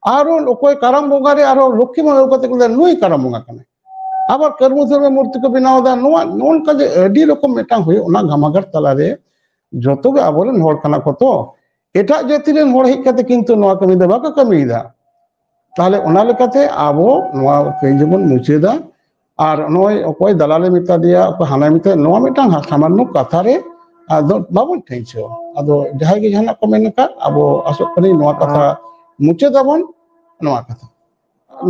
ᱟᱨᱚ ᱚᱠᱚᱭ ᱠᱟᱨᱟᱢ ᱵᱚᱸᱜᱟ ᱨᱮ ᱟᱨᱚ ᱞᱚᱠᱠᱷᱤ ᱵᱚᱸᱜᱟ ᱟᱹᱜᱩ ᱠᱟᱛᱮ ᱠᱚ ᱞᱟᱹᱭᱟ, ᱱᱩᱭ ᱠᱟᱨᱟᱢ ᱵᱚᱸᱜᱟ ᱠᱟᱱᱟᱭ᱾ ᱟᱵᱟᱨ ᱠᱟᱹᱨᱢᱩ ᱫᱷᱚᱨᱢᱮ ᱢᱩᱨᱛᱤ ᱠᱚ ᱵᱮᱱᱟᱣ ᱮᱫᱟ᱾ ᱱᱚᱣᱟ, ᱱᱚᱜᱼᱚ ᱱᱚᱝᱠᱟ ᱡᱮ ᱟᱹᱰᱤ ᱨᱚᱠᱚᱢ ᱢᱤᱫᱴᱟᱝ ᱦᱩᱭᱩᱜ, ᱚᱱᱟ ᱜᱟᱢᱟᱜᱟᱲ ᱛᱟᱞᱟᱨᱮ ᱡᱚᱛᱚ ᱜᱮ ᱟᱵᱚᱨᱮᱱ ᱦᱚᱲ ᱠᱟᱱᱟ ᱠᱚ ᱛᱚ᱾ ᱮᱴᱟᱜ ᱡᱟᱹᱛᱤ ᱨᱮᱱ ᱦᱚᱲ ᱦᱮᱡ ᱠᱟᱛᱮ ᱠᱤᱱᱛᱩ ᱱᱚᱣᱟ ᱠᱟᱹᱢᱤ ᱫᱚ ᱵᱟᱠᱚ ᱠᱟᱹᱢᱤᱭᱮᱫᱟ᱾ ᱛᱟᱦᱞᱮ ᱚᱱᱟ ᱞᱮᱠᱟᱛᱮ ᱟᱵᱚ ᱱᱚᱣᱟ ᱠᱟᱹᱢᱤ ᱫᱚᱵᱚᱱ ᱢᱩᱪᱟᱹᱫᱟ᱾ ᱟᱨ ᱱᱚᱜᱼᱚᱭ ᱚᱠᱚᱭ ᱫᱟᱞᱟᱞᱮ ᱢᱮᱛᱟ ᱫᱮᱭᱟ, ᱚᱠᱚᱭ ᱦᱟᱱᱟᱭ ᱢᱮᱛᱟ ᱫᱮᱭᱟ, ᱱᱚᱣᱟ ᱢᱤᱫᱴᱟᱝ ᱥᱟᱢᱟᱱᱱᱚ ᱠᱟᱛᱷᱟ ᱨᱮ ᱟᱫᱚ ᱵᱟᱵᱚᱱ ᱴᱷᱮᱝ ᱪᱚ᱾ ᱟᱫᱚ ᱡᱟᱦᱟᱸᱭ ᱜᱮ ᱡᱟᱦᱟᱱᱟᱜ ᱠᱚ ᱢᱮᱱ ᱟᱠᱟᱫ, ᱟᱵᱚ ᱟᱥᱚᱜ ᱠᱟᱹᱱᱟᱹᱧ ᱱᱚᱣᱟ ᱠᱟᱛᱷᱟ ᱢᱩᱪᱟᱹᱫ ᱟᱵᱚᱱ᱾ ᱱᱚᱣᱟ ᱠᱟᱛᱷᱟ,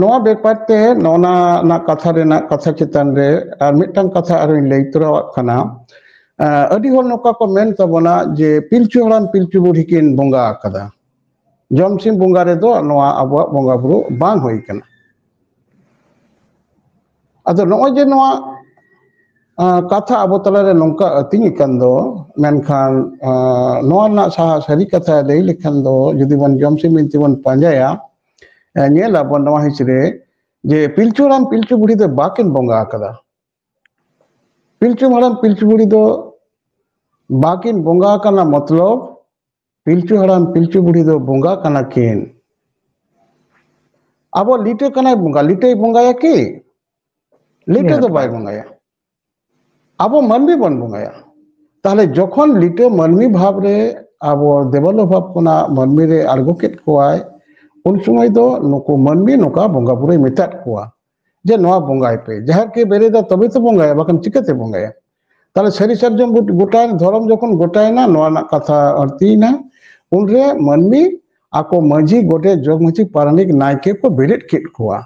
ᱱᱚᱣᱟ ᱵᱮᱯᱟᱨ ᱛᱮ ᱱᱚᱣᱟ ᱨᱮᱱᱟᱜ ᱠᱟᱛᱷᱟ ᱨᱮᱱᱟᱜ ᱠᱟᱛᱷᱟ ᱪᱮᱛᱟᱱ ᱨᱮ ᱟᱨ ᱢᱤᱫᱴᱟᱝ ᱠᱟᱛᱷᱟ ᱟᱨᱚᱧ ᱞᱟᱹᱭ ᱛᱚᱨᱟᱣᱟᱜ ᱠᱟᱱᱟ᱾ ᱟᱸ, ᱟᱹᱰᱤ ᱦᱚᱲ ᱱᱚᱝᱠᱟ ᱠᱚ ᱢᱮᱱ ᱛᱟᱵᱚᱱᱟ ᱡᱮ ᱯᱤᱞᱪᱩ ᱦᱟᱲᱟᱢ ᱯᱤᱞᱪᱩ ᱵᱩᱲᱦᱤ ᱠᱤᱱ ᱵᱚᱸᱜᱟ ᱟᱠᱟᱫᱟ, ᱡᱚᱢᱥᱤᱢ ᱵᱚᱸᱜᱟ ᱨᱮᱫᱚ ᱱᱚᱣᱟ ᱟᱵᱚᱣᱟᱜ ᱵᱚᱸᱜᱟ ᱵᱩᱨᱩ ᱵᱟᱝ ᱦᱩᱭ ᱠᱟᱱᱟ᱾ ᱟᱫᱚ ᱱᱚᱜᱼᱚᱭ ᱡᱮ ᱱᱚᱣᱟ, ᱟᱸ, ᱠᱟᱛᱷᱟ ᱟᱵᱚ ᱛᱟᱞᱟᱨᱮ ᱱᱚᱝᱠᱟ ᱟᱹᱛᱤᱧ ᱟᱠᱟᱱ ᱫᱚ, ᱢᱮᱱᱠᱷᱟᱱ, ᱟᱸ, ᱱᱚᱣᱟ ᱨᱮᱱᱟᱜ ᱥᱟᱦᱟ ᱥᱟᱹᱨᱤ ᱠᱟᱛᱷᱟ ᱞᱟᱹᱭ ᱞᱮᱠᱷᱟᱱ ᱫᱚ, ᱡᱩᱫᱤ ᱵᱚᱱ ᱡᱚᱢᱥᱤᱢ ᱵᱤᱱᱛᱤ ᱵᱚᱱ ᱯᱟᱸᱡᱟᱭᱟ, ᱮ, ᱧᱮᱞ ᱟᱵᱚᱱ ᱱᱚᱣᱟ ᱦᱤᱸᱥ ᱨᱮ ᱡᱮ ᱯᱤᱞᱪᱩ ᱦᱟᱲᱟᱢ ᱯᱤᱞᱪᱩ ᱵᱩᱲᱦᱤ ᱫᱚ ᱵᱟᱠᱤᱱ ᱵᱚᱸᱜᱟ ᱟᱠᱟᱫᱟ᱾ ᱯᱤᱞᱪᱩ ᱦᱟᱲᱟᱢ ᱯᱤᱞᱪᱩ ᱵᱩᱲᱦᱤ ᱫᱚ ᱵᱟᱠᱤᱱ ᱵᱚᱸᱜᱟ ᱟᱠᱟᱱᱟ, ᱢᱚᱛᱞᱚᱵ ᱯᱤᱞᱪᱩ ᱦᱟᱲᱟᱢ ᱯᱤᱞᱪᱩ ᱵᱩᱲᱦᱤ ᱫᱚ ᱵᱚᱸᱜᱟ ᱠᱟᱱᱟ ᱠᱤᱱ᱾ ᱟᱵᱚ ᱞᱤᱴᱟᱹ ᱠᱟᱱᱟᱭ ᱵᱚᱸᱜᱟ, ᱞᱤᱴᱟᱹᱭ ᱵᱚᱸᱜᱟᱭᱟ ᱠᱤ? ᱞᱤᱴᱟᱹ ᱫᱚ ᱵᱟᱭ ᱵᱚᱸᱜᱟᱭᱟ᱾ ᱟᱵᱚ ᱢᱟᱹᱱᱢᱤ ᱵᱚᱱ ᱵᱚᱸᱜᱟᱭᱟ᱾ ᱛᱟᱦᱞᱮ ᱡᱚᱠᱷᱚᱱ ᱞᱤᱴᱟᱹ ᱢᱟᱹᱱᱢᱤ ᱵᱷᱟᱵᱽ ᱨᱮ ᱟᱵᱚ ᱫᱮᱵᱚᱞᱳ ᱵᱷᱟᱵᱽ ᱠᱷᱚᱱᱟᱜ ᱢᱟᱹᱱᱢᱤ ᱨᱮ ᱟᱬᱜᱚ ᱠᱮᱫ ᱠᱚᱣᱟᱭ, ᱩᱱ ᱥᱚᱢᱚᱭ ᱫᱚ ᱱᱩᱠᱩ ᱢᱟᱹᱱᱢᱤ ᱱᱚᱝᱠᱟ ᱵᱚᱸᱜᱟ ᱵᱩᱨᱩᱭ ᱢᱮᱛᱟᱫ ᱠᱚᱣᱟ ᱡᱮ ᱱᱚᱣᱟ ᱵᱚᱸᱜᱟᱭ ᱯᱮ᱾ ᱡᱟᱦᱮᱨ ᱠᱮ ᱵᱮᱨᱮᱫᱟ ᱛᱚᱵᱮ ᱛᱚ ᱵᱚᱸᱜᱟᱭᱟ, ᱵᱟᱠᱷᱟᱱ ᱪᱤᱠᱟᱹᱛᱮ ᱵᱚᱸᱜᱟᱭᱟ? ᱛᱟᱦᱞᱮ ᱥᱟᱹᱨᱤ ᱥᱟᱨᱡᱚᱢ ᱵᱩᱴ-, ᱜᱚᱴᱟᱭᱮᱱ, ᱫᱷᱚᱨᱚᱢ ᱡᱚᱠᱷᱚᱱ ᱜᱚᱴᱟᱭᱮᱱᱟ, ᱱᱚᱣᱟ ᱨᱮᱱᱟᱜ ᱠᱟᱛᱷᱟ ᱟᱹᱲᱛᱤᱭᱮᱱᱟ, ᱩᱱᱨᱮ ᱢᱟᱹᱱᱢᱤ ᱟᱠᱚ ᱢᱟᱹᱡᱷᱤ, ᱜᱚᱰᱮᱛ, ᱡᱚᱜᱽ ᱢᱟᱹᱡᱷᱤ, ᱯᱟᱨᱟᱱᱤᱠ, ᱱᱟᱭᱠᱮ ᱠᱚ ᱵᱮᱨᱮᱫ ᱠᱮᱫ ᱠᱚᱣᱟ᱾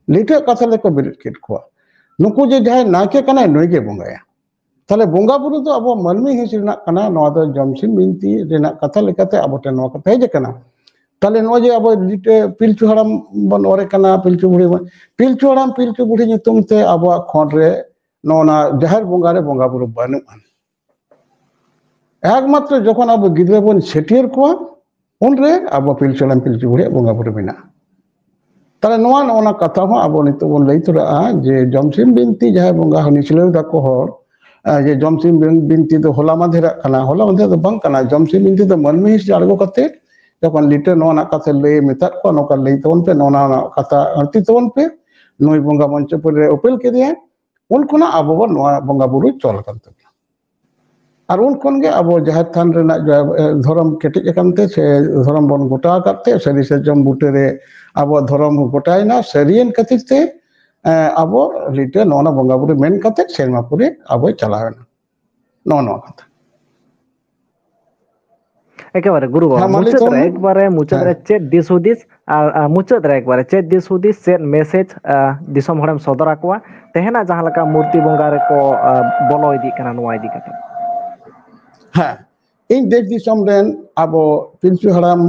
ᱞᱤᱴᱟᱹ ᱠᱟᱛᱷᱟ ᱞᱮᱠᱟ ᱵᱮᱨᱮᱫ ᱠᱮᱫ ᱠᱚᱣᱟ᱾ ᱱᱩᱠᱩ ᱡᱮ ᱡᱟᱦᱟᱸᱭ ᱱᱟᱭᱠᱮ ᱠᱟᱱᱟᱭ, ᱱᱩᱭ ᱜᱮ ᱵᱚᱸᱜᱟᱭᱟ᱾ ᱛᱟᱦᱞᱮ ᱵᱚᱸᱜᱟ ᱵᱩᱨᱩ ᱫᱚ ᱟᱵᱚ ᱢᱟᱹᱱᱢᱤ ᱦᱤᱸᱥ ᱨᱮᱱᱟᱜ ᱠᱟᱱᱟ, ᱱᱚᱣᱟ ᱫᱚ ᱡᱚᱢᱥᱤᱢ ᱵᱤᱱᱛᱤ ᱨᱮᱱᱟᱜ ᱠᱟᱛᱷᱟ ᱞᱮᱠᱟᱛᱮ ᱟᱵᱚ ᱴᱷᱮᱱ ᱱᱚᱣᱟ ᱠᱟᱛᱷᱟ ᱦᱮᱡ ᱟᱠᱟᱱᱟ᱾ ᱛᱟᱦᱞᱮ ᱱᱚᱜᱼᱚᱭ ᱡᱮ ᱟᱵᱚ ᱞᱤᱴᱟᱹ ᱯᱤᱞᱪᱩ ᱦᱟᱲᱟᱢ ᱵᱚᱱ ᱚᱨᱮ ᱠᱟᱱᱟ, ᱯᱤᱞᱪᱩ ᱵᱩᱲᱦᱤ ᱵᱚᱱ, ᱯᱤᱞᱪᱩ ᱦᱟᱲᱟᱢ ᱯᱤᱞᱪᱩ ᱵᱩᱲᱦᱤ ᱧᱩᱛᱩᱢ ᱛᱮ ᱟᱵᱚᱣᱟᱜ ᱠᱷᱚᱸᱰ ᱨᱮ ᱱᱚᱜᱼᱚ ᱱᱟ ᱡᱟᱦᱮᱨ ᱵᱚᱸᱜᱟ ᱨᱮ ᱵᱚᱸᱜᱟ ᱵᱩᱨᱩ ᱵᱟᱹᱱᱩᱜᱼᱟ᱾ ᱮᱠᱢᱟᱛᱨᱚ ᱡᱚᱠᱷᱚᱱ ᱟᱵᱚ ᱜᱤᱫᱽᱨᱟᱹ ᱵᱚᱱ ᱪᱷᱟᱹᱴᱭᱟᱹᱨ ᱠᱚᱣᱟ, ᱩᱱᱨᱮ ᱟᱵᱚ ᱯᱤᱞᱪᱩ ᱦᱟᱲᱟᱢ ᱯᱤᱞᱪᱩ ᱵᱩᱲᱦᱤᱭᱟᱜ ᱵᱚᱸᱜᱟ ᱵᱩᱨᱩ ᱢᱮᱱᱟᱜᱼᱟ᱾ ᱛᱟᱦᱞᱮ ᱱᱚᱣᱟ, ᱱᱚᱜᱼᱚ ᱱᱟ ᱠᱟᱛᱷᱟ ᱦᱚᱸ ᱟᱵᱚ ᱱᱤᱛᱚᱜ ᱵᱚᱱ ᱞᱟᱹᱭ ᱛᱚᱨᱟᱜᱼᱟ ᱡᱮ ᱡᱚᱢᱥᱤᱢ ᱵᱤᱱᱛᱤ ᱡᱟᱦᱟᱸᱭ ᱵᱚᱸᱜᱟ ᱦᱟᱹᱱᱤ ᱥᱤᱞᱟᱹᱣ ᱫᱟᱠᱚ ᱦᱚᱲ, ᱟᱸ, ᱡᱮ ᱡᱚᱢᱥᱤᱢ ᱵᱤᱱ-, ᱵᱤᱱᱛᱤ ᱫᱚ ᱦᱚᱞᱟ ᱢᱟᱫᱷᱮᱨᱟᱜ ᱠᱟᱱᱟ, ᱦᱚᱞᱟ ᱢᱟᱫᱷᱮᱨ ᱫᱚ ᱵᱟᱝ ᱠᱟᱱᱟ᱾ ᱡᱚᱢᱥᱤᱢ ᱵᱤᱱᱛᱤ ᱫᱚ ᱢᱟᱹᱱᱢᱤ ᱦᱤᱸᱥ ᱨᱮ ᱟᱬᱜᱚ ᱠᱟᱛᱮ ᱡᱚᱠᱷᱚᱱ ᱞᱤᱴᱟᱹ ᱱᱚᱣᱟ ᱨᱮᱱᱟᱜ ᱠᱟᱛᱷᱟ ᱞᱟᱹᱭ ᱢᱮᱛᱟᱫ ᱠᱚᱣᱟ, ᱱᱚᱝᱠᱟ ᱞᱟᱹᱭ ᱛᱟᱵᱚᱱ ᱯᱮ, ᱱᱚᱣᱟ, ᱱᱚᱣᱟ ᱨᱮᱱᱟᱜ ᱠᱟᱛᱷᱟ ᱟᱹᱲᱛᱤ ᱛᱟᱵᱚᱱ ᱯᱮ, ᱱᱩᱭ ᱵᱚᱸᱜᱟ ᱢᱚᱧᱪᱚᱯᱩᱨᱤ ᱨᱮ ᱩᱯᱮᱞ ᱠᱮᱫᱮᱭᱟ, ᱩᱱ ᱠᱷᱚᱱᱟᱜ ᱟᱵᱚ ᱵᱚᱱ ᱱᱚᱣᱟ ᱵᱚᱸᱜᱟ ᱵᱩᱨᱩ ᱪᱚᱞ ᱟᱠᱟᱱ ᱛᱟᱵᱚᱱᱟ᱾ ᱟᱨ ᱩᱱ ᱠᱷᱚᱱ ᱜᱮ ᱟᱵᱚ ᱡᱟᱦᱮᱨ ᱛᱷᱟᱱ ᱨᱮᱱᱟᱜ ᱡᱟ-, ᱮ, ᱫᱷᱚᱨᱚᱢ ᱠᱮᱴᱮᱡ ᱟᱠᱟᱱ ᱛᱮ ᱥᱮ ᱫᱷᱚᱨᱚᱢ ᱵᱚᱱ ᱜᱚᱴᱟ ᱟᱠᱟᱫ ᱛᱮ ᱥᱟᱹᱨᱤ ᱥᱟᱨᱡᱚᱢ ᱵᱩᱴᱟᱹ ᱨᱮ ᱟᱵᱚᱣᱟᱜ ᱫᱷᱚᱨᱚᱢ ᱦᱚᱸ ᱜᱚᱴᱟᱭᱮᱱᱟ᱾ ᱥᱟᱹᱨᱤᱭᱮᱱ ᱠᱷᱟᱹᱛᱤᱨ ᱛᱮ, ᱮ, ᱟᱵᱚ ᱞᱤᱴᱟᱹ ᱱᱚᱜᱼᱚ ᱱᱟ ᱵᱚᱸᱜᱟ ᱵᱩᱨᱩ ᱢᱮᱱ ᱠᱟᱛᱮ ᱥᱮᱨᱢᱟ ᱯᱩᱨᱤ ᱟᱵᱚᱭ ᱪᱟᱞᱟᱣᱮᱱᱟ᱾ ᱱᱚᱜᱼᱚ ᱱᱚᱣᱟ ᱠᱟᱛᱷᱟ᱾ ᱮᱠᱮᱵᱟᱨᱮ ᱜᱩᱨᱩ ᱵᱟᱵᱟ, ᱦᱮᱸ, ᱢᱟ ᱞᱟᱹᱭ ᱢᱩᱪᱟᱹᱫ ᱛᱟᱵᱚᱱ ᱨᱮ ᱢᱮ᱾ ᱮᱠᱵᱟᱨᱮ ᱢᱩᱪᱟᱹᱫ ᱦᱮᱸ᱾ ᱨᱮ ᱪᱮᱫ ᱫᱤᱥ ᱦᱩᱫᱤᱥ ᱟᱨ, ᱟᱨ ᱢᱩᱪᱟᱹᱫ ᱨᱮ ᱮᱠᱵᱟᱨᱮ ᱪᱮᱫ ᱫᱤᱥ ᱦᱩᱫᱤᱥ, ᱪᱮᱫ ᱢᱮᱥᱮᱡᱽ, ᱟᱨ ᱫᱤᱥᱚᱢ ᱦᱚᱲᱮᱢ ᱥᱚᱫᱚᱨ ᱟᱠᱚᱣᱟ ᱛᱮᱦᱮᱧᱟᱜ ᱡᱟᱦᱟᱸ ᱞᱮᱠᱟ ᱢᱩᱨᱛᱤ ᱵᱚᱸᱜᱟ ᱨᱮᱠᱚ, ᱟᱨ ᱵᱚᱞᱚ ᱤᱫᱤᱜ ᱠᱟᱱᱟ ᱱᱚᱣᱟ ᱤᱫᱤ ᱠᱟᱛᱮ? ᱦᱮᱸ, ᱤᱧ ᱫᱮᱥ ᱫᱤᱥᱚᱢ ᱨᱮᱱ ᱟᱵᱚ ᱯᱤᱞᱪᱩ ᱦᱟᱲᱟᱢ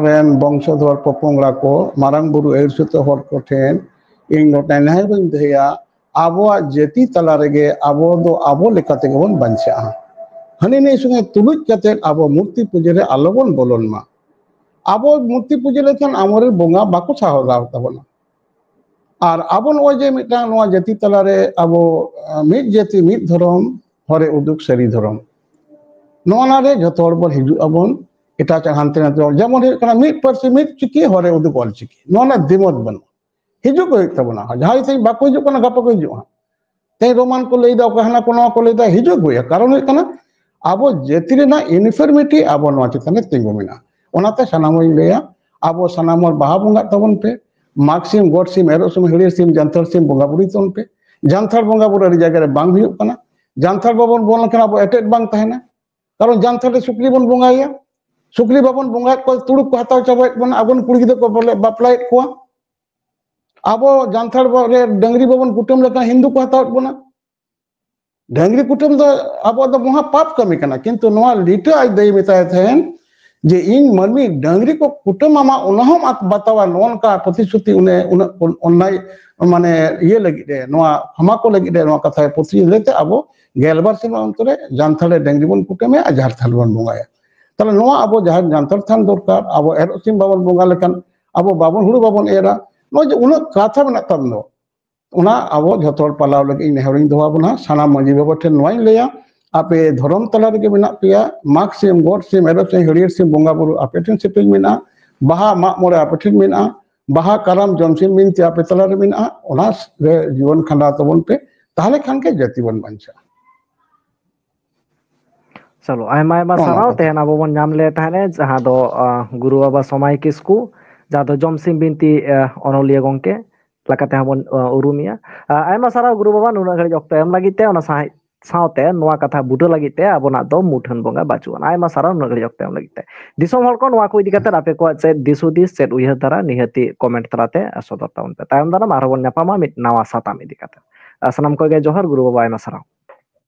ᱨᱮᱱ ᱵᱚᱝᱥᱚᱫᱷᱚᱨ ᱯᱚᱯᱚᱝᱲᱟ ᱠᱚ, ᱢᱟᱨᱟᱝ ᱵᱩᱨᱩ ᱟᱹᱭᱩᱨ ᱥᱩᱛᱟᱹ ᱦᱚᱲ ᱠᱚᱴᱷᱮᱱ ᱤᱧ ᱱᱚᱰᱮ ᱱᱮᱦᱚᱨ ᱤᱧ ᱫᱚᱦᱚᱭᱟ, ᱟᱵᱚᱣᱟᱜ ᱡᱟᱹᱛᱤ ᱛᱟᱞᱟ ᱨᱮᱜᱮ ᱟᱵᱚ ᱫᱚ ᱟᱵᱚ ᱞᱮᱠᱟ ᱛᱮᱜᱮ ᱵᱚᱱ ᱵᱟᱧᱪᱟᱜᱼᱟ᱾ ᱦᱟᱹᱱᱤ ᱱᱟᱹᱭ ᱥᱚᱸᱜᱮ ᱛᱩᱞᱩᱡ ᱠᱟᱛᱮ ᱟᱵᱚ ᱢᱩᱨᱛᱤ ᱯᱩᱡᱟᱹ ᱨᱮ ᱟᱞᱚ ᱵᱚᱱ ᱵᱚᱞᱚᱱ ᱢᱟ᱾ ᱟᱵᱚ ᱢᱩᱨᱛᱤ ᱯᱩᱡᱟᱹ ᱞᱮᱠᱷᱟᱱ ᱟᱢᱨᱮᱱ ᱵᱚᱸᱜᱟ ᱵᱟᱠᱚ ᱥᱟᱦᱟᱣ ᱫᱟᱲᱮ ᱛᱟᱵᱚᱱᱟ᱾ ᱟᱨ ᱟᱵᱚ ᱱᱚᱜᱼᱚᱭ ᱡᱮ ᱢᱤᱫᱴᱟᱝ ᱱᱚᱣᱟ ᱡᱟᱹᱛᱤ ᱛᱟᱞᱟᱨᱮ ᱟᱵᱚ, ᱟᱸ, ᱢᱤᱫ ᱡᱟᱹᱛᱤ ᱢᱤᱫ ᱫᱷᱚᱨᱚᱢ, ᱦᱚᱨᱮ ᱩᱫᱩᱜ ᱥᱟᱹᱨᱤ ᱫᱷᱚᱨᱚᱢ, ᱱᱚᱜᱼᱚ ᱱᱟ ᱨᱮ ᱡᱷᱚᱛᱚ ᱦᱚᱲ ᱵᱚᱱ ᱦᱤᱡᱩᱜ ᱟᱵᱚᱱ᱾ ᱮᱴᱟᱜ ᱮᱴᱟᱜ ᱦᱟᱱᱛᱮ ᱱᱟᱛᱮ, ᱡᱮᱢᱚᱱ ᱦᱩᱭᱩᱜ ᱠᱟᱱᱟ ᱢᱤᱫ ᱯᱟᱹᱨᱥᱤ ᱢᱤᱫ ᱪᱤᱠᱤ ᱦᱚᱨᱮ ᱩᱫᱩᱜ ᱚᱞ ᱪᱤᱠᱤ, ᱱᱚᱣᱟ ᱨᱮᱱᱟᱜ ᱫᱤᱢᱚᱛ ᱵᱟᱹᱱᱩᱜᱼᱟ᱾ ᱦᱤᱡᱩᱜ ᱠᱚ ᱦᱩᱭᱩᱜ ᱛᱟᱵᱚᱱᱟ, ᱡᱟᱦᱟᱸᱭ ᱛᱮᱦᱮᱧ ᱵᱟᱠᱚ ᱦᱤᱡᱩᱜ ᱠᱟᱱᱟ ᱜᱟᱯᱟ ᱠᱚ ᱦᱤᱡᱩᱜᱼᱟ᱾ ᱛᱮᱦᱮᱧ ᱨᱳᱢᱟᱱ ᱠᱚ ᱞᱟᱹᱭᱫᱟ, ᱚᱠᱚᱭ ᱦᱟᱱᱟ ᱠᱚ ᱱᱚᱣᱟ ᱠᱚ ᱞᱟᱹᱭᱫᱟ, ᱦᱤᱡᱩᱜ ᱜᱮ ᱦᱩᱭᱩᱜᱼᱟ᱾ ᱠᱟᱨᱚᱱ ᱦᱩᱭᱩᱜ ᱠᱟᱱᱟ ᱟᱵᱚ ᱡᱟᱹᱛᱤ ᱨᱮᱱᱟᱜ ᱤᱱᱯᱷᱚᱨᱢᱤᱴᱤ ᱟᱵᱚ ᱱᱚᱣᱟ ᱪᱮᱛᱟᱱ ᱨᱮ ᱛᱤᱸᱜᱩ ᱢᱮᱱᱟᱜᱼᱟ᱾ ᱚᱱᱟᱛᱮ ᱥᱟᱱᱟᱢ ᱦᱚᱲᱤᱧ ᱞᱟᱹᱭᱟ, ᱟᱵᱚ ᱥᱟᱱᱟᱢ ᱦᱚᱲ ᱵᱟᱦᱟ ᱵᱚᱸᱜᱟᱜ ᱛᱟᱵᱚᱱ ᱯᱮ, ᱢᱟᱜᱽ ᱥᱤᱢ, ᱜᱚᱰ ᱥᱤᱢ, ᱮᱨᱚᱜ ᱥᱤᱢ, ᱦᱟᱹᱲᱭᱟᱹᱨ ᱥᱤᱢ, ᱡᱟᱱᱛᱷᱟᱲ ᱥᱤᱢ ᱵᱚᱸᱜᱟ ᱵᱩᱨᱩᱭ ᱛᱟᱵᱚᱱ ᱯᱮ᱾ ᱡᱟᱱᱛᱷᱟᱲ ᱵᱚᱸᱜᱟ ᱵᱩᱨᱩ ᱟᱹᱰᱤ ᱡᱟᱭᱜᱟ ᱨᱮ ᱵᱟᱝ ᱦᱩᱭᱩᱜ ᱠᱟᱱᱟ᱾ ᱡᱟᱱᱛᱷᱟᱲ ᱵᱟᱵᱚᱱ ᱵᱚᱞᱚ ᱞᱮᱱᱠᱷᱟᱱ ᱟᱵᱚ ᱮᱴᱮᱫ ᱵᱟᱝ ᱛᱟᱦᱮᱱᱟ, ᱠᱟᱨᱚᱱ ᱡᱟᱱᱛᱷᱟᱲ ᱨᱮ ᱥᱩᱠᱨᱤ ᱵᱚᱱ ᱵᱚᱸᱜᱟᱭᱟ᱾ ᱥᱩᱠᱨᱤ ᱵᱟᱵᱚᱱ ᱵᱚᱸᱜᱟᱭᱮᱫ ᱠᱚᱣᱟ, ᱛᱩᱲᱩᱠ ᱠᱚ ᱦᱟᱛᱟᱣ ᱪᱟᱵᱟᱭᱮᱫ ᱵᱚᱱᱟ, ᱟᱵᱚᱨᱮᱱ ᱠᱩᱲᱤ ᱜᱤᱫᱽᱨᱟᱹ ᱠᱚ ᱵᱚᱞᱮ ᱵᱟᱯᱞᱟᱭᱮᱫ ᱠᱚᱣᱟ᱾ ᱟᱵᱚ ᱡᱟᱱᱛᱷᱟᱲ ᱵᱚ-, ᱨᱮ ᱰᱟᱹᱝᱨᱤ ᱵᱟᱵᱚᱱ ᱠᱩᱴᱟᱹᱢ ᱞᱮᱠᱷᱟᱱ ᱦᱤᱱᱫᱩ ᱠᱚ ᱦᱟᱛᱟᱣᱮᱫ ᱵᱚᱱᱟ᱾ ᱰᱟᱹᱝᱨᱤ ᱠᱩᱴᱟᱹᱢ ᱫᱚ ᱟᱵᱚᱣᱟᱜ ᱫᱚ ᱢᱚᱦᱟ ᱯᱟᱯ ᱠᱟᱹᱢᱤ ᱠᱟᱱᱟ, ᱠᱤᱱᱛᱩ ᱱᱚᱣᱟ ᱞᱤᱴᱟᱹ ᱟᱡ ᱫᱟᱹᱭ ᱢᱮᱛᱟᱭ ᱛᱟᱦᱮᱱ ᱡᱮ, "ᱤᱧ ᱢᱟᱹᱱᱢᱤ ᱰᱟᱹᱝᱨᱤ ᱠᱚ ᱠᱩᱴᱟᱹᱢ ᱟᱢᱟ, ᱚᱱᱟ ᱦᱚᱸᱢ ᱟᱛ-, ᱵᱟᱛᱟᱣᱟ", ᱱᱚᱜᱼᱚ ᱱᱚᱝᱠᱟ ᱯᱨᱚᱛᱤᱥᱨᱩᱛᱤ ᱩᱱᱤ ᱩᱱᱟᱹᱜ ᱚᱱ-, ᱚᱱᱱᱟᱭ, ᱢᱟᱱᱮ, ᱤᱭᱟᱹ ᱞᱟᱹᱜᱤᱫ ᱮ, ᱱᱚᱣᱟ ᱠᱷᱟᱢᱟ ᱠᱚ ᱞᱟᱹᱜᱤᱫ ᱮ, ᱱᱚᱣᱟ ᱠᱟᱛᱷᱟᱭ ᱯᱨᱚᱛᱤ-, ᱞᱟᱹᱭᱛᱮ ᱟᱵᱚ ᱜᱮᱞᱵᱟᱨ ᱥᱮᱨᱢᱟ ᱚᱱᱛᱚᱨ ᱨᱮ ᱡᱟᱱᱛᱷᱟᱲ ᱨᱮ ᱰᱟᱹᱝᱨᱤ ᱵᱚᱱ ᱠᱩᱴᱟᱹᱢᱮᱭᱟ ᱟᱨ ᱡᱟᱦᱮᱨ ᱛᱷᱟᱱ ᱵᱚᱱ ᱵᱚᱸᱜᱟᱭᱟ᱾ ᱛᱟᱦᱞᱮ ᱱᱚᱣᱟ ᱟᱵᱚ ᱡᱟᱦᱮᱨ ᱡᱟᱱᱛᱷᱟᱲ ᱛᱷᱟᱱ ᱫᱚᱨᱠᱟᱨ, ᱟᱵᱚ ᱮᱨᱚᱜ ᱥᱤᱢ ᱵᱟᱵᱚᱱ ᱵᱚᱸᱜᱟ ᱞᱮᱠᱷᱟᱱ, ᱟᱵᱚ ᱵᱟᱵᱚᱱ, ᱦᱩᱲᱩ ᱵᱟᱵᱚᱱ ᱮᱨᱟ, ᱱᱚᱜᱼᱚᱭ ᱡᱮ ᱩᱱᱟᱹᱜ ᱠᱟᱛᱷᱟ ᱢᱮᱱᱟᱜ ᱛᱟᱵᱚᱱ ᱫᱚ, ᱚᱱᱟ ᱟᱵᱚ ᱡᱷᱚᱛᱚ ᱦᱚᱲ ᱯᱟᱞᱟᱣ ᱞᱟᱹᱜᱤᱫ ᱤᱧ ᱱᱮᱦᱚᱨᱤᱧ ᱫᱚᱦᱚ ᱟᱵᱚᱱᱟ᱾ ᱥᱟᱱᱟᱢ ᱢᱟᱹᱡᱷᱤ ᱵᱟᱵᱟ ᱴᱷᱮᱱ ᱱᱚᱣᱟᱧ ᱞᱟᱹᱭᱟ, ᱟᱯᱮ ᱫᱷᱚᱨᱚᱢ ᱛᱟᱞᱟ ᱨᱮᱜᱮ ᱢᱮᱱᱟᱜ ᱯᱮᱭᱟ, ᱢᱟᱜᱽ ᱥᱤᱢ, ᱜᱚᱰ ᱥᱤᱢ, ᱮᱨᱚᱜ ᱥᱤᱢ, ᱦᱟᱹᱲᱭᱟᱹᱨ ᱥᱤᱢ ᱵᱚᱸᱜᱟ ᱵᱩᱨᱩ ᱟᱯᱮ ᱴᱷᱮᱱ ᱥᱮᱯᱮᱧ ᱢᱮᱱᱟᱜᱼᱟ, ᱵᱟᱦᱟ ᱢᱟᱜ ᱢᱚᱬᱮ ᱟᱯᱮ ᱴᱷᱮᱱ ᱢᱮᱱᱟᱜᱼᱟ, ᱵᱟᱦᱟ ᱠᱟᱨᱟᱢ ᱡᱚᱢ ᱥᱤᱢ ᱵᱤᱱᱛᱤ ᱟᱯᱮ ᱛᱟᱞᱟ ᱨᱮ ᱢᱮᱱᱟᱜᱼᱟ, ᱚᱱᱟ ᱨᱮ ᱡᱤᱭᱚᱱ ᱠᱷᱟᱸᱰᱟᱣ ᱛᱟᱵᱚᱱ ᱯᱮ, ᱛᱟᱦᱞᱮ ᱠᱷᱟᱱ ᱜᱮ ᱡᱟᱹᱛᱤ ᱵᱚᱱ ᱵᱟᱧᱪᱟᱜᱼᱟ᱾ ᱪᱚᱞᱚ, ᱟᱭᱢᱟ ᱟᱭᱢᱟ ᱱᱚᱜᱼᱚ ᱱᱚᱣᱟ ᱥᱟᱨᱦᱟᱣ᱾ ᱠᱟᱛᱷᱟ᱾ ᱛᱮᱦᱮᱧ ᱟᱵᱚ ᱵᱚᱱ ᱧᱟᱢ ᱞᱮᱫ ᱛᱟᱦᱮᱸᱱᱟ ᱡᱟᱦᱟᱸ ᱫᱚ, ᱟᱸ, ᱜᱩᱨᱩ ᱵᱟᱵᱟ ᱥᱚᱢᱟᱭ ᱠᱤᱥᱠᱩ, ᱡᱟᱦᱟᱸ ᱫᱚ ᱡᱚᱢᱥᱤᱢ ᱵᱤᱱᱛᱤ, ᱟᱸ, ᱚᱱᱚᱞᱤᱭᱟᱹ ᱜᱚᱝᱠᱮ ᱞᱮᱠᱟᱛᱮ ᱦᱚᱸ ᱵᱚᱱ, ᱟᱸ, ᱩᱨᱩᱢᱮᱭᱟ᱾ ᱟᱸ, ᱟᱭᱢᱟ ᱥᱟᱨᱦᱟᱣ ᱜᱩᱨᱩ ᱵᱟᱵᱟ, ᱱᱩᱱᱟᱹᱜ ᱜᱷᱟᱹᱲᱤᱡ ᱚᱠᱛᱚ ᱮᱢ ᱞᱟᱹᱜᱤᱫ ᱛᱮ, ᱚᱱᱟ ᱥᱟᱶᱦᱮᱫ ᱥᱟᱶᱛᱮ ᱱᱚᱣᱟ ᱠᱟᱛᱷᱟ ᱵᱩᱴᱟᱹ ᱞᱟᱹᱜᱤᱫ ᱛᱮ ᱟᱵᱚᱱᱟᱜ ᱫᱚ ᱢᱩᱴᱷᱟᱹᱱ ᱵᱚᱸᱜᱟ ᱵᱟᱹᱪᱩᱜ ᱟᱱᱟ᱾ ᱟᱭᱢᱟ ᱥᱟᱨᱦᱟᱣ ᱱᱩᱱᱟᱹᱜ ᱜᱷᱟᱹᱲᱤᱡ ᱚᱠᱛᱚ ᱮᱢ ᱞᱟᱹᱜᱤᱫ ᱛᱮ᱾ ᱫᱤᱥᱚᱢ ᱦᱚᱲ ᱠᱚ, ᱱᱚᱣᱟ ᱠᱚ ᱤᱫᱤ ᱠᱟᱛᱮ ᱟᱯᱮ ᱠᱚᱣᱟᱜ ᱪᱮᱫ ᱫᱤᱥ ᱦᱩᱫᱤᱥ, ᱪᱮᱫ ᱩᱭᱦᱟᱹᱨ ᱫᱷᱟᱨᱟ, ᱱᱤᱦᱟᱹᱛᱤ ᱠᱚᱢᱮᱱᱴ ᱛᱟᱞᱟᱛᱮ ᱥᱚᱫᱚᱨ ᱛᱟᱵᱚᱱ ᱯᱮ᱾ ᱛᱟᱭᱚᱢ ᱫᱟᱨᱟᱢ ᱟᱨᱦᱚᱸ ᱵᱚᱱ ᱧᱟᱯᱟᱢᱟ ᱢᱤᱫ ᱱᱟᱣᱟ ᱥᱟᱛᱟᱢ ᱤᱫᱤ ᱠᱟᱛᱮ᱾ ᱟᱨ ᱥᱟᱱᱟᱢ ᱠᱚᱜᱮ ᱡᱚᱦᱟᱨ, ᱜᱩᱨᱩ ᱵᱟᱵᱟ ᱟᱭᱢᱟ ᱥᱟᱨᱦᱟᱣ᱾